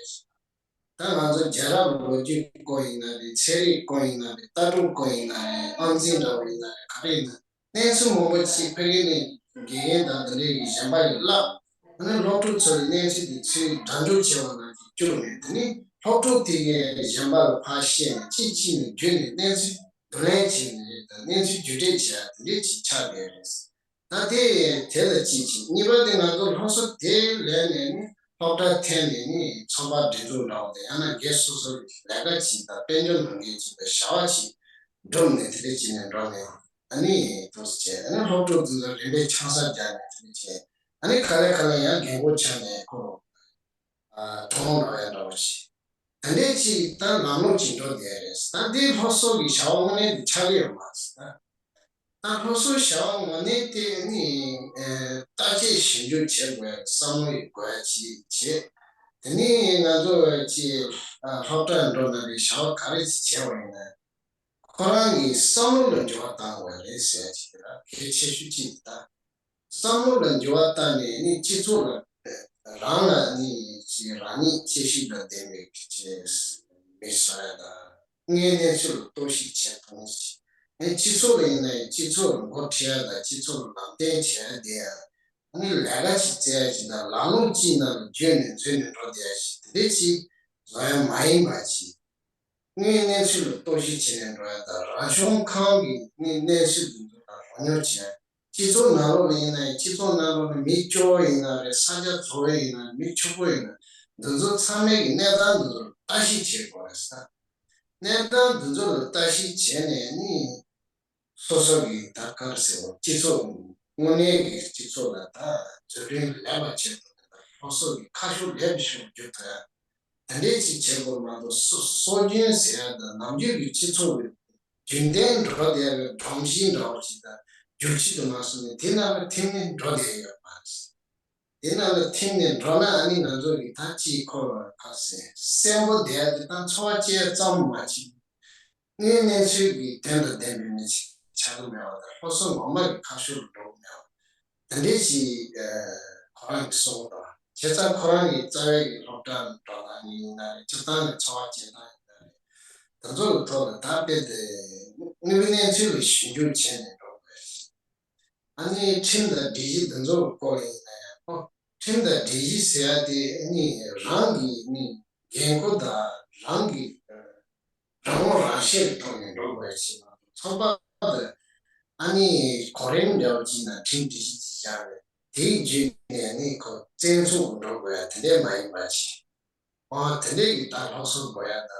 ད་ང་ཚོ་རྒྱལ་རབས་ལོ་རྒྱུས་སྐོར་ཡིན་ན་རེད། ཚན་རིག་སྐོར་ཡིན་ན་རེད། ལྟ་གྲུབ་སྐོར་ཡིན་ན་རེད། དབང་འཛིན་འདྲ་བོ་ཡིན་ན་རེད། ག་རེ་ཡིན་ན། གནས་ཚུལ་མང་པོ་ཅིག་ཕ་གི་ནས་དགེ་རྒན་དང་དེ་འདྲའི་གི་གཞན་པ་ཡིས་བསླབ། ཨ་ནི་སློབ་ཕྲུག་ཚོ་ལ་གནས་ཚུལ་དེ་ཚུར་སྒྲ་འཇུག་བྱས་པ་ནང་བཞིན་བསྐྱུར་ནས། དེ་ནས་སློབ་ཕྲུག་དེ་གས་གཞན་པ་ལ་ཕར་བཤད་ནས་གཅིག་གཅིག་ནས་བརྒྱུད་ནས་གནས་ཚུལ་བསྡུ་ལེན་བྱས་ནས་རེད། ད་གནས་ཚུལ་བརྒྱུད་སྤྲོད་བྱས་ཡ་དེ་འདྲའི་ཅིག་ཆགས་བསྡད་རེད། ད་དེ་དེ་ལ་གཅིག་བྱས། གཉིས་པ་དེ་ང་ཚོ་སློབ་གསོ་དེ་ལས་ནས་ནི་སློབ་གྲྭ་འཐེན་ནས་ནི་ཚོགས་པ་སྒྲིག་འཛུགས་འདྲ་བོ་དང་། ཡང་ན་སྒེར་སོ་སོ་ལས་ཀ་ཅིག་དང་དཔལ་འབྱོར་ནང་འགན་ཅིག་དང་བྱ་བ་ཅིག་བསྒྲུབས་ནས་དེ་འདྲ་བྱས་ནས་འགྲོ་ནས། ཨ་ནི་དུ་བྱས། ཨ་ནི་སློབ་ཕྲུག་དེ་ཚོ་རིམ་པས་ཆང་ས་རྒྱག་ནས་དེ་འདྲ་བྱས། ཨ་ནི་ག་ལེ་ག་ལེ་ཡང་རྒན་གོག་ཆགས་ནས་ཁོ་ཨ་དོ་སྣང་འགྲོ་ཡ་འདྲ་བོ་ཅིག་དེ་འདྲས་ཅིག་ད་ལམ་ལུགས་ཅིག་འགྲོ་བསྡད་རེད། ད་འདི་སློབ་གསོ་གི་བྱ་བ་དངོས་གནས་དེ་ཆགས་ཀྱི་ཡོད་མ་རེད་ད། ད་སློབ་གསོའི་བྱ་བ་དངོས་གནས་དེ་ནི་ཨེ་བརྟག་དཔྱད་ཞིབ་འཇུག་བྱེད་དགོས་ཡ་བསམ་བློ་ཡི་དགོས་ཡ་ཅིག་བྱེད། དེ་ནི་ང་ཚོ་ཅིག་ཨ་སློབ་གྲྭར་འགྲོ་ན་རེད། བྱ་བ་ག་རེ་ཅིག་བྱས་པ་ཡིན་ན་ཁོ་རང་གི་བསམ་བློ་ལ་འགྱུར་བ་བཏང་དགོས་རེད་ཟེར་ཡ་ཅིག་དེ་ལ་གལ་ཆེ་ཤོས་ཅིག་དེ་ད། བསམ་བློ་ལ་འགྱུར་བ་བཏང་ནས་ནི་སྤྱི་ཚོགས་ལ་རང་ལ་ནི་ཅིག་རང་ཉིད་དཔྱད་ཞིབ་དང་ལྡན་པའི་ཅིག་མི་བཟོ་ཡ་དང་། དངོས་གནས་ཚུལ་ལ་རྟོག་ཞིབ་བྱེད་ཐུབ་ནི་ཅིག་ཨེ་སྤྱི་ཚོགས་ལ་ཡིན་ན་ཡང་སྤྱི་ཚོགས་ལ་འགོ་ཁྲིད་ཡ་དང་སྤྱི་ཚོགས་ལ་ལམ་སྟོན་བྱེད་ཡ་དེ་ཡང་ནི་ལས་ཀ་ཅིག་བཙལ་ཡ་ཅིག་དང་། ལམ་ལུགས་གཅིག་ནང་ལ་འཇུས་ནས་འཛུལ་ནས་འགྲོ་བསྡད་ཡ་ཅིག་དེ་འདྲ་ཅིག་བཟོ་ཡ་མ་ཡིན་པ་ཅིག་དངོས་གནས་ཚུལ་ལ་རྟོག་ཞིབ་བྱེད་ནས་འགྲོ་ཡ་དང་། རང་བྱུང་ཁམས་ཀྱི་དངོས་གནས་ཚུལ་དེ་ཚོ་ལ་རོགས་སྐྱོར་བྱེད་ཡ། སྤྱི་ཚོགས་ནང་ལོགས་ལ་ཡིན་ན་ཡང་སྤྱི་ཚོགས་ནང་ལོགས་ལ་མི་སྐྱོ་བོ་ཡིན་ན་རེད། ས་ཆ་བཙོག་པོ་ཡིན་ན་རེད། མི་ཕྱུག་པོ་ཡིན་ན་རེད། འདི་ཚོ་ཚང་མའི་གི་གནས་སྟངས་འདི་ཚོ་ལ་བརྟག་ཞིབ་བྱེད་དགོས་རེད་ཟེར། གནས་སྟངས་འདི་ཚོ་ལ་ལྟ་ཞིབ་བྱས་ནས་ནི། སོ་སོ་གི་ད་ག་རེ་ཟེར་བ། སྤྱི་ཚོགས་དངོས་གནས་ཀྱི་སྤྱི་ཚོགས་ལ་ད་འཛུགས་སྐྲུན་ལེགས་པ་བྱེད་ཐུབ་པ། སློབ་གསོ་གི་ཁ་ཕྱོགས་ལེགས་པ་ཞིག་བསྒྱུར་ཐུབ་ཡ། དེ་འདྲས་ཅིག་བྱེད་དགོས་མ་གཏོགས། སྲོལ་སྲོལ་རྒྱུན་ཟེར་ཡ་དང་ནམ་རྒྱུན་གྱི་སྤྱི་ཚོགས་ཀྱི་རྒྱུན་ལྡན་འགྲོ་བསྡད་ཡ་གི་སྒྲོམ་གཞི་འདྲ་བོ་ཅིག་དང་འགྱུར་བཅོས་དུ་མ་སོང་ནས་དེ་ནང་ལ་ཐིམ་ནས་འགྲོ་བསྡད་ཡོད་མ་རེད། དེ་ནང་ལ་ཐིམ་ནས་འགྲོ་ན་ཨ་ནི་ང་ཚོ་གི་ད་ཅིག་ཁོ་ལ་ག་ཟེར། གསོན་པོ་བསྡད་ཡ་དེ་དང་འཚོ་བ་སྐྱེལ་ཙམ་མ་ཅིག་དངོས་གནས་ཚུལ་གྱི་དོན་དང་ལྡན་པའི་མི་ཞིག་ཆགས་ཀྱི་མེད་པ་དང་། སློབ་གསོ་ངོ་མ་གི་ཁ་ཕྱོགས་ལ་འགྲོ་གི་མེད་པ། དེ་འདྲས་ཞིག་ཨ་ཁོ་རང་གིས་གསུངས་པ་དང་། བྱས་ཙང་ཁོ་རང་གི་རྩ་བའི་གི་སློབ་གྲྭ་ལ་འགྲོ་སྟངས་ཡིན་ན་རེད། སྤྱིར་བཏང་གི་འཚོ་བ་སྐྱེལ་སྟངས་ཡིན་ན་རེད། དེ་ཚོ་གི་ཐོག་ལ་ད་དཔེ་དེ་དངོས་གནས་ཚུལ་ལ་ཞིབ་འཇུག་བྱས་ནས་འགྲོ་དགོས་ཤིང་། ཨ་ནི་ཁྲིམས་དང་སྒྲིག་གཞི་འདི་ཚོ་གི་སྐོར་ཡིན་ན་ཡང་། ཨོ། ཁྲིམས་དང་སྒྲིག་གཞི་ཟེར་ཡ་དེ་ཨ་ནི་རང་གི་ནི་འགན་ཁུར་དང་རང་གི་རང་དབང་རང་བཞིན་གྱི་ཐོག་ནས་འགྲོ་དགོས་ཡ་ཞིག་མ་གཏོགས། ཚོགས་པ་དང་ཨ་ནི་གོ་རིམ་འདྲ་བོ་ཅིག་ནང་ཁྲིམས་སྒྲིག་གཞི་ཅིག་བཞག་རེད། དེའི་བརྒྱུད་ནས་ནི་ཁོ་བཙན་ཚུགས་འགྲོ་དགོས་ཡ་དེ་འདྲས་མ་ཡིན་པ་ཞིག་ཨོ། དེ་འདྲས་ཀྱི་ད་སློབ་གསོ་དགོས་ཡ་ད་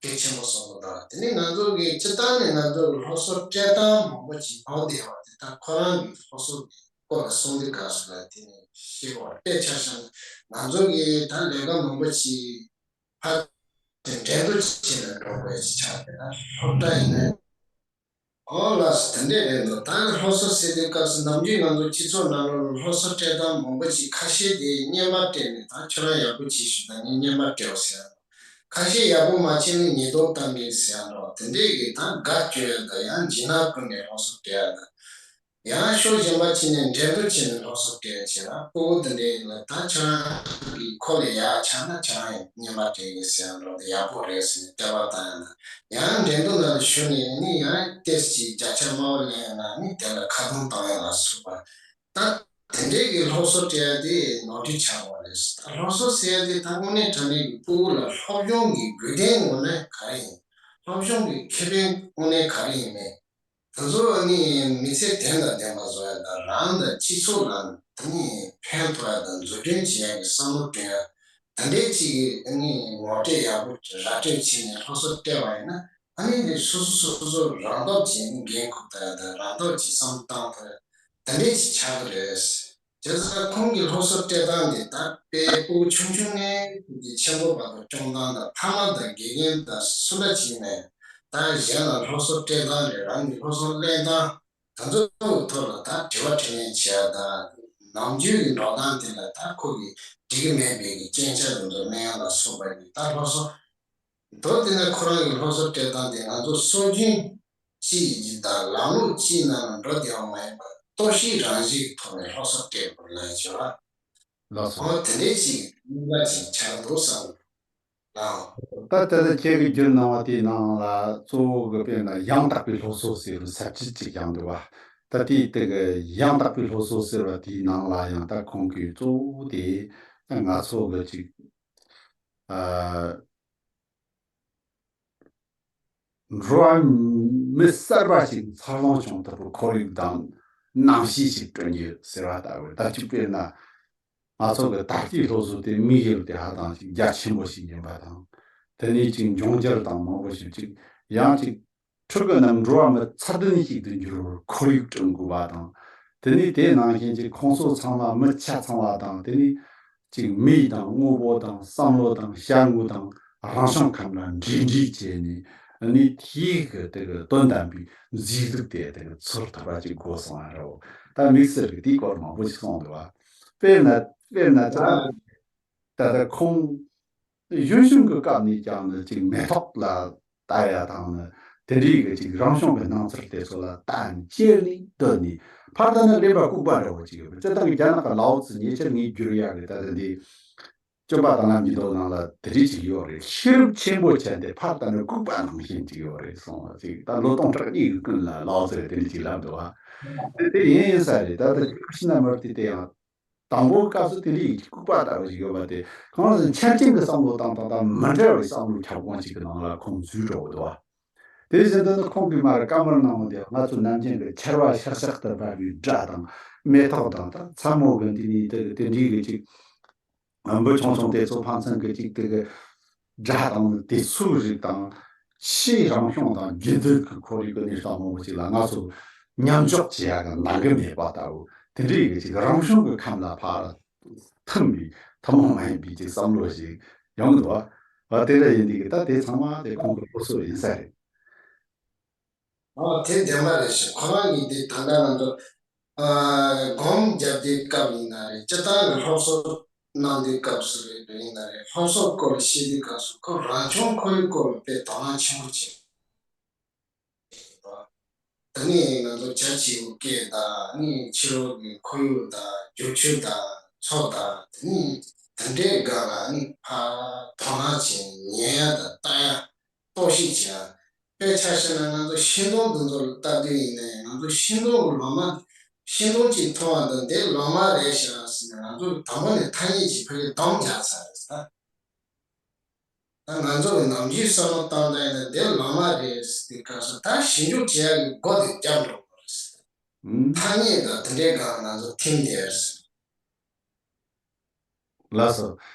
གལ་ཆེན་པོ་བཟོ་དགོས་ད། དེ་ནི་ང་ཚོ་གི་སྤྱིར་བཏང་ནས་ང་ཚོ་གི་སློབ་གསོ་སྤྲད་སྟངས་མང་པོ་ཅིག་ནོར་བསྡད་པ་དེ་ད་ཁོ་རང་གི་སློབ་གསོ་གི་སྐོར་ལ་གསུང་དུས་སྐབས་སུ་ལ་དེ་ནི་ཤེས་དགོས། དཔེ་ཆ་བཞག་ན་ང་ཚོ་གི་ད་ལས་ཀ་མང་པོ་ཅིག་ཕར་དེ་འགྲན་བསྡུར་བྱེད་ནས་འགྲོ་དགོས་ཅིག་ཆགས་ཏེ། ད་སློབ་གྲྭ་ཡིན་ན། ཨོ་ལགས་སོ། དེ་འདྲས་རེད་འདུག་ད་ནི་སློབ་གསོ་ཟེར་དུས་སྐབས་སུ་ནམ་རྒྱུན་ང་ཚོ་སྤྱི་ཚོགས་ནང་ལོགས་ལ་སློབ་གསོ་སྤྲད་སྟངས་མང་པོ་ཅིག་ཁ་ཤས་དེ་བརྙན་པར་སྤྲད་ནས། ད་ཁྱོད་རང་ཡག་པོ་བྱས་ཤིག་ད་ངས་བརྙན་པར་སྤྲད་འོ་ཟེར་ཡ། ཁ་ཤས་ཡག་པོ་མ་བྱས་ན་ཉེས་རྡུང་བཏང་གི་ཟེར་ཡ་འདྲ་བོ་དེ་འདྲས་ཀྱི་ད་དགའ་སྐྱོ་ཡ་དང་། ཡང་འཇིགས་སྣང་ཀུན་ནས་སློབ་གསོ་སྤྲད་ཡ་དང་། ཡང་ཕྱོགས་གཞན་པ་ཕྱིན་ནས་འགྲན་བསྡུར་བྱས་ནས་སློབ་གསོ་སྤྲད་ཡ་བྱས་ན། སྤུ་གུ་དེ་འདྲས་ལ་ད་ཁྱོད་རང་གི་ཁོ་ལས་ཡག་ཆགས་ན་ཁྱོད་རང་ཡང་བརྙན་པར་སྤྲད་གི་ཟེར་ཡ་འདྲ་བོ་དེ་ཡག་པོ་རེད་ཟེར་ནས་སྐྱོར་བ་བཏང་ཡ་དང་། ཡང་འགྲན་བསྡུར་ནང་ལ་ཞུགས་ནས་ནི་ཡང་ཏོག་ཙམ་བརྒྱ་ཆ་དམའ་བ་ལེན་ཡ་ན་ནི་དེ་ལ་ཁ་རྡུང་བཏང་ཡ་ལ་སོགས་པ། ད་དེ་འདྲས་ཀྱི་སློབ་གསོ་སྤྲད་ཡ་དེ་ནོར་འཁྲུལ་ཆགས་པ་རེད། ད་སློབ་གསོ་ཟེར་ཡ་དེ་ད་དངོས་གནས་དྲང་གནས་ཀྱི་སྤུ་གུ་ལ་སློབ་སྦྱོང་གི་དགོས་གལ་དངོས་གནས་ག་རེ་ཡིན། སློབ་སྦྱོང་གི་ཁེ་ཕན་དངོས་གནས་ག་རེ་ཡིན་མིན། དེ་ཚོ་ནི་མི་ཚེ་དོན་དང་ལྡན་པ་བཟོ་ཡ་དང་། རང་དང་སྤྱི་ཚོགས་ལ་དེ་ནི་ཕན་ཐོགས་ཡ་དང་འཛུགས་སྐྲུན་བྱེད་ཡ་གི་བསམ་བློ་བསྐྲུན་ཡ། དེ་འདྲའི་ཅིག་གི་ནི་ངོ་སྤྲོད་ཡག་པོ་ར་སྤྲོད་བྱས་ནས་སློབ་གསོ་སྤྲད་པ་ཡིན་ན། ཨ་ནི་ནི་སོ་སོ་སོ་སོ་རང་སྟོབས་ཀྱིས་ནི་འགན་འཁུར་ཐུབ་ཡ་དང་། རང་སྟོབས་ཀྱིས་བསམ་བློ་བཏང་ཐུབ་ཡ་དེ་འདྲའི་ཅིག་ཆགས་ཀྱི་རེད། བྱས་ཙང་ཁོང་གི་སློབ་གསོ་སྤྲད་སྟངས་འདི་ད་དཔེ་སྤུ་གུ་ཆུང་ཆུང་ནས་ཁོང་གི་ཆེན་པོ་བར་དུ་སྐྱོང་སྟངས་དང་། ཕ་མ་དང་དགེ་རྒན་དང་སུ་འདྲ་ཅིག་ནས་ད་གཞན་ལ་སློབ་གསོ་སྤྲད་སྟངས་རེད། རང་གི་སློབ་གསོ་ལེན་སྟངས་དེ་ཚོ་གི་ཐོག་ལ་ད་དྲི་བ་དྲིས་ལན་བྱེད་ཡ་དང་། ནམ་རྒྱུན་གྱི་འགྲོ་སྟངས་དེ་ལ་ད་ཁོ་གིས་འགྲིག་གི་མེད་པའི་གི་སྐྱོན་ཆ་དེ་ཚོ་སྨན་ཁང་ལ་སོགས་པ་གི་ད་སློབ་གསོ། མདོར་བསྡུས་ན་ཁོ་རང་གི་སློབ་གསོ་སྤྲད་སྟངས་དེ་ང་ཚོ་སྲོལ་རྒྱུན་གཅིག་དང་ལམ་ལུགས་གཅིག་ནང་ལ་འགྲོ་བསྡད་པ་མ་ཡིན་པར། གཏོར་བཤིག་རང་བཞིན་གྱི་ཐོག་ནས་སློབ་གསོ་སྤྲད་དགོས་ལབ་བྱས་པ། ལགས་སོ། འོ་དེ་འདྲས་ཅིག་རྙོག་དྲ་ཅིག་ཆགས་འདུག་བསམ་ལགས། ད་ལྟ་ད་ཁྱེད་ཀྱིས་བསྒྱུར་གནང་བ་དེའི་ནང་ལ་གཙོ་བོ་གི་དཔེར་ན་ཡང་དག་པའི་སློབ་གསོ་ཟེར་བའི་ས་བཅད་ཅིག་ཡང་འདུག་བ། ད་དེའི་སྟེང་གི་ཡང་དག་པའི་སློབ་གསོ་ཟེར་བ་དེའི་ནང་ལ་ཡང་ད་ཁོང་གིས་གཙོ་བོ་དེ་ང་ཚོ་གི་ཅིག་ཨ། འགྲོ་བ་མི་གསར་པ་ཞིག་འཚར་ལོངས་བྱུང་ཐུབ་པའི་ཁོར་ཡུག་དང་གནམ་གཤིས་ཤིག་བསྐྲུན་རྒྱུ་ཟེར་བ་ལྟ་བུ། ད་ཅིག་དཔེར་ན་ང་ཚོ་གི་ད་ལྟའི་སློབ་གསོ་དེ་དམིགས་ཡུལ་དེ་ཧ་ཅང་ཞིག་རྒྱ་ཆེན་པོ་ཞིག་ཡིན་པ་དང་། དེ་ནས་ཅིག་འབྱུང་འགྱུར་དང་མང་པོ་ཞིག་ཅིག་ཡང་ཅིག་ཕྲུ་གུ་རྣམས་འགྲོ་བ་མི་ཚད་ལྡན་ཞིག་ཏུ་འགྱུར་བར་ཁོར་ཡུག་བསྐྲུན་དགོས་པ་དང་། དེ་ནས་དེ་ནང་བཞིན་གྱི་ཁོང་ཚོ་ཚང་མ་མི་ཆ་ཚང་བ་དང་། དེ་ནས་ཅིག་མི་དང་དངོས་པོ་དང་བསམ་བློ་དང་བྱ་དངོས་དང་རང་བྱུང་ཁམས་ལ་འབྲེལ་འདྲིས་བྱས་ནས། ཨ་ནི་དེའི་གི་དེ་གི་དོན་དམ་པའི་མཛེས་སྡུག་དེ་དེ་གི་ཚོར་ཐུབ་པ་ཅིག་དགོས་སོང་བ་རེད། ད་དམིགས་བསལ་གྱི་དེའི་སྐོར་མང་པོ་ཞིག་གསུངས་འདུག་བ། དཔེར་ན་དཔེར་ན་ཅིག་ད་ལྟ་ཁོང་གཞོན་གཞོན་གྱི་སྐབས་ནས་ཀྱང་ནི་ཅིག་མེ་ཏོག་ལ་ལྟ་ཡ་དང་ནི། དེ་འདྲའི་གི་ཅིག་རང་བྱུང་གི་སྣང་ཚུལ་དེ་ཚོ་ལ་ལྟ་ནས་ཅེར་ནས་སྡོད་ནས། ཕར་ལྟ་ན་གླེན་པ་ལྐུགས་པ་འདྲ་བོ་ཅིག་ཡོད་པ། སྤྱིར་བཏང་གི་རྒྱ་ནག་གི་ལའོ་ཙི་ཉེ་ཆར་ངས་བསྒྱུར་ཡག་གི་ད་ལྟ་འདི་སྐྱོན་པ་དང་ལམ་གྱི་མདོ་ནང་ལ་དེ་འདྲའི་ཅིག་ཡོད་རེད། ཤེས་རབ་ཆེན་པོ་ཅན་དེ་ཕར་ལྟ་ན་ལྐུགས་པ་ནང་བཞིན་ཅིག་ཡོད་རེད་གསུངས་པ་ཅིག་ད་ལོ་སྟོང་ཕྲག་གཉིས་ཀྱི་ཀུན་ལ་ལའོ་ཙི་རེད་དེ་འདྲ་ཅིག་ལབ་འདུག་བ། དེ་དེ་ཡིན་ཡིན་ས་རེད། ད་ལྟ་ཀུ་ཤི་ན་མར་དེ་དེ་ཡང་། དང་པོའི་སྐབས་སུ་དེ་འདྲའི་ལྐུགས་པ་ལྟ་བུ་ཞིག་ཡོད་པ་དེ། གང་ཟེར་ན་ཆ་རྐྱེན་གྱི་བསམ་བློ་བཏང་སྟངས་དང་མི་འདྲ་བའི་བསམ་བློ་ཁྱབ་ཁོངས་ཤིག་གི་ནང་ལ་ཁོང་འཛུལ་འགྲོ་གི་འདུག་བ། དེ་བཞིན་དུ་ནི་ཁོང་གིས་མར་བཀའ་མོལ་གནང་བ་དེ། ང་ཚོ་ནམ་རྒྱུན་གྱི་ཆར་པ་ཤག་ཤག་ཏུ་འབབ་པའི་སྒྲ་དང་། མེ་ཏོག་དང་། ད་མཚན་མོ་གི་འདི་ནི་དེ་དེ་འདྲའི་གི་ཅིག་འབུ་ཆུང་ཆུང་དེ་ཚོ་ཕན་ཚུན་གྱི་ཅིག་དེ་གི་སྒྲ་དང་དེ་ཚོའི་རིགས་དང་ ཆེས་རང་སྐྱོང་དང་རྒྱུན་མཐུད་ཀྱི་ཁོར་ཡུག་གི་གནས་སྟངས་མང་པོ་ཅིག་ལ་ང་ཚོ་མཉམ་འཇོག་བྱེད་ཡག་གི་ནང་གི་མེད་པ་ལྟ་བུ་དེ་འདྲའི་གི་ཅིག་རང་བྱུང་གི་ཁམས་ལ་ཕར་ཐིམ་པའི་ཐུན་མོང་མ་ཡིན་པའི་ཅིག་བསམ་བློ་ཞིག་ཡོང་གི་འདུག་བ། དེ་འདྲ་ཡིན་དུས་ཀྱི་ད་དེ་ཚང་མ་དེ་ཁོང་གི་སློབ་གསོ་ཡིན་ས་རེད། ཨོ་དེ་བདེན་པ་རེད་ཤག་ཁོ་རང་གིས་འདི་ད་ལྟ་ང་ཚོ་ཨ་སྒོམ་རྒྱབ་དུས་སྐབས་ཡིན་ན་རེད། སྤྱིར་བཏང་གི་སློབ་གསོ་གནང་དུས་སྐབས་སུ་རེད་ཡིན་ན་རེད། སློབ་གསོ་སྐོར་ལ་བཤད་དུས་སྐབས་སུ་ཁོ་རང་བྱུང་ཁོར་ཡུག་སྐོར་ལ་དཔེ་དོ་སྣང་ཆེན་པོ་བྱེད། དེ་ནས་ང་ཚོ་བྱ་བྱིའུ་སྐད་དང་ནི་ཕྱི་རོལ་གྱི་ཁོར་ཡུག་དང་རྒྱུ་ཆུ་དང་མཚོ་དང་དེ་ནས་དེ་འདྲའི་སྒང་ལ་ནི་ཕར་དོ་སྣང་བྱེད། ཉན་ཡ་དང་ལྟ་ཡ། རྟོག་ཞིབ་བྱེད་ཡ། དཔེ་ཆ་བཞག་ན་ང་ཚོ་ཤིང་སྡོང་འདི་ཚོ་ལ་ལྟ་དུས་ཡིན་ནའི་ང་ཚོ་ཤིང་སྡོང་གི་ལོ་མ། ཤིང་སྡོང་གཅིག་མཐོང་བ་དང་འདི་ལོ་མ་རེད་ཤག་ཟེར་ནས་ང་ཚོ་དང་པོ་ནས་ཐ་སྙད་ཅིག་ཕ་གིར་སྡོམ་རྒྱག་ཚར་རེད་ད། ད་ང་ཚོ་གི་ནམ་རྒྱུན་བསམ་བློ་བཏང་བསྡད་ན་འདི་ལོ་མ་རེད་ཟེར་དུས་སྐབས་སུ་ད་ཞིབ་འཇུག་བྱེད་ཡ་གི་སྒོ་དེ་བརྒྱབ་འགྲོ་དགོས་རེད་ཟེར། ཨུམ། ཐ་སྙད་དང་དེ་འདྲའི་སྒང་ང་ཚོ་ཐིམ་བསྡད་ཡོད་རེད་ཟེར། ལགས་སོ།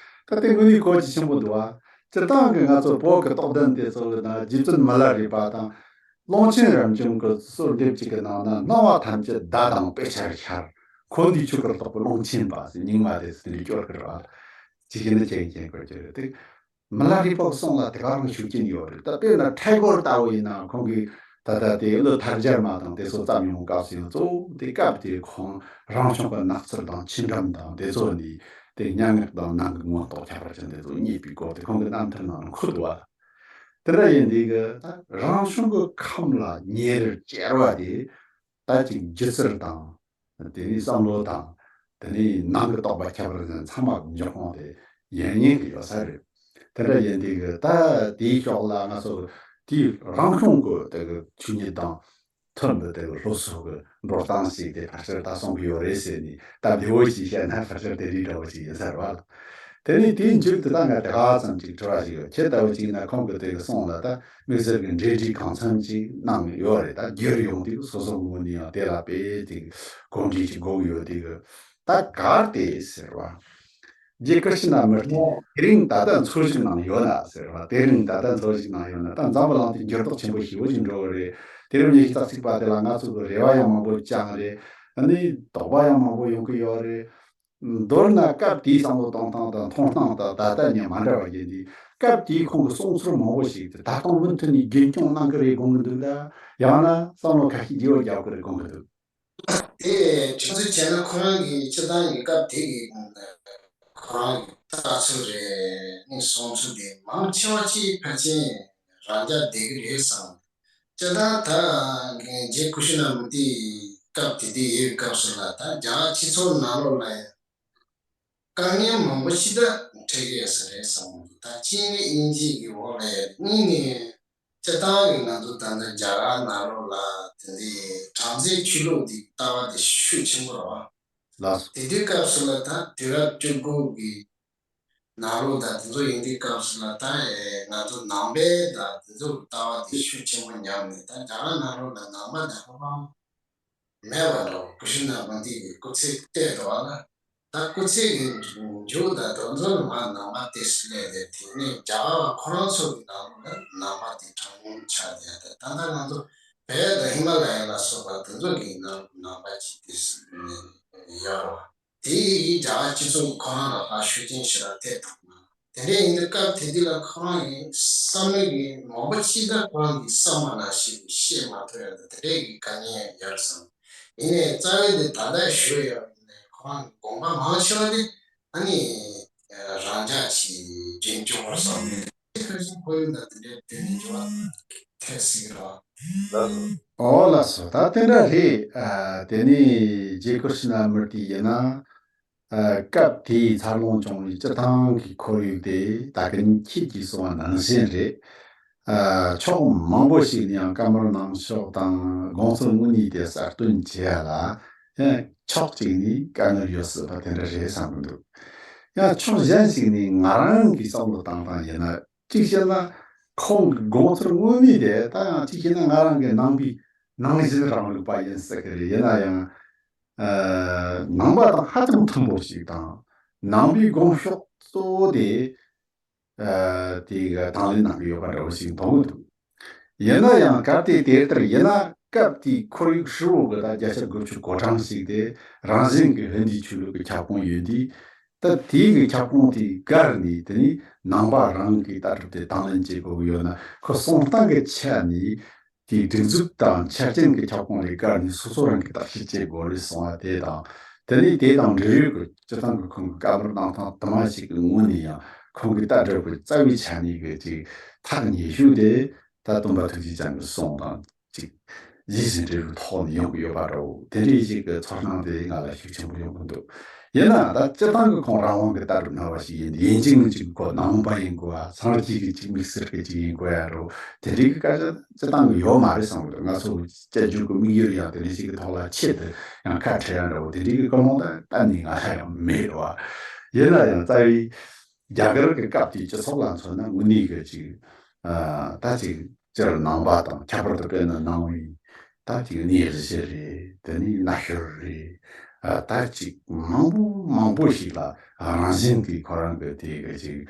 ད་ལྟའི་དངོས་གནས་གལ་ཆེ་ཆེན་པོ་འདུག་བ། སྤྱིར་བཏང་གི་ང་ཚོ་བོད་ཀྱི་རྟོགས་ལྡན་དེ་ཚོ་ལ་ན་རྗེ་བཙུན་མི་ལ་རས་པ་དང་། ཀློང་ཆེན་རབ་འབྱམས་ཀྱི་གསོལ་འདེབས་གཅིག་གི་ནང་ན་སྣང་བ་ཐམས་ཅད་བརྡ་དང་དཔེ་ཆར་ཤར། འཁོར་འདས་ཆོས་སྐུར་རྟོགས་པའི་ཀློང་ཆེན་པ་ཟེར་རྙིང་མ་དེ་ཚོ་དེ་འདྲའི་སྐྱོར་གི་རེད་བ། ཅི་ཞིག་ནི་ཅི་ཡིན་མཁྱེན་དགོས་ཀྱི་རེད་དེ། མི་ལ་རས་པའི་གསུང་ལ་དེ་ག་རང་ཤུགས་རྐྱེན་ཡོད་རེད། ད་དཔེར་ན་ཐའེ་གོར་ལྟ་བུ་ཡིན་ན་ཁོང་གིས་ད་ལྟ་དེ་གླུ་ཐལ་སྦྱར་མ་དང་དེ་ཚོ་བརྩམས་ཡོང་སྐབས་སུ་ཡང་གཙོ་བོ་དེ་སྐབས་དེའི་ཁོང་རང་བྱུང་གི་ནགས་ཚལ་དང་ཆུ་འགྲམ་དང་དེ་ཚོ་ནས་དེ་སྙན་ངག་དང་ནང་གི་མངོན་རྟོགས་ཁྱད་པར་ཅན་དེ་ཚོ་རྙེད་པའི་སྐོར་དེ་ཁོང་གི་རྣམ་ཐར་ནང་འཁོད་འདུག་བ། དེ་འདྲ་ཡིན་དུས་གི་ད་རང་བྱུང་གི་ཁམས་ལ་ཉེ་རུ་བཅར་བ་དེ་ད་ཅིག་སྒྱུ་རྩལ་དང་། དེ་ནས་བསམ་བློ་དང་། དེ་ནས་ནང་གི་རྟོགས་པ་ཁྱད་པར་ཅན་ཚང་མ་འཇོག་ཁོངས་དེ་ཡན་ཡིན་གི་ཡོད་ས་རེད། དེ་འདྲ་ཡིན་དུས་གི་ད་དེའི་ཕྱོགས་ལ་ང་ཚོ་དེའི་རང་བྱུང་གི་དེ་གི་ཆོས་ཉིད་དང་མཐུན་པའི་དེ་གི་སློབ་གསོ་གི་འགྲོ་སྟངས་ཤིག་དེ་ཕལ་ཆེར་ད་གསུང་གི་ཡོད་རེད་ཟེར་ནས། ད་བདེ་བོ་ཞིག་བཤད་ན་ཕལ་ཆེར་དེ་འདྲའི་འདྲ་བོ་ཞིག་ཡིན་ས་རེད་བ། དེ་ནས་དེའི་མཇུག་ཏུ་ད་ང་དེ་ག་ཙམ་ཅིག་དྲི་བ་ཞིག་ཡོད། ཁྱེད་ལྟ་བུ་ཅིག་ན་ཁོང་གི་དེ་གི་གསུང་ལ་ད་དམིགས་བསལ་གྱི་འབྲེལ་འདྲིས་གང་འཚམ་ཅིག་གནང་ཡོད་རེད། ད་བསྒྱུར་ཡོང་དུས་སོ་སོ་ངོས་ནས་ཡང་དེ་ལ་དཔེ་ཅིག་གོམས་འདྲིས་ཅིག་དགོས་ཀྱི་ཡོད་དུས་གི་ད་གར་དེ་ཟེར་བ། རྗེ་ཀིར་ཤི་ན་མུར་ཏི་དེ་རིང་ད་ལྟ་འཚོ་བཞུགས་ནང་ཡོད་ན་ཟེར་བ། དེ་རིང་ད་ལྟ་འཚོ་བཞུགས་ནང་ཡོད་ན་ད་འཛམ་བུ་གླིང་དེ་འགྱུར་ལྡོག་ཆེན་པོ་ཞེ་པོ་ཅིག་འགྲོ་གི་རེད། དུས་རབས་ཉི་ཤུ་རྩ་གཅིག་པ་དེ་ལ་ང་ཚོ་གི་རེ་བ་ཡང་མང་པོ་བཅངས་རེད། ཨ་ནི་དོགས་པ་ཡང་མང་པོ་ཡོང་གི་ཡོད་རེད། མདོར་ན་སྐབས་དེའི་བསམ་བློ་གཏོང་སྟངས་དང་མཐོང་སྟངས་དང་ད་ལྟ་གཉིས་མ་འདྲ་བ་ཡིན་དུས། སྐབས་དེའི་ཁོང་གི་གསུང་ཚུལ་མང་པོ་ཞིག་དེ་ད་དུང་མུ་མཐུད་ནས་རྒྱུན་སྐྱོང་གནང་གི་རེད་དགོངས་ཀྱི་འདུག་ལ། ཡང་ན་བསམ་བློ་ཁ་ཤས་རྒྱས་པོ་རྒྱག་གི་རེད་དགོངས་ཀྱི་འདུག་དེ་དྲི་ཚུལ་བྱས་ན་ཁོ་རང་གི་སྤྱིར་བཏང་གི་སྐབས་དེ་གི་ཁོ་རང་གི་ལྟ་ཚུལ་རེད། ནི་གསུང་ཚུལ་དེ་མང་ཆེ་བ་ཅིག་ཕལ་ཆེར་རང་རྐྱ་བསྡད་ཀྱི་རེད་བསམ། སྤྱིར་བཏང་ད་རྗེ་ཀི་ཤི་ན་མུར་ཏི་སྐབས་དེ་དུས་ཡོད་སྐབས་སུ་ལ་ད་རྒྱ་གར་སྤྱི་ཚོགས་ནང་ལོགས་ལ་ཡང་དཀའ་ངལ་མང་པོ་ཞིག་ད་འཕྲད་ཀྱི་ཡོད་ས་རེད་བསམ་གྱི་འདུག་ད་གཅིག་ནི་དབྱིན་ཇི་གི་འོག་ལ་ཡོད། གཉིས་ནི་སྤྱིར་བཏང་གི་ང་ཚོ་ད་ལྟ་རྒྱ་གར་ནང་ལོགས་ལ་དེ་འདྲའི་བྲམ་ཟེའི་ཆོས་ལུགས་འདི་ལྟ་བ་དེ་ཤུགས་ཆེན་པོ་རེད་བ། ལགས་སོ། དེ་དུས་སྐབས་སུ་ལ་ད་དུས་རབས་བཅུ་དགུ་གི་ནང་ལོགས་དང་དེ་ཚོ་ཡིན་དུས་སྐབས་སུ་ལ་ད་ཨེ་ང་ཚོ་ནང་པའི་དང་དེ་ཚོ་ལྟ་བ་དེ་ཤུགས་ཆེན་པོ་ཉམས་ནས་ད་རྒྱ་གར་ནང་ལོགས་ལ་ནང་པ་དང་ཧོ་པང་མེད་པ་འདྲ་བོ། ཀི་ཤུ་ན་མུར་ཏི་གི་སྐུ་ཚེ་གཏད་འདུག་བ་ལ། ད་སྐུ་ཚེ་གི་མཇུག་དང་དེ་ཚོ་ལ་མར་ནང་པ་དེ་སླེབས་ཏེ་དེ་ནས་རྒྱ་གར་བ་ཁོ་རང་ཚོ་གི་ནང་ལོགས་ལ་ནང་པ་དེ་གྲངས་ཉུང་ཆགས་བསྡད་དེ། ད་ལྟ་ང་ཚོ་བལ་དང་ཧི་མ་ལ་ཡ་ལ་སོགས་པ་དེ་ཚོ་གི་ནང་ལོགས་ནང་པ་ཅིག་དེ་ཡོད་རེད་བ། དེ་ཡིས་རྒྱ་གར་སྤྱི་ཚོགས་ཁོ་རང་ལ་ཕར་ཤུགས་རྐྱེན་ཞེ་དྲག་ཐེབས་ཐུབ་མ་རེད། དེ་འདྲ་ཡིན་དུས་སྐབས་དེ་དུས་ལ་ཁོ་རང་གི་བསམ་བློ་གི་མང་པོ་ཅིག་ད་ཁོ་རང་གི་བསམ་པ་ནང་བཞིན་བཤད་མ་ཐུབ་ཡ་དེ་འདྲའི་གི་དཀའ་ངལ་ཡོད་བསམ། ཡིན་ནའི་རྩ་བའི་འདི་ད་ལྟ་ཞུ་ཡ་ཡིན་ནའི་ཁོ་རང་གི་དགོངས་པ་མང་ཆེ་བ་དེ་ཨ་ནི་རང་འཇགས་ཀྱི་རྒྱུན་སྐྱོང་བར་བསམ་ནས། ཁ་ཤས་ཁོར་ཡུག་དང་དེ་འདྲའི་དོན་ནི་འགྱུར་བ་ཐེབས་སྲིད་ཀྱི་རེད། ལགས་སོ། ཨོ་ལགས་སོ། ད་དེ་འདྲ་རེད། ཨ་དེ་ནས་རྗེ་ཀི་རི་ཤི་ན་མུར་ཏི་ཡིན་ན། ཨ་སྐབས་དེའི་འཚར་ལོངས་བྱུང་བའི་སྤྱིར་བཏང་གི་ཁོར་ཡུག་དེ་ད་གིན་ཁྱེད་ཀྱིས་གསུངས་པ་ནང་བཞིན་རེད། ཨ་ཕྱོགས་མང་པོ་ཞིག་ནས་ཡང་བཀའ་མོལ་གནང་ཕྱོགས་དང་དགོངས་ཚུལ་དངོས་གནས་དེ་གསལ་སྟོན་བྱེད་ཡ་ལ་ཡང་ཕྱོགས་གཅིག་ནས་དཀའ་ངལ་ཡོད་སྲིད་པ་དེ་འདྲ་རེད་བསམ་གྱི་འདུག་ཡང་ཕྱོགས་གཞན་ཞིག་ནས་ང་རང་གི་བསམ་བློ་བཏང་སྟངས་ཡིན་ན། གཅིག་བཤད་ན་ཁོང་གི་དགོངས་ཚུལ་དངོས་གནས་དེ་ད་ཡང་གཅིག་བཤད་ན་ང་རང་གི་ནང་པའི་ནང་བཞིན་རང་ལུགས་པ་ཡིན་སྲིད་ཀྱི་རེད། ཡིན་ན་ཡང་ཨ་ནང་པ་དང་ཧ་ཅང་མཐུན་པོ་ཞིག་དང་། ནང་པའི་དགོངས་ཕྱོགས་གཙོ་བོ་དེ་ཨ་དེ་ག་དང་ལེན་གནང་གི་ཡོད་པ་འདྲ་བོ་ཞིག་མཐོང་གི་འདུག་ཡིན་ན་ཡང་གལ་ཏེ་དེ་ལྟར་ཡིན་ན། སྐབས་དེའི་ཁོར་ཡུག་ཧྲིལ་བོ་གི་ད་བརྒྱ་ཆ་དགུ་བཅུ་གོ་གྲངས་ཤིག་དེ་རང་བཞིན་གྱི་ཧིན་དིའི་ཆོས་ལུགས་ཀྱི་ཁྱབ་ཁོངས་ཡོད་དུས། ད་དེའི་གི་ཁྱབ་ཁོངས་དེ་བརྒལ་ནས། དེ་ནས་ནང་པ་རང་གི་ལྟ་གྲུབ་དེ་དང་ལེན་བྱེད་དགོས་ཀྱི་ཡོད་ན། ཁོ་གསང་སྟངས་ཀྱི་ཆ་ནས་དེའི་སྒྲིག་འཛུགས་དང་ཆ་རྐྱེན་གྱི་ཁྱབ་ཁོངས་ལས་བརྒལ་ནས་སོ་སོ་རང་གིས་བརྟག་དཔྱད་བྱེད་དགོས་རེད་གསུངས་པ་དེ་དང་། དེ་ནས་དེ་དང་འབྲེལ་ཡོད་ཀྱི་སྤྱིར་བཏང་གི་ཁོང་གི་བཀའ་མོལ་གནང་སྟངས་དུ་མ་ཞིག་གི་ངོས་ནས་ཡང་ཁོང་གི་ལྟ་གྲུབ་ཀྱི་རྩ་བའི་ཆ་ནས་གི་ཅིག་ཐག་ཉེ་ཤོས་དེ། ད་སྟོན་པ་ཐུགས་རྗེ་ཅན་གྱི་གསུང་དང་ཅིག་ཡིད་བཞིན་འབྲས་བུའི་ཐོག་ནས་ཡོང་གི་ཡོད་པ་འདྲ་བོ། དེ་འདྲའི་ཞིག་གི་ཚོར་སྣང་དེ་ང་ལ་ཤུགས་ཆེན་པོ་ཡོང་གི་འདུག་ཡིན་ནའང་ད་སྤྱིར་བཏང་གི་ཁོང་རང་དབང་གི་ལྟ་གྲུབ་གནང་བ་ཞིག་ཡིན། ཡིན་གཅིག་མིན་གཅིག་གི་ཁོ་ནང་པ་ཡིན་དགོས་པ། སངས་རྒྱས་ཀྱི་ཅིག་དམིགས་བསལ་གྱི་ཅིག་ཡིན་དགོས་ཡ་འདྲ་བོ། དེ་འདྲའི་གི་སྐད་ཆ་སྤྱིར་བཏང་གི་ཡོད་མ་རེད་བསམ་གི་འདུག་ང་ཚོ་དཔྱད་བརྗོད་ཀྱི་དམིགས་ཡུལ་ཡང་དེ་འདྲ་ཞིག་གི་ཐོག་ལ་ཆེད་དུ་ཡང་ཁ་བྲལ་ཡ་འདྲ་བོ་དེ་འདྲའི་གི་ཀུན་སློང་ད་གཏན་ནས་ང་ལ་ཡང་མེད་རེད་བ། ཡིན་ན་ཡང་རྩ་བའི་རྒྱ་གར་གྱི་སྐབས་དེའི་སྤྱི་ཚོགས་ལ་མཚོན་ན། དངོས་གནས་ཀྱི་ཅིག་ཨ། ད་ཅིག་སྤྱིར་ནང་པ་དང་། ཁྱད་པར་དུ་དཔེར་ན་ནང་པའི་ད་ཅིག་གནས་གཞི་རེད། དེ་ནས་སྨན་ཤོར་རེད། ཨ། ད་ཅིག་མང་པོ་མང་པོ་ཞིག་ལ་རང་བཞིན་གྱིས་ཁོ་རང་གི་དེ་གི་ཅིག་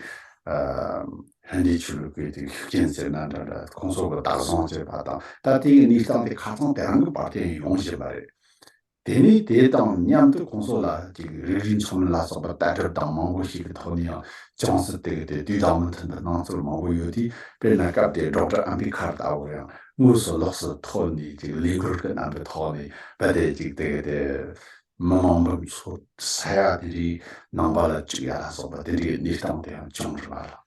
ཨ། ཧིན་དིའི་ཆོས་ལུགས་ཀྱི་དེ་ཤུགས་རྐྱེན་ཟེར་ན་འདྲ་འདྲ། ཁོང་ཚོ་གི་བདག་བཟུང་བྱས་པ་དང་། ད་དེ་གི་གནས་སྟངས་དེ་ཁ་སང་དེ་རིང་གི་བར་དུ་ཡང་ཡོང་བཞིན་པ་རེད། དེ་ནས་དེ་དང་མཉམ་དུ་ཁོང་ཚོ་ལ་ཅིག་རིགས་རུས་མཚོན་མིན་ལ་སོགས་པ་ལྟ་གྲུབ་དང་མང་པོ་ཞིག་གི་ཐོག་ནས་ཡང་ཅུང་ཟད་དེ་གི་དེ་དུས་དང་མི་མཐུན་པའི་སྣང་ཚུལ་མང་པོ་ཡོད་དུས། དཔེར་ན་སྐབས་དེ་ཌོག་ཊར་ཨམ་བི་ཁར་ལྟ་བུ་ཡང་དངོས་སུ་ལོགས་སུ་ཐོན་ནས། ཅིག་ལས་འགུལ་གྱི་རྣམ་པའི་ཐོག་ནས་རྦད་དེ་ཅིག་དེ་གི་དེ་མི་མང་པོ་ཚོ་ས་ཡ་དེ་འདྲའི་ནང་པ་ལ་བཅུག་ཡ་ལ་སོགས་པ་དེ་འདྲའི་གནས་སྟངས་དེ་ཡང་བྱུང་རེད་བ་ལ།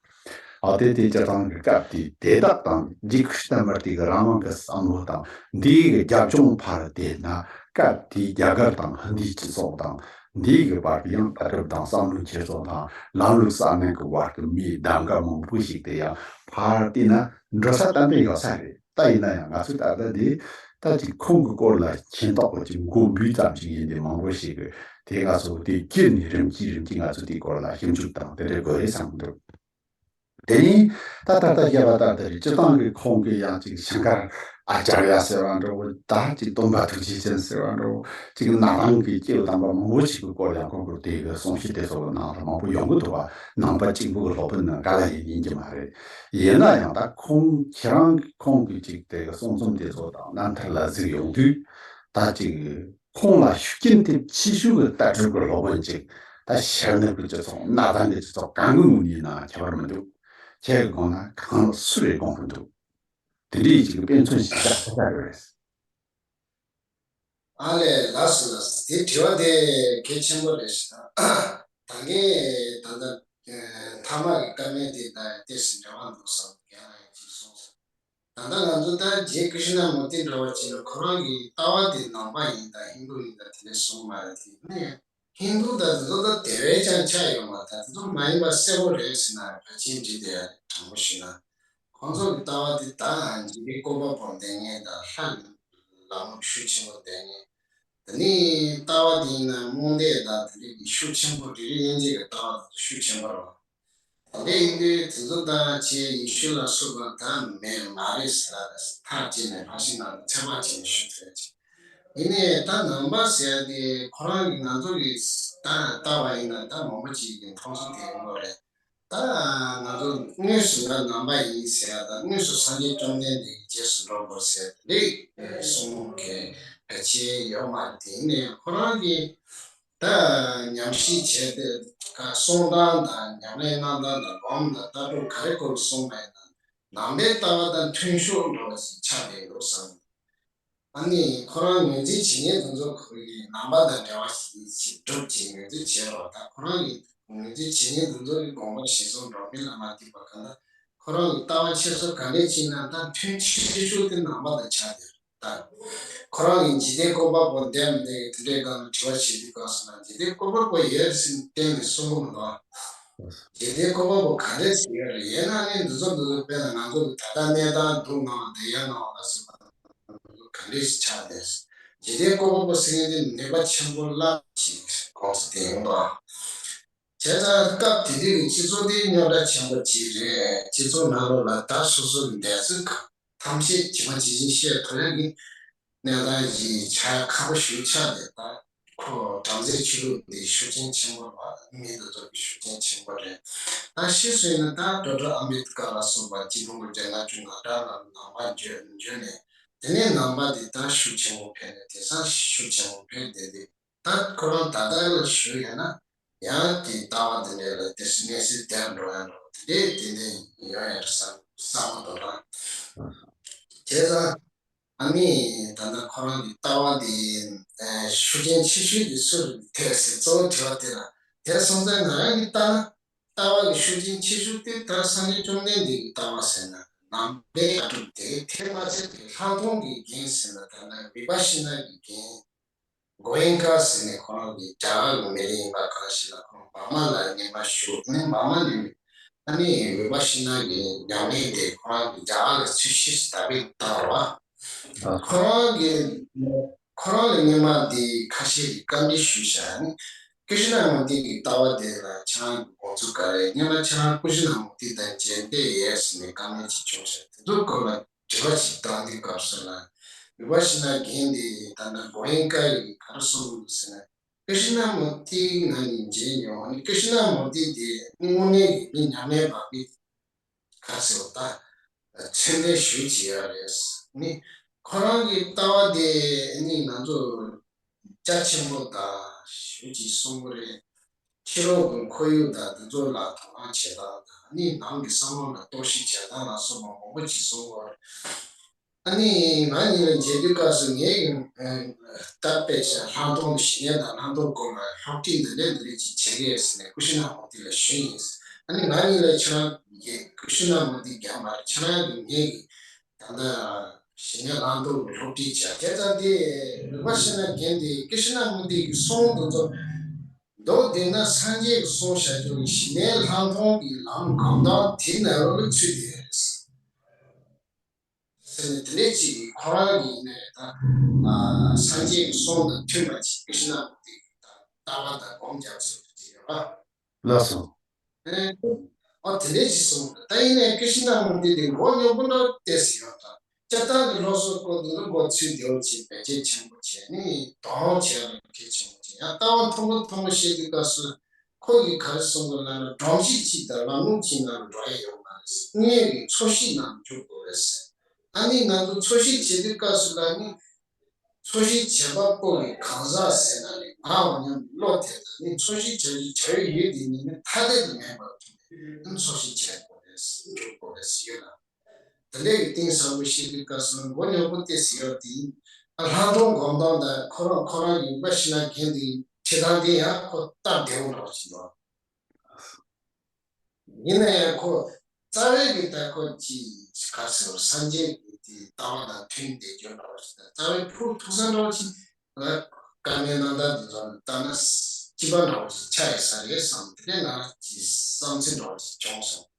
ཨ། དེ་དེ་སྤྱིར་བཏང་གི་སྐབས་དེའི་དེ་དག་དང་། རྗེ་ཁྲི་བསྟན་པ་དེ་གི་རང་དབང་གི་བསམ་བློ་དང་། འདི་གི་རྒྱབ་ལྗོངས་ཕར་བལྟས་ན། སྐབས་དེའི་རྒྱ་གར་དང་ཧིན་དིའི་སྤྱི་ཚོགས་དང་། འདི་གི་བར་གྱི་ཡང་ལྟ་གྲུབ་དང་བསམ་བློའི་འཁྱེར་སོ་དང་། ལམ་ལུགས་གསར་རྙིང་གི་བར་གྱི་མིའི་གདམ་ག་མང་པོ་ཞིག་དེ་ཡང་ཕར་བལྟས་ན་འགྲོ་ས་ཏན་ཏན་ཡོད་ས་རེད། ད་ཡིན་ན་ཡང་ང་ཚོས་ད་ལྟ་འདི་ད་ཅིག་ཁོང་གི་སྐོར་ལ་མཁྱེན་རྟོགས་པ་ཅིག་མགོ་འབུས་ཙམ་ཞིག་ཡིན་ཏེ། མང་པོ་ཞིག་གིས་དེ་ང་ཚོ་དེ་བསྐྱུར་ནས་རིམ་གྱིས་རིམ་གྱིས་ང་ཚོ་དེའི་སྐོར་ལ་ཞིབ་འཇུག་དང་དེ་འདྲ་དགོས་རེད་བསམ་གྱི་འདུག་དེ་ནས་ད་ད་ལྟ་བཤད་པ་ལྟར་དེ་རེད། སྤྱིར་བཏང་གི་ཁོང་གི་ཡང་ཅིག་ཤང་ཀར་ཨ་ཅར་ཡ་ཟེར་བ་འདྲ་བོ། ད་ཅིག་སྟོན་པ་ཐུགས་རྗེ་ཅན་ཟེར་བ་འདྲ་བོ། ཅིག་ན་རང་གི་སྐྱེས་བུ་དམ་པ་མང་པོ་ཞིག་གི་སྐོར་ཡང་ཁོང་གི་དེ་གི་གསུང་བཤད་དེ་ཚོ་གི་ནང་ལ་མང་པོ་ཡོང་གི་འདུག་བ། ནང་པ་གཅིག་པུ་གི་སློབ་དཔོན་ནི་ག་ལ་ཡིན་ཡིན་གྱི་མ་རེད། ཡིན་ན་ཡང་ད་ཁོང་ཁྱེད་རང་གི་ཁོང་གི་ཅིག་དེ་གི་གསུང་རྩོམ་དེ་ཚོ་དང་རྣམ་ཐར་ལ་གཟིགས་ཡོང་དུས། ད་ཅིག་ཁོང་ལ་ཤུགས་རྐྱེན་ཐེབས་ཆེ་ཤོས་ཀྱི་ལྟ་གྲུབ་ཀྱི་སློབ་དཔོན་ཅིག་ད་ཤར་ནུབ་ཀྱི་སྤྱི་ཚོགས། གནའ་དེང་གི་སྤྱི་ཚོགས་གང་གི་ངོས་ནས་ཡིན་ན་ཁྱད་པར་མི་འདུག་ཁྱེད་ཀྱི་དགོངས་ན་གང་ལ་སུ་རེད་དགོངས་ཀྱི་འདུག་དེ་འདྲའི་ཅིག་དཔེ་མཚོན་ཞིག་བཞག་ཐུབ་ས་རེད། ཨ་ལས། ལགས་སོ་ལགས་སོ། དེ་དྲི་བ་དེ་གལ་ཆེན་པོ་རེད་ཤག་ད་ངས་ད་ལྟ་མཐའ་མ་གི་བཀའ་མོལ་དེ་དང་ཏོག་ཙམ་འབྲེལ་བ་འདུག་བསམ། རྒན་ལགས་ཀྱིས་གསུངས་སོང་། ད་ལྟ་ང་ཚོ་ད་རྗེ་ཀྲི་ཤི་ན་མུར་ཏི་འདྲ་བ་བྱས་ན། ཁོ་རང་གི་ལྟ་བ་དེ་ནང་པ་ཡིན་དང་ཧིན་དུ་ཡིན་དང་དེ་འདྲ་གསུངས་མ་རེད། དེ་ནས་ཧིན་དུ་དང་དེ་ཚོ་ད་དེ་བས་ཀྱང་ཆགས་ཡོད་མ་རེད། དེ་ཚོ་མ་ཡིན་པ་གསལ་པོ་རེད་ཟེར་ན་ཕལ་ཆེར་འགྲིག་བསྡད་ཡ་རེད། དྲང་པོ་ཞུས་ན། ཁོང་ཚོ་གི་ལྟ་བ་དེ་ད་འཇིག་རྟེན་བཀོད་པ་པོ་འདོན་མཁན་དང་། ལྷ་ལ་མོ་ཤུགས་ཆེན་པོ་འདོན་མཁན། དེ་ནས་ལྟ་བ་དེ་ཡིན་ན་རྨོངས་དད་དང་དེ་འདྲ་གི་ཤུགས་ཆེན་པོ། རིགས་རུས་དབྱེ་འབྱེད་ཀྱི་ལྟ་བ་དེ་ཚོ་ཤུགས་ཆེན་པོ་རེད། དེ་འདྲ་ཡིན་དུས་དེ་ཚོ་དང་ཆེས་ཡེ་ཤུ་ལ་སོགས་པ་ད་མེད་མ་རེད་ཟེར་ལ། ཐག་བཅད་ནས་ཕར་ཕྱིན་ནང་ལ་ཚོད་དཔག་བྱས་ནས་ཞུ་ཐུབ་ཀྱི། ཡིན་ནའི་ད་ནང་པ་ཟེར་ཡ་དེ་ཁོ་རང་གི་ང་ཚོ་གི་ད་ལྟ་བ་ཡིན་ན་ད་མང་པོ་ཅིག་གི་མཐོང་ཚུལ་དེ་ཡིན་དགོས་རེད། ད་ང་ཚོ་དངོས་སུ་ང་ནང་པ་ཡིན་ཟེར་ཡ་དང་། དངོས་སུ་སངས་རྒྱས་བཅོམ་ལྡན་འདས་ཀྱི་རྗེས་སུ་འགྲོ་དགོས་ཟེར་ཡ་དེ་གསུང་མཁན་ཕལ་ཆེར་ཡོད་མ་རེད། དེ་ཡིན་ནའི་ཁོ་རང་གིས་ད་ཉམས་ཞིབ་བྱས་ཏེ་ག་གསུང་སྟངས་དང་ཉམས་ལེན་གནང་སྟངས་དང་སྒོམ་དང་ལྟ་གྲུབ་ག་རེ་སྐོར་གསུངས་པ་ཡིན་ན། ནང་པའི་ལྟ་བ་དང་མཐུན་ཕྱོགས་འགྲོ་བ་ཞིག་ཆགས་བསྡད་འདུག་བསམ། ཨ་ནི་ཁོ་རང་ངོས་འཛིན་བྱེད་མཁན་དེ་ཚོ་ཁོ་གི་ནང་པ་དང་འབྲེལ་བ་ཞིག་ཅིག་སྒྲུབ་ཅིག་ངོས་འཛིན་བྱེད་རོགས། ད་ཁོ་རང་གི་ངོས་འཛིན་བྱེད་མཁན་དེ་ཚོ་གི་དགོངས་པ་གཞིར་བཟུང་འགྲོ་མིན་ལ་མ་ལྟོས་པ་གང་ལྟར་ཁོ་རང་གི་ལྟ་བ་འཁྱེར་སོ་ག་འདྲས་ཅིག་ན་ད་མཐུན་ཕྱོགས་དེ་ནང་པ་དང་ཆགས་བསྡད་རེད། ད་ཁོ་རང་གི་འཇིག་རྟེན་བཀོད་པ་པོ་འདེམས་ནས་དེ་འདྲའི་སྒང་ལ་དྲི་བ་བྱེད་དུས་སྐབས་སུ་ན། འཇིག་རྟེན་བཀོད་པ་པོ་ཡོད་ཟེར་གཏན་ནས་གསུང་གི་མི་འདུག་འཇིག་རྟེན་བཀོད་པ་པོ་ག་འདྲས་ཟེར་ཡོད་རེད། ཡིན་ན་ནི་འདི་ཚོ་འདི་ཚོ་དཔེར་ན་ང་ཚོ་གི་ད་ལྟ་གནས་སྟངས་འདུག་ངང་བསྡད་ཡ་ནང་ལ་ཟེར་བ་ག་འདྲས་ཆགས་བསྡད། འཇིག་རྟེན་བཀོད་པ་པོ་ཟེར་མཁན་དེ་ནུས་པ་ཆེན་པོ་བླ་ཞིག་གོང་ས་དེ་ཡོང་དོ། བྱས་ཙང་སྐབས་དེ་དུས་ཀྱི་སྤྱི་ཚོགས་དེ་རྙོག་དྲ་ཆེན་པོ་ཅིག་རེད། སྤྱི་ཚོགས་ནང་ལོགས་ལ་ད་སོ་སོ་གི་འདས་ཚུལ་གང་ཐམས་ཅད་ཇི་མ་ཇི་བཞིན་བཤད་ཐུབ་ཡ་གི་གནས་སྟངས་ཤིག་ཆགས་ཡ་ཁག་པོ་ཞིག་ཆགས་བསྡད། ད་ ཁོ་བྲམ་ཟེ་ཆོས་ལུགས་འདི་ཤུགས་རྐྱེན་ཆེན་པོ་རེད་བ། མི་དེ་ཚོ་གི་ཤུགས་རྐྱེན་ཆེན་པོ་རེད། ད་ཕྱིས་སུ་ཡིན་ན་ད་ཌོག་ཊར་ཨམ་བེད་ཀར་ལ་སོགས་པ་ཆིག་སྟོང་དགུ་བརྒྱ་ལྔ་བཅུ་ང་གྲངས་ལ་ནང་པ་འགྱོ་འགྱོ་ནས། དེ་ནས་ནང་པ་དེ་ད་ཤུགས་ཆེན་པོ་འཕེལ་ནས་དེང་སང་ཤུགས་ཆེན་པོ་འཕེལ་བསྡད་དེ། ད་ཁོ་རང་ད་ལྟ་ལ་ཞུ་ཡོད་ན། ཡང་དེའི་ལྟ་བ་དེ་འདྲ་ལ་དེ་སྲིད་གནས་སྲིད་དེར་འགྲོ་ཡ་འགྲོ་དེ་འདྲའི་དེ་འདྲའི་ཡོང་ཡ་རེད་བསམ་བསམ་བློ་འདོར་རང་། བྱས་ཙང་ཨ་ནི་ད་ལྟ་ཁོ་རང་གི་ལྟ་བ་དེ་ཨ་ཤུགས་རྐྱེན་ཆེ་ཤོས་དེ་སུ་རེད་ཟེར་གཙོ་བོ་དྲི་བ་དེ་ལ་དེར་སོང་ཙང་ང་རང་གི་ལྟ་ན་ལྟ་བ་གི་ཤུགས་རྐྱེན་ཆེ་ཤོས་དེ་ད་སངས་རྒྱས་བཅོམ་ལྡན་འདས་ཀྱི་ལྟ་བ་ཟེར་ན་ནང་པའི་ལྟ་གྲུབ་དེ་དེ་མ་ཚད་པའི་ལྷག་མཐོང་གི་རྒྱན་ཟེར་ན་ད་ལྟ་བི་པ་ཤི་ན་གི་རྒྱན། གོ་ཨིན་ཀ་ཟེར་ནས་ཁོ་རང་གི་རྒྱ་གར་གྱི་མི་རིགས་ཡིན་པ་གང་ཞིག་ལ་ཁོ་རང་འབར་མ་ལ་སྔོན་མ་བཞུགས་ནས་འབར་མ་ནས་ཨ་ནི་བི་པ་ཤི་ན་གི་ཉམས་ལེན་དེ་ཁོ་རང་གི་རྒྱ་གར་ལ་ཚུར་ཕྱིས་སུ་དར་སྤེལ་བཏང་བ། ཁོ་རང་གི་ཁོ་རང་ལ་སྔོན་མ་དེ་ཁ་ཤས་ཀྱིས་བཀའ་འདྲི་ཞུས་ཤག་ནི་ཀི་ཤི་ན་མུར་ཏི་གི་ལྟ་བ་དེ་ལ་ཁྱེད་རང་གི་དགོངས་ཚུལ་ག་རེ། སྔོན་མ་ཁྱེད་རང་ཀི་ཤི་ན་མུར་ཏི་དང་མཇལ་འཕྲད་ཡོད་ཟེར་ནས་བཀའ་མོལ་ཅིག་བྱུང་ཤག་དེ་ཚོའི་སྐོར་ལ། དྲི་བ་ཞིག་བཏང་དུས་སྐབས་སུ་ལ། བི་པ་ཤི་ན་རྒན་དེ་ད་ལྟ་གོ་ཨིན་ཀ་ཡིས་ག་རེ་གསུངས་འདུག་ཟེར་ན། ཀི་ཤི་ན་མུར་ཏི་ང་ནི་མཇལ་མྱོང་། ཨ་ནི་ཀི་ཤི་ན་མུར་ཏི་དེ་དངོས་གནས་ཀྱི་མི་ཉམས་ལེན་པ་མི་ག་ཚོད་ད་མཚོན་དོན་ཞུ་བྱེད་ཡ་རེད། ནི་ཁོ་རང་གི་ལྟ་བ་དེ་ནི་ང་ཚོ་རྒྱ་ཆེན་པོ་དང་ཞུ་ཅིག་གསུང་གི་རེད། ཕྱི་ལོགས་ཀྱི་ཁོར་ཡུག་དང་དེ་ཚོ་ལ་དོ་སྣང་བྱེད་སྟངས་དང་ནི་ནང་གི་བསམ་བློ་ལ་གཏོར་བཤིག་བྱེད་སྟངས་ལ་སོགས་པ་མང་པོ་ཅིག་གསུང་གི་རེད། ཨ་ནི་ང་གཉིས་ལ་མཇལ་དུས་སྐབས་སུ་ངས་ད་དཔེ་ཆ་ལྷག་མཐོང་ཞི་གནས་དང་ལྷག་མཐོང་སྐོར་ལ་སློབ་ཁྲིད་འདི་འདྲས་འདི་འདྲས་ཅིག་བྱེད་ཀྱི་ཡོད་ཟེར་ནས་ཀུ་ཤི་ན་མུར་ཏི་ལ་ཞུས་ཡིན། ཨ་ནི་ང་གཉིས་ལ་ཁྱེད་རང་གིས་ཀུ་ཤི་ན་མུར་ཏི་རྒན་པར་ཁྱེད་རང་གིས་ངས་ཀྱིས་ད་ལྟ་ཞི་གནས་ལྷག་མཐོང་གི་སློབ་ཁྲིད་བྱས་བྱས་ཙང་དེ་རིག་པ་ཤེས་ན་རྒན་དེ་ཀུ་ཤི་ན་མུར་ཏི་གི་གསུང་དེ་ཚོ་མདོར་བསྡུས་ན་སངས་རྒྱས་ཀྱིས་གསུངས་བཞག་རྒྱུ་ཞི་གནས་ལྷག་མཐོང་གི་ལམ་གང་དག་དེ་ནང་ལོགས་ལ་ཚུད་དེ་རེད། ཟེར་ནས་དེ་འདྲས་ཅིག་ཁོ་རང་གི་ནས་ད་ཨ་སངས་རྒྱས་ཀྱི་གསུང་དང་མཐུན་པ་ཅིག་ཀི་ཤི་ན་མུར་ཏི་གི་ད་ལྟ་བ་དང་སྒོམ་རྒྱག་ཚུལ་དེ་ཅིག་ཡོད་པ། ལགས་སོ། ཨེ་ཨོ་དེ་འདྲས་ཅིག་གསུངས་འདུག་ད་ཡིན་ནའི་ཀི་ཤི་ན་མུར་ཏི་དེ་མགོ་རྙོག་པོ་འདྲ་བལྟས་ཟིན་ཡོད་ད། སྤྱིར་བཏང་གི་སློབ་གསོ་སྐོར་དེ་ལ་མགོ་ཚོས་བདེ་བོ་བྱས་བེད་སྤྱོད་ཆེན་པོ་བྱས་ནས་དོ་སྣང་བྱས་ལ་གལ་ཆེན་པོ་བྱས་ཡང་ལྟ་བ་མཐོན་པོ་མཐོན་པོ་བཤད་དུས་སྐབས་སུ། ཁོ་གིས་ག་རེ་གསུང་གི་ལབ་ན་སྒྲོམ་གཞི་གཅིག་དང་ལམ་ལུགས་གཅིག་ནང་འགྲོ་ཡ་ཡོད་མ་རེད། དངོས་ཀྱི་ཚོགས་ཤིག་ནང་འཇུག་དགོས་རེད། ཨ་ནི་ང་ཚོ་ཚོགས་ཤིག་བྱེད་དུས་སྐབས་སུ་ལ་ནི་ཚོགས་ཤིག་བྱེད་པ་པོ་གི་གང་ཟག་ཟེར་ན་ནི་ང་འོ་སྙམ་བློ་དེ་དང་ནི་ཚོགས་ཤིག་བྱ་རྒྱུ་བྱ་ཡུལ་ཡུལ་དེ་ནི་ནི་ཐ་དད་དུ་མེད་པར་ཐུག་ནས་ཚོགས་ཤིག་བྱེད་དགོས་རེད། འཇུག་དགོས་རེད་ཡོད་ལ། དེ་འདྲའི་གི་གཏིང་ཟབ་པོ་བཤད་དུས་སྐབས་སུ་མགོ་རྙོག་པོ་དེ་ཟེར་ཡོད་དེ་ཡིན། ཨ་ལྷག་མཐོང་སྒོམ་སྟངས་དང་ཁོ་རང་ཁོ་རང་གི་རིག་པ་ཤེས་ན་རྒན་དེ་ཁྲིད་སྟངས་དེ་ཡང་ཁོ་སྟབས་བདེ་བོ་འདྲ་བོ་ཞིག་འདུག་ཡིན་ན་ཡང་ཁོ་རྩ་བའི་གི་ད་ཁོ་ཅི་ག་ཟེར་བ་སངས་རྒྱས་ཀྱི་དེ་ལྟ་བ་དང་མཐུན་བསྡད་རྒྱུ་འདྲ་བོ་ཞིག་དང་རྩ་བའི་ཕུགས་ཐུག་ས་འདྲ་བོ་ཞིག་ལ་བཀའ་མོལ་གནང་སྟངས་དེ་ཚོ་ལ་ལྟ་ན་སྐྱིད་པ་འདྲ་བོ་ཞིག་ཆགས་ཡོད་ས་རེད་བསམ་དེ་ནས་ང་རང་གི་བསམ་ཚུལ་འདྲ་བོ་ཞིག་བྱུང་སོང་།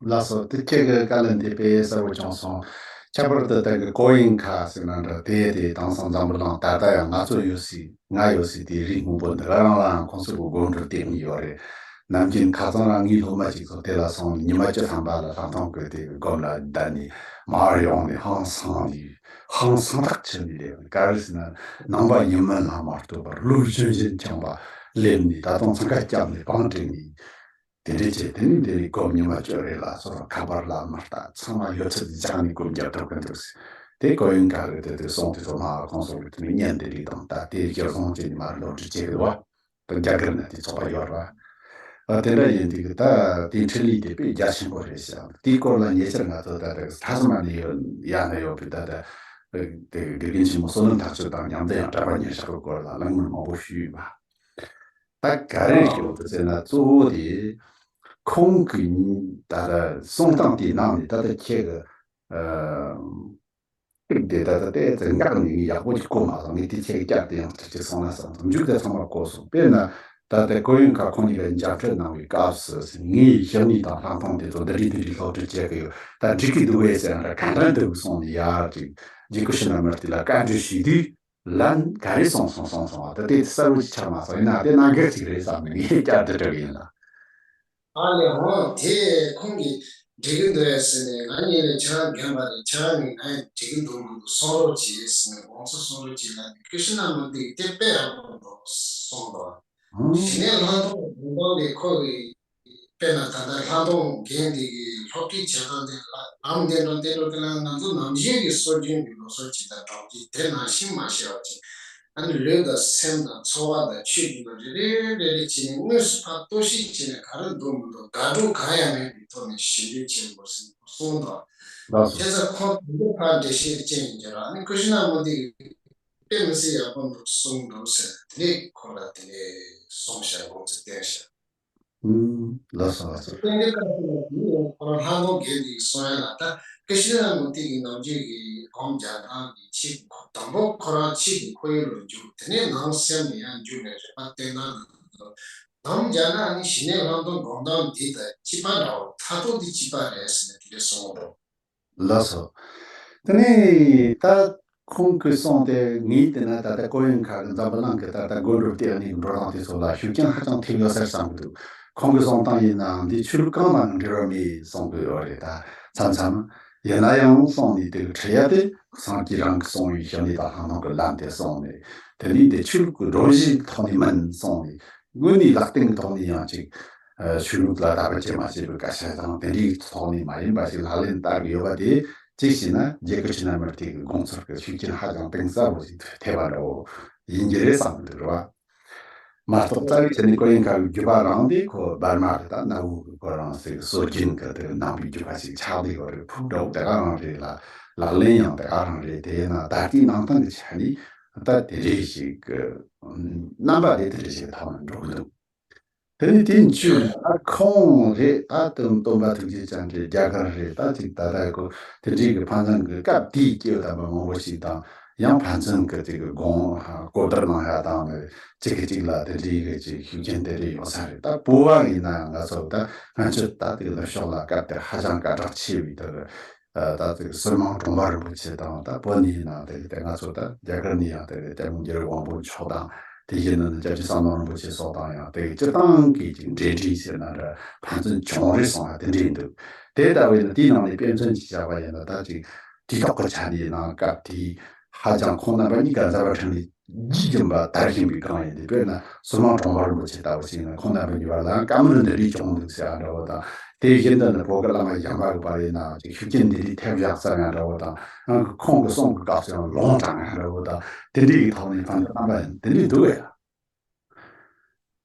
ལགས་སོ། དེ་ཁྱེད་ཀྱི་བཀའ་ལན་དེ་དཔེ་གསལ་པོ་བྱུང་སོང་། ཁྱད་པར་དུ་ད་གི་ཀོ་ཨིན་ཁ་ཟེར་ན་འདྲ་དེ་དེ་དེང་སང་འཛམ་བུ་གླིང་ད་ལྟ་ཡང་ང་ཚོ་ཡོད་སྲིད་ང་ཡོད་སྲིད་དེ་རིགས་སྔོན་པོ་འདི་ག་རང་ལའང་ཁོང་ཚོ་གི་སྒོམ་སྒྲུབ་སྟེང་ནས་ཡོད་རེད། ནམ་རྒྱུན་ཁ་སང་རང་ངའི་སློབ་མ་ཅིག་ཚོ་དེ་ལ་སོང་ཉི་མ་བཅུ་ཐམ་པ་ལ་ལྷག་མཐོང་གི་དེ་གི་སྒོམ་ལ་བསྡད་ནས་མར་ཡོང་ནས་ཧང་སངས་ནས་ཧང་སངས་ཐག་ཆོད་ནས་བསྡད་ཡོད་ག་རེ་ཟེར་ན་ནང་པ་ཉི་མ་ལ་མ་གཏོགས་པར་ལུག་གཞོན་གཞོན་ཁྱམས་པ་སླེབས་ནས་ད་དུང་འཚང་ཁ་བརྐྱབས་ནས་བང་བསྒྲིགས་ནས། དེ་འདྲའི་བྱས་དེ་ནི་འདི་ནི་སྒོམ་ཉི་མ་བཅུ་རེ་ལ་སོགས་ཁ་པར་ལ་མ་ལྟ་ཚང་མ་ཡོད་ཚད་སྦྱངས་ནས་སྒོམ་རྒྱབ་ཐུབ་ཀྱི་འདུག་དེ་ཀོ་ཡུན་ག་རེ་དེ་དེ་སོང་དེ་ཚོ་མ་ཁོང་ཚོ་གི་དེ་ནི་བརྙན་དེ་རིགས་དང་ད་དེ་སྐྱོར་སོང་ཅེས་ནི་མ་སློབ་ཁྲིད་བྱེད་དགོས་བ། ད་རྒྱ་གར་ན་དེ་ཚོགས་པ་ཡོད་ར། ཨ་དེ་འདྲ་ཡིན་དུས་ད་དེ་འཕྲིན་ལས་དེ་དཔེ་རྒྱ་ཆེན་པོ་རེད་ཤག་དེའི་སྐོར་ལ་ཉེ་ཆར་ང་ཚོ་ད་ལྟ་ཐ་ས་མ་ནི་ཡོད་ཡ་ན་ཡོད་པའི་ད་ལྟ་དེ་དགེ་རྒན་ཆེན་མོ་བསོད་ནམས་ཐག་ཆོད་དང་མཉམ་དུ་ཡང་གྲྭ་པ་ཉེ་ཆར་གི་སྐོར་ལ་གླེང་མོལ་མང་པོ་ཞུས་ཡོད་པ། ད་ག་རེ་ཞུ་དགོས་ཟེར་ན་གཙོ་བོ་དེ་ཁོང་གི་ད་ལྟ་གསུང་སྟངས་དེའི་ནང་ནས་ད་ལྟ་ཁྱེད་ཀྱི་ཨ་དེ་ད་ལྟ་ཏོག་ཙམ་ངག་ནས་ངས་ཡག་པོ་ཅིག་གོ་མ་སོང་། ངས་དེ་ཁྱེད་ཀྱི་བསྐྱར་དུ་ཡང་ཐུགས་རྗེ་གསུང་ན་བསམ་སོང་། མཇུག་དེ་ཚང་མ་གོ་སོང་། དཔེར་ན་ད་ལྟ་ཀོ་ཡུན་ཁ་ཁོང་གཉིས་ཀ་མཇལ་འཕྲད་གནང་བའི་སྐབས་སུ་ངས་ཞབས་གཉིས་དང་ལྷག་མཐོང་དེ་ཚོ་འདི་འདྲའི་འདི་འདྲའི་སློབ་ཁྲིད་བྱེད་ཀྱི་ཡོད། ད་འགྲིག་གི་འདུག་གས་ཟེར་ཡང་འདྲ་གང་འདྲ་འདུག་གསུངས་ནས་ཡར་ཅིག་རྗེ་ཀུ་ཤི་ན་མུར་ཏི་ལ་བཀའ་འདྲི་ཞུས་དུས། ལན་ག་རེ་སོང་སོང་སོང་སོང་བ་ད་དེ་གསལ་པོ་ཞིག་ཆགས་མ་སོང་། ཡིན་ན་དེ་གནད་འགག་ཅིག་རེད་བསམ་ནས་ངས་བསྐྱར་དུ་འདྲི་གི་ཡིན་ལ། ཨ་ལས་འོང་དེ་ཁོང་གིས་ འགྲིག་གི་འདུག་ཟེར་ནས། ང་གཉིས་ལས་ཁྱེད་རང་རྒན་པ་རེད། ཁྱེད་རང་གིས་ང་ཡང་འགྲིག་གི་འདུག་མི་འདུག་གསུང་རོགས་བྱེད་ཟེར་ནས། དགོངས་ཚུལ་གསུང་རོགས་བྱེད་ལབ་ནས། ཀི་ཤི་ན་མུ་ཏི་གིས་དེ་དཔེ་ཡག་པོ་འདུག་གསུངས་འདུག། གཞི་ནས་ལྷག་མཐོང་དགོངས་དོན་དེ་ཁོ་གི། དཔེར་ན་ད་ལྟ་ལྷག་མཐོང་རྒན་འདི་གིས་སློབ་ཁྲིད་བྱེད་སྟངས་དེ། ལམ་བདེ་འགྲོ་བདེ་འགྲོ་དེ་ལ། ང་ཚོ་ནམ་ཞིག་གི་སྲོལ་རྒྱུན་གྱི་ལུགས་སྲོལ་ཅིག་དང་འགྲོགས་ཀྱི། དེ་ནང་བཞིན་མ་བྱས་པ་ཅིག། ཨ་ནི་ལུས་དང་སེམས་དང་འཚོ་བ་དང་ཆོས་བརྒྱུད་ལ་རེ་རེ་རེ་རེ་བྱས་ནས། དངོས་སུ་ཕར་རྟོག་ཞིབ་བྱས་ནས། ག་རེ་འདུག་མི་འདུག། དགག་སྒྲུབ་གང་ཡང་མེད་པའི་ཐོག་ནས་ཞིབ་འཇུག་བྱེད་དགོས་ཟེར་གསུངས་དང་། ལགས་སོ། བྱས་ཙང་ཁོང་དེ་ཚོ་ཕར་འགྲེལ་བཤད་ཅན་ཡིན་གྱི་ར། ཨ་ནི་ཀི་ཤི་ན་མུ་ཏི་གིས་དཔེ་མི་སྲིད་ཡག་པོ་འདུག་གསུངས་འདུག་ཟེར། དེ་ནས་ཁོ་ལ་དེ་ནས་གསུངས་བཞག། དགོངས་ཚུལ་བསྟན་བཞག། ཨུམ། ལགས་སོ། ལགས་སོ། དེ་འདྲའི་སྐབས་སུ་ལ་དེ་ནས་ཁོ་རང་ལྷག་མཐོང་རྒན་འདི་གིས་གསུང་ཡ་ལ། ད་ཀི་ཤི་ན་མུ་ཏི་གི་ནམ་རྒྱུན་གྱི་སྒོམ་རྒྱག་སྟངས་ཀྱི་ཆེད། དང་པོ་ཁོ་རང་ཕྱི་གི་ཁོར་ཡུག་ལ་འཇུག། དེ་ནས་ནང་སེམས་ལ་ཡང་འཇུག་ནས་རིག་པ་བསྟེན་སྟངས་འདི་ཚོ་སྒོམ་རྒྱག་ན། ཨ་ནི་གཞི་ནས་ལྷག་མཐོང་སྒོམ་སྟངས་འདི་དང་གཅིག་པ་འདྲ་བོ། མཐར་ཐུག་འདི་གཅིག་པ་རེད་ཟེར་ནས་དེ་འདྲ་གསུངས་འདུག། ལགས་སོ། དེ་ནས་ད་ཁོང་གིས་གསུངས་ཏེ། ངས་བལྟས་ན་ད་ལྟ་ཀོ་ཡན་ཁ་གི་འཛམ་བུ་གླིང་གི་ད་ལྟ་སྒོམ་སྒྲུབ་སྟེ་ཨ་ནི་འགྲོ་སྟངས་དེ་ཚོ་ལ་ཤུགས་རྐྱེན་ཧ་ཅང་ཐེབས་ཡོད་ས་རེད་བསམ་གྱི་འདུག། ཁོང་གི་གསུང་སྟངས་ཡིན་ནའང་འདི་ཆོས་ལུགས་གང་དང་འབྲེལ་བ་མེད་གསུང་གི་ཡོད་རེད། ད་མཚམས་མཚམས། ཡིན་ན་ཡང་གསུངས་ནས་དེ་གི་ཁྲིད་ཡ་དེ་སངས་རྒྱས་རང་གིས་གསུངས་པའི་ཞི་གནས་དང་ལྷག་མཐོང་གི་ལམ་དེ་གསུངས་ནས། དེ་ནས་འདི་ཆོས་ལུགས་ཀྱི་སྒྲོམ་གཞིའི་ཐོག་ནས་མིན་གསུངས་ནས། དངོས་གནས་ལག་ལེན་གྱི་ཐོག་ནས་ཡང་ཅིག་ཨ་ཆོས་ལུགས་ལ་དད་པ་བྱེད་མ་བྱེད་པའི་སྐད་ཆ་དང་། དེ་འདྲའི་ཐོག་ནས་མ་ཡིན་པ་ཞིག་ལག་ལེན་བསྟར་གྱི་ཡོད་པ་དེ། གཅིག་བྱས་ན་རྗེ་ཀི་ཤི་ན་མུར་ཏི་གི་དགོངས་ཚུལ་གྱི་ཤུགས་རྐྱེན་ཧ་ཅང་གཏིང་ཟབ་པོ་ཞིག་ཐེབས་པ་འདྲ་བོ་ཡིན་གྱི་རེད་བསམ་གྱི་འདུག། རེད་བ། མ་གཏོགས་རྩ་བའི་ཆ་ནས་ཀོ་ཡན་ཁ་གི་བརྒྱུད་པ་རང་དེ་ཁོ་འབར་མ་རེད། ད་གནའ་བོའི་གི་ཁོ་རང་ཚོའི་སྲོལ་རྒྱུན་གྱི་དེ་ནང་པའི་བརྒྱུད་པ་ཞིག་ཆགས་བསྡད་ཡོད་རེད། ཕུགས་འདྲ་བོ་དེ་ག་རང་རེད་ལ། ལག་ལེན་ཡང་དེ་ག་རང་རེད། དེ་ཡིན་ན་ད་ལྟའི་ནང་བསྟན་གྱི་ཆ་ནས་ད་དེ་འདྲའི་ཞིག་གི་རྣམ་པ་དེ་དེ་འདྲ་ཞིག་ཐོག་ནས་འགྲོ་གི་འདུག། དེ་ནས་དེའི་མཇུག་ལ་ཁོང་རེད། ད་དུང་སྟོན་པ་ཐུགས་རྗེ་ཅན་རེད། རྒྱ་གར་རེད། ད་ཅིག་ད་ལྟ་གོ་དེ་འདྲའི་གི་ཕན་ཚུན་གི་སྐབས་དེའི་སྐྱེས་བུ་དམ་པ་མང་པོ་ཞིག་དང་། ཡང་ཕན་ཚུན་གི་དེ་གི་དགོངས་གོ་བསྡུར་གནང་ཡ་དང་། གཅིག་གིས་གཅིག་ལ་དེ་འདྲའི་གི་ཅིག་ཤུགས་རྐྱེན་དེ་འདྲ་ཡོང་ས་རེད། ད་བོད་པ་ཡིན་ན་ཡང་ང་ཚོ་ད་སྔ་ཕྱི་ད་དེ་གི་ནུབ་ཕྱོགས་ལ་སྐབས་དེར་ཧ་ཅང་སྐད་གྲགས་ཆེ་བའི་དེ་གི་ཨ་ད་ཅིག་ཟུར་མང་གྲོང་པ་རིན་པོ་ཆེ་དང་། ད་བོད་ནས་ཡིན་ན་དེ་གི་དེ་ང་ཚོ་ད་རྒྱ་གར་ནས་ཡང་དེ་གི་དེ་མོ་རྒྱལ་བའི་དབང་པོ་མཆོག་དང་། དེ་བཞིན་དུ་སྐྱབས་རྗེ་བསམ་གཏན་རིན་པོ་ཆེ་སོགས་དང་ཡང་དེ་གི་སྤྱིར་བཏང་གི་ཅིག་འབྲེལ་འདྲིས་ཟེར་ན་འདྲ། ཕན་ཚུན་བྱུང་རེད་གསུངས་ཡ་དེ་འདྲ་ཡིན་འདུག། དེ་ལྟ་བས་ན་དེའི་ནང་ནས་དཔེ་མཚོན་ཅིག་བཞག་པ་ཡིན་ན། ད་ཅིག་དྲི་ཐོག་གི་ཆ་ནས་ནང་སྐབས་དེའི་ཧ་ཅང་ཁོང་རྣམ་པ་གཉིས་ཀ་ཛ་དྲག་ཕྲིན་ལས་ལྗིད་ལྗིད་པ་དར་བཞིན་པའི་སྒང་ཡིན་ཏེ། དཔེར་ན་ཟུར་མང་གྲོང་པ་རིན་པོ་ཆེ་ལྟ་བུ་ཞིག་ན་ཁོང་རྣམ་པ་གཉིས་བར་ལ་བཀའ་མོལ་འདི་འདྲའི་བྱུང་འདུག་ཟེར་ཡ་འདྲ་བོ་དང་། དེ་བཞིན་དུ་ནི་བོད་ཀྱི་བླ་མ་གཞན་པ་གི་བར་ཡིན་ན་ཅིག་ཤུགས་རྐྱེན་འདི་འདྲའི་ཐེབས་བཞག་ས་ཡང་འདྲ་བོ་དང་། ཡང་ཁོང་གི་གསུང་གི་སྐབས་སུ་ཡང་ལུང་དྲངས་ཡ་འདྲ་བོ་དང་། དེ་འདྲའི་གི་ཐོག་ནས་ཕན་ཚུན་རྣམ་པ་ཡིན་དེ་འདྲའི་འདུག་ཡ།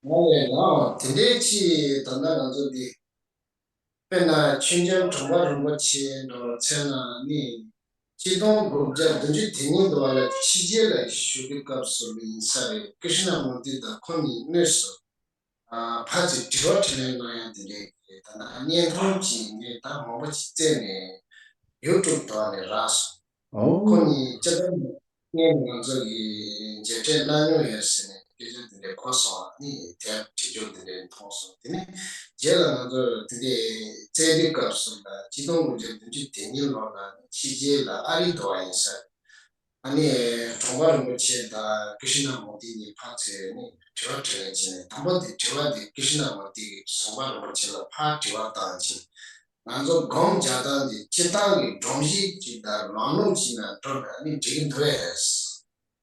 ང་ལས་ལའོ་དེ་འདྲའི་ཅིག་ད་ལྟ་ང་ཚོ་འདི། དཔེར་ན་མཆོད་མཇལ་གྲོང་པ་རིན་པོ་ཆེ་འདྲ་བ་མཚོན་ན་ནི། ཆིག་སྟོང་དགུ་བརྒྱ་བདུན་ཅུ་དོན་གཉིས་འདྲ་བ་ལ་ཕྱི་རྒྱལ་ལ་བཞུགས་པའི་སྐབས་སུ་ལ་ཡིན་ས་རེད། ཀི་ཤི་ན་མུར་ཏི་དང་ཁོང་གཉིས་དངོས་སུ་ཨ་ཕར་ཚུར་དྲི་བ་དྲིས་ལན་གནང་ཡ་དེ་འདྲའི་རེད། ད་ན་བརྙན་ཐུང་ཅིག་ངས་ད་མང་པོ་ཅིག་བཙལ་ནས་ཡུ་ཊུབ་འདྲ་བ་ནས་རག་སོང་། ཁོང་ཨོ། གཉིས་སྤྱིར་བཏང་ནས་ང་ཚོ་གི་མཇལ་འཕྲད་གནང་མྱོང་ཡོད་ཟེར་ནས་སྐད་ཆ་དེ་འདྲ་གོ་སོང་། ཨ་ནི་དེབ་བྲིས་རྒྱུ་དེ་འདྲ་མཐོང་སོང་། དེ་ནས་རྗེས་ལ་ང་ཚོ་དེ་འདྲའི་བཙལ་དུས་སྐབས་སུ་ལ་ཆིག་སྟོང་དགུ་བརྒྱ་བདུན་ཅུ་དོན་གཉིས་ལོ་ལ་ཕྱི་རྒྱལ་ལ་ཨ་རི་འདྲ་བ་ཡིན་ས་རེད། ཨ་ནི་གྲོང་པ་རིན་པོ་ཆེ་དང་ཀི་ཤི་ན་མུར་ཏི་གཉིས་ཕར་ཚུར་ནི་དྲི་བ་དྲིས་ལན་བྱས་ནས། དང་པོ་དེ་དྲི་བ་དེ་ཀི་ཤི་ན་མུར་ཏི་གིས་ཟུར་པ་རིན་པོ་ཆེ་ལ་ཕར་དྲི་བ་བཏང་བྱས། ང་ཚོ་སྒོམ་རྒྱག་སྟངས་འདི་སྤྱིར་བཏང་གི་སྒྲོམ་གཞི་གཅིག་དང་ལམ་ལུགས་གཅིག་ནང་འགྲོ་ན་ནི་འགྲིག་གི་འདུག་གས།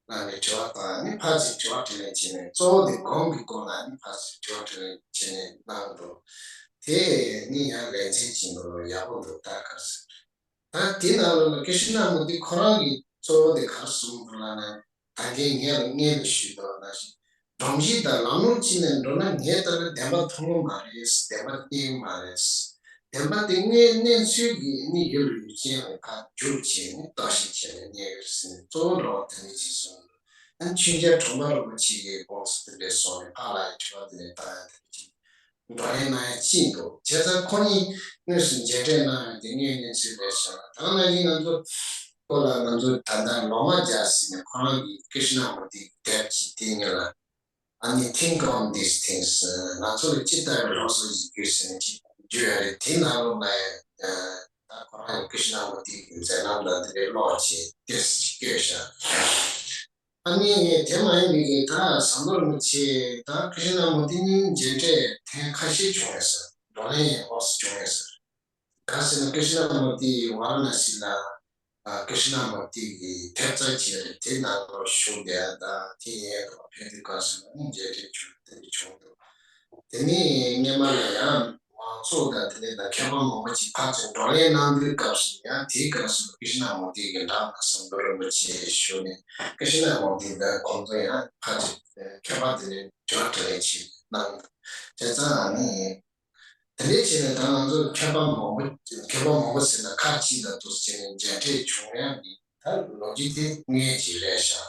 ལབ་ནས་དྲི་བ་བཏང་། ནི་ཕར་ཚུར་དྲི་བ་དྲིས་ལན་བྱས་ནས། གཙོ་བོ་དེ་སྒོམ་གྱི་སྐོར་ལ་ནི་ཕར་ཚུར་དྲི་བ་དྲིས་ལན་བྱས་ནས་གནང་འདུག། དེ་ནི་ཡང་ལེ་ཚན་གཅིག་འདུག། ཡག་པོ་འདུག། ད་ག་རེ་ཟེར། ད་དེ་ནང་ལོགས་ལ་ཀི་ཤི་ན་མུར་ཏི་ཁོ་རང་གིས་གཙོ་བོ་དེ་ག་རེ་གསུངས་འདུག་ལབ་ན། ད་གིན་ངས་ལ་སྔོན་ལ་ཞུས་པ་ནང་བཞིན་སྒྲོམ་གཞི་དང་ལམ་ལུགས་གཅིག་ནས་འགྲོ་ན་ངའི་ལྟར་ན་བདེན་པ་མཐོང་གི་མ་རེད། བདེན་པ་རྙེད་ཀྱི་མ་རེད། བདེན་པ་དེ་དངོས་གནས་ཚུལ་གྱི་ནི་ཡུལ་ལ་ཡུལ་ཅན་ལ་ཁ་བསྒྱུར་བྱས་ནས་བརྟག་ཞིབ་བྱས་ནས་རྙེད་ཀྱི་རེད་ཟེར་ནས་གཙོ་བོ་འདྲ་བ་དེ་འདྲ་ཅིག་གསུངས་འདུག། ཨ་ནི་མཆོད་མཇལ་གྲོང་པ་རིན་པོ་ཆེ་གི་དགོངས་སུ་དེ་འདྲ་སོང་ནས་ཕར་ལ་ཡི་དྲི་བ་དེ་འདྲ་བཏང་ཡ་དེ་འདྲ་ཅིག་བགྲོ་གླེང་གནང་ཡ་ཅིག་འདུག། བྱས་ཙང་ཁོ་གཉིས་དངོས་སུ་མཇལ་འཕྲད་གནང་ཡ་དེ་དངོས་གནས་ཚུལ་རེད་ཤག། ད་ག་ནང་བཞིན་ང་ཚོ་སྐོར་ལ་ང་ཚོ་ད་ལྟ་ལོ་མ་རྒྱག་ཟིན་ནས་ཁོ་རང་གིས་ཀི་ཤི་ན་མུར་ཏི་དེབ་ཅིག་དེ་ཉིད་ལ། ཨ་ནི་Think on these things. ང་ཚོ་ལ་ཅི་ལྟ་བུའི་སློབ་གསོ་ཞིག་དགོས་ཟེར་ནས་ཅིག་བརྗོད་ཡ་རེད། དེ་ནང་ལོགས་ལ་ད་ཁོ་རང་གིས་ཀི་ཤི་ན་མུར་ཏི་གི་མཛད་རྣམ་ལ་དེ་འདྲའི་ཀློག་བྱས་ཏེ་ཅིག་བཀོད་བཞག། ཨ་ནི་དེ་མ་ཡིན་པའི་གི་ད་ཟམ་གདོང་རིན་པོ་ཆེ་དང་ཀི་ཤི་ན་མུར་ཏི་གཉིས་མཇལ་འཕྲད་ཐེངས་ཁ་ཤས་བྱུང་ཡོད་ཟེར། བགྲོ་གླེང་ཡང་ཨོ་ཙམ་བྱུང་ཡོད་ཟེར། ག་ཟེར་ན་ཀི་ཤི་ན་མུར་ཏི་ཝཱ་ར་ཎ་སི་ལ་ཨ་ཀི་ཤི་ན་མུར་ཏི་གི་ཐེབས་རྩ་བྱས་རེད། དེ་ནང་ལོགས་བཞུགས་བསྡད་ཡ་དང་དེ་ཡན་དུ་ཕེབས་དུས་སྐབས་སུ་ནི་མཇལ་འཕྲད་བྱུང་དེ་འདྲ་བྱུང་འདུག་དེ་ནས་སྔོན་མ་ལ་ཡང་མང་ཚོགས་དང་དེ་ནས་དང་མཁས་པ་མང་པོ་ཅིག་ཕར་ཚུར་བགྲོ་གླེང་གནང་དུས་སྐབས་སུ་ཡང་དེའི་སྐབས་སུ་ཀི་ཤི་ན་མུར་ཏི་གི་འགྲམ་ལ་ཟམ་གདོང་རིན་པོ་ཆེ་བཞུགས་ནས་ཀི་ཤི་ན་མུར་ཏི་དང་ཁོང་ཚོ་ཡང་ཕར་ཚུར་མཁས་པ་དེ་ནས་བགྲོ་གླེང་བྱས་གནང་། བྱས་ཙང་ནི། དེ་འདྲའི་བྱས་ནས་ད་ང་ཚོ་མཁས་པ་མང་པོ་མཁས་པ་མང་པོ་ཟེར་ན་ཁག་ཅིག་དང་དུ་བྱས་ནས་མཇལ་འཕྲད་བྱུང་ཡག་གི་ད་ལོ་རྒྱུས་དེ་དངོས་ཅིག་རེད་ཤག་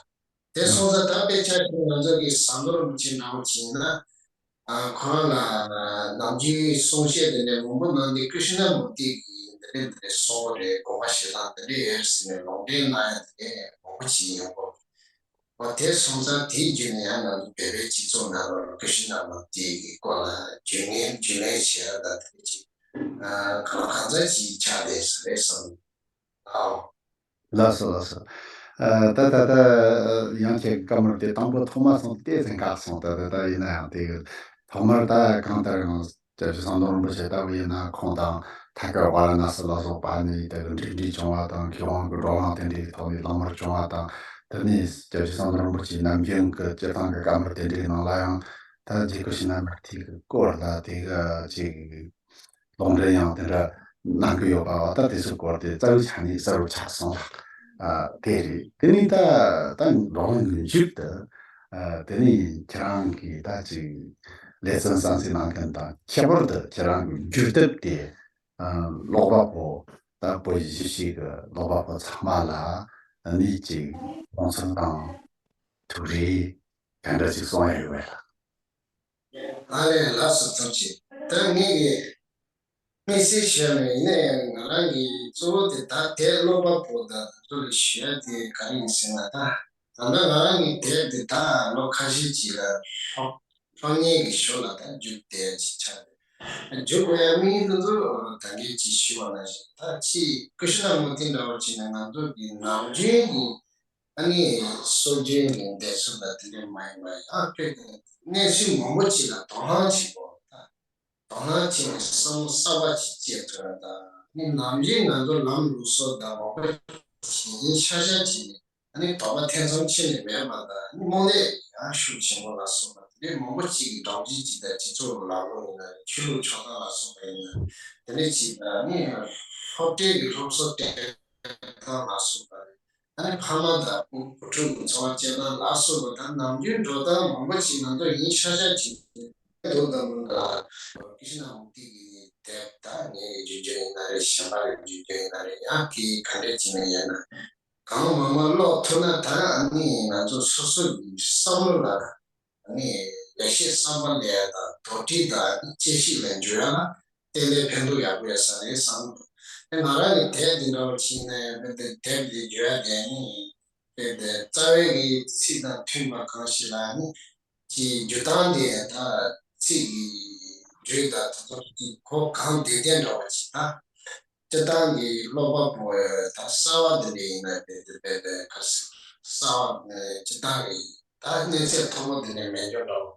དེ་སོང་ཙང་ད་དཔེ་ཆ་ཞིག་ང་ཚོ་གི་ཟམ་གདོང་རིན་པོ་ཆེ་འདྲ་བོ་ཅིག་ཡིན་ན། ཨ་ཁོ་རང་ལ་ནམ་རྒྱུན་གསུང་བཤད་དེ་འདྲ་མང་པོ་གནང་དུས་ཀི་ཤི་ན་མུར་ཏི་གིས་འདི་འདྲ་འདི་འདྲ་གསུང་གི་རེད། དགོངས་པ་བཞེས་སྟངས་འདི་འདྲ་ཡོད་ཟེར་ནས་ལུང་འདྲེན་གནང་ཡག་དེ་འདྲ་མང་པོ་ཅིག་ཡོང་གི་རེད། འོ་དེ་སོང་ཙང་དེའི་བརྒྱུད་ནས་ཡང་ང་ཚོ་བོད་པའི་སྤྱི་ཚོགས་ནང་ལོགས་ལ་ཀི་ཤི་ན་མུར་ཏི་གི་སྐོར་ལ་རྒྱུས་ངན་རྒྱུས་ལོན་བྱེད་ཡ་དང་དེ་ཅིག་གང་གང་འཚམ་ཅིག་ཆགས་བསྡད་ས་རེད་བསམ། ཨའོ། ལགས་སོ་ལགས་སོ། ཨ་ད་ད་ད་ཡང་ཁྱེད་བཀའ་མོལ་དེ་དང་པོ་ཐོག་མ་སོང་དེ་ཚན་ཁག་སོང་ད་ད་ད་ཡིན་ན་ཡང་དེ་ཐོག་མར་ད་གང་ལྟར་ཡང་། སྐྱབས་རྗེ་ཟམ་གདོང་རིན་པོ་ཆེ་ལྟ་བུ་ཡིན་ན་ཁོང་དང་ཐད་ཀར་ཝཱ་ར་ཎ་སི་ལ་སོགས་པ་ནས་དེ་གི་འབྲེལ་འདྲིས་བྱུང་བ་དང་མཁས་དབང་གི་བགྲོ་གླེང་དེ་འདྲའི་ཐོག་ནས་གླེང་མོལ་བྱུང་བ་དང་། དེ་ནས་སྐྱབས་རྗེ་ཟམ་གདོང་རིན་པོ་ཆེའི་ནམ་རྒྱུན་གྱི་སྤྱིར་བཏང་གི་བཀའ་མོལ་དེ་འདྲའི་ནང་ལ་ཡང་ད་རྗེ་ཀི་ཤི་ན་མུར་ཏི་གི་སྐོར་ལ་དེ་ག་ཅིག་ལུང་འདྲེན་ཡང་དེ་འདྲ་གནང་གི་ཡོད་པ་བ་ད་དེ་ཚོའི་སྐོར་དེ་རྩ་བའི་ཆ་ནས་གསལ་པོ་ཆགས་སོང་ལ། ཨ་དེ་རེད། དེ་ནས་ད་ད་ལོ་ངོ་མཇུག་ཏུ་ཨ་དེ་ནས་ཁྱེད་རང་གིས་ད་ཅིག་ལེ་ཚན་གསན་གཟིགས་གནང་མཁན་དང་ཁྱད་པར་དུ་ཁྱེད་རང་གི་བརྒྱུད་དེབ་དེ་ཨ་ཀློག་པ་པོ་ད་བོད་གཞིས་བྱེས་ཀྱི་ཀློག་པ་པོ་ཚང་མ་ལ་ཨ་ནི་ཅིག་དགོངས་ཚུལ་དང་ཐུགས་རེ་ག་འདྲ་ཅིག་གསུང་ཡ་ཡོད་པས་ལགས། ཨ་ལས། ལགས་སོ། ཐུགས་རྗེ་ཆེ། ད་ངེད་ཀྱི་དམིགས་བསལ་བཤད་ན་ཡིན་ནའི་ང་རང་གི་གཙོ་བོ་དེ་ད་དེབ་ཀློག་པ་པོ་དང་ཚོ་ལ་ཞུ་ཡ་དེ་ག་རེ་ཡིན་ཟེར་ན། ད་ད་ལྟ་ང་རང་གི་དེབ་དེ་ད་ལོ་ཁ་ཤས་ཅིག་ལ་ལྷོ་ལྷོ་ངེད་ཀྱི་ཞོར་ལ་ད་རྒྱུགས་བསྡད་ཅིག་ཆགས་ཏེ། རྒྱུགས་དགོས་ཡ་དམིགས་ཡུལ་དེ་ཚོ་ད་གིན་ཅིག་ཞུས་པ་ནང་བཞིན་ད་ཅིག་ཀི་ཤི་ན་མུར་ཏི་འདྲ་བོ་བྱས་ན་ང་ཚོ་གི་ནམ་རྒྱུན་གྱི་ཨ་ནི་སྲོལ་རྒྱུན་གྱི་འདས་ཚུལ་དང་དེ་འདྲ་མ་ཡིན་པ་ཡང་དཔེ་གནས་ཚུལ་མང་པོ་ཅིག་ལ་དོ་སྣང་བྱེད་དགོས། ད་དོ་སྣང་བྱས་ནས་བསམ་བློ་གསར་པ་ཅིག་སྐྱེ་ཐུབ་ཡ་དང་། ཨ་ནི་ནམ་རྒྱུན་ང་ཚོ་ལམ་ལུགས་སྲོལ་དང་མང་པོ་ཞིག་ཡིན་ཤག་ཤག་བྱས་ནས་ཨ་ནི་དོགས་པ་ཐེ་ཚོམ་ཁྱོན་ནས་མེད་པ་དང་། ཨ་ནི་རྨོངས་དད་ཡང་ཤུགས་ཆེན་པོ་ལ་སོགས་པ་དེ་འདྲའི་མང་པོ་ཅིག་གི་སྒྲོམ་གཞི་ཅིག་དང་སྤྱི་ཚོགས་ཀྱི་ལམ་ལུགས་ཡིན་ན་རེད། ཆོས་ལུགས་ཕྱོགས་སྟངས་ལ་སོགས་པ་ཡིན་ན་དེ་འདྲ་ཅིག་དང་། ཨ་ནི་སློབ་གྲྭའི་གི་སློབ་གསོ་སྤྲད་སྟངས་ལ་སོགས་པ་རེད། ཨ་ནི་ཕ་མ་དང་བུ་ཕྲུག་གི་འཚོ་བ་སྐྱེལ་སྟངས་ལ་སོགས་པ་དང་ནམ་རྒྱུན་འགྲོ་སྟངས་མང་པོ་ཅིག་ང་ཚོ་ཡིན་ཤག་ཤག་ཅིག་འདུག་དང་མི་འདུག་ཀི་ཤི་ན་མུར་ཏི་གི་དེབ་དང་ངེད་ཀྱི་བརྒྱུད་སྦྱོར་ཡིན་ན་རེད། གཞན་པ་རེ་བརྒྱུད་སྦྱོར་ཡིན་ན་རེད། ཡང་དེ་ག་འདྲས་བྱས་ནས་ཡིན་ན་གང་མང་མང་ཀློག་ཐུབ་ན་ད་ཨ་ནི་ང་ཚོ་སོ་སོ་གི་བསམ་བློ་ལ་ཨ་ནི་ལེགས་བཤད་བསམ་པ་ལ་དང་དོགས་འདྲི་དང་ཨ་ནི་དཔྱད་ཞིབ་ལ་འཇུག་ཡ་ལ་ཏན་ཏན་ཕན་ཐོགས་ཡག་པོ་ཡོད་ས་རེད་བསམ་གི་འདུག་དེ་ང་རང་གི་དེབ་འདི་འདྲ་བོ་ཅིག་ཡིན་ན་ཡང་དཔེ་དེ་དེབ་འདི་བརྗོད་ཡ་དེ་ནི་དཔེ་དེ་རྩ་བའི་གི་ཚིག་དང་མཐུན་པ་གང་ཞིག་ལ་ནི་ཅིག་འཇུག་སྟངས་དེ་ད་ཚིག་གི་འགྲོས་དང་དེ་ཚོ་ཅིག་གོ་གང་བདེ་བདེ་འདྲ་བ་ཅིག་ད། སྤྱིར་བཏང་གི་ཀློག་པ་པོ་ད་གསར་བ་འདི་འདྲ་ཡིན་ན་དཔེ་དེ་དཔེ་དེ་ག་ཟེར་གསར་བ་སྤྱིར་བཏང་གི་ད་གནས་ཚད་མཐོ་པོ་འདི་འདྲ་མེད་འཇོག་འདྲ་བོ།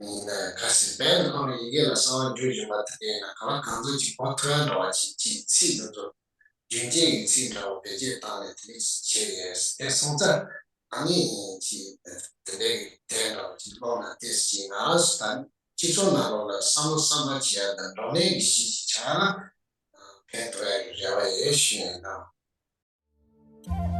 ཡིན་ན་ག་ཟེར་བས་ན་ཁོང་ཡི་གེ་ལ་གསར་བ་འཇུག་བཞིན་པ་དེ་ཡིན་ན་ག་ལ་གང་ཚོད་ཅིག་གོ་ཐུབ་ཡ་འདྲ་བ་ཅིག་ཅིག་ཚིག་འདི་ཚོ་རྒྱུན་ཆད་ཀྱི་ཚིག་འདྲ་བོ་བེད་སྤྱོད་བཏང་ནས་དེ་ནས་ཅིག་བྱས་ཡོད་དེ་སོང་ཙང་ཨ་ནི་ཅིག་དེ་འདྲའི་དེ་འདྲ་བོ་ཅིག་ཀློག་ན་དེ་ཅིག་ང་རང་ཚོ་ད་སྤྱི་ཚོགས་ནང་ལོགས་ལ་བསམ་བློ་གསར་པ་བྱེད་ཡ་དང་བགྲོ་གླེང་གི་གཞི་ཅིག་ཆགས་ན་ཕན་ཐོགས་ཡ་གི་རེ་བ་ཡོད་ཞུ་ཡིན་ན།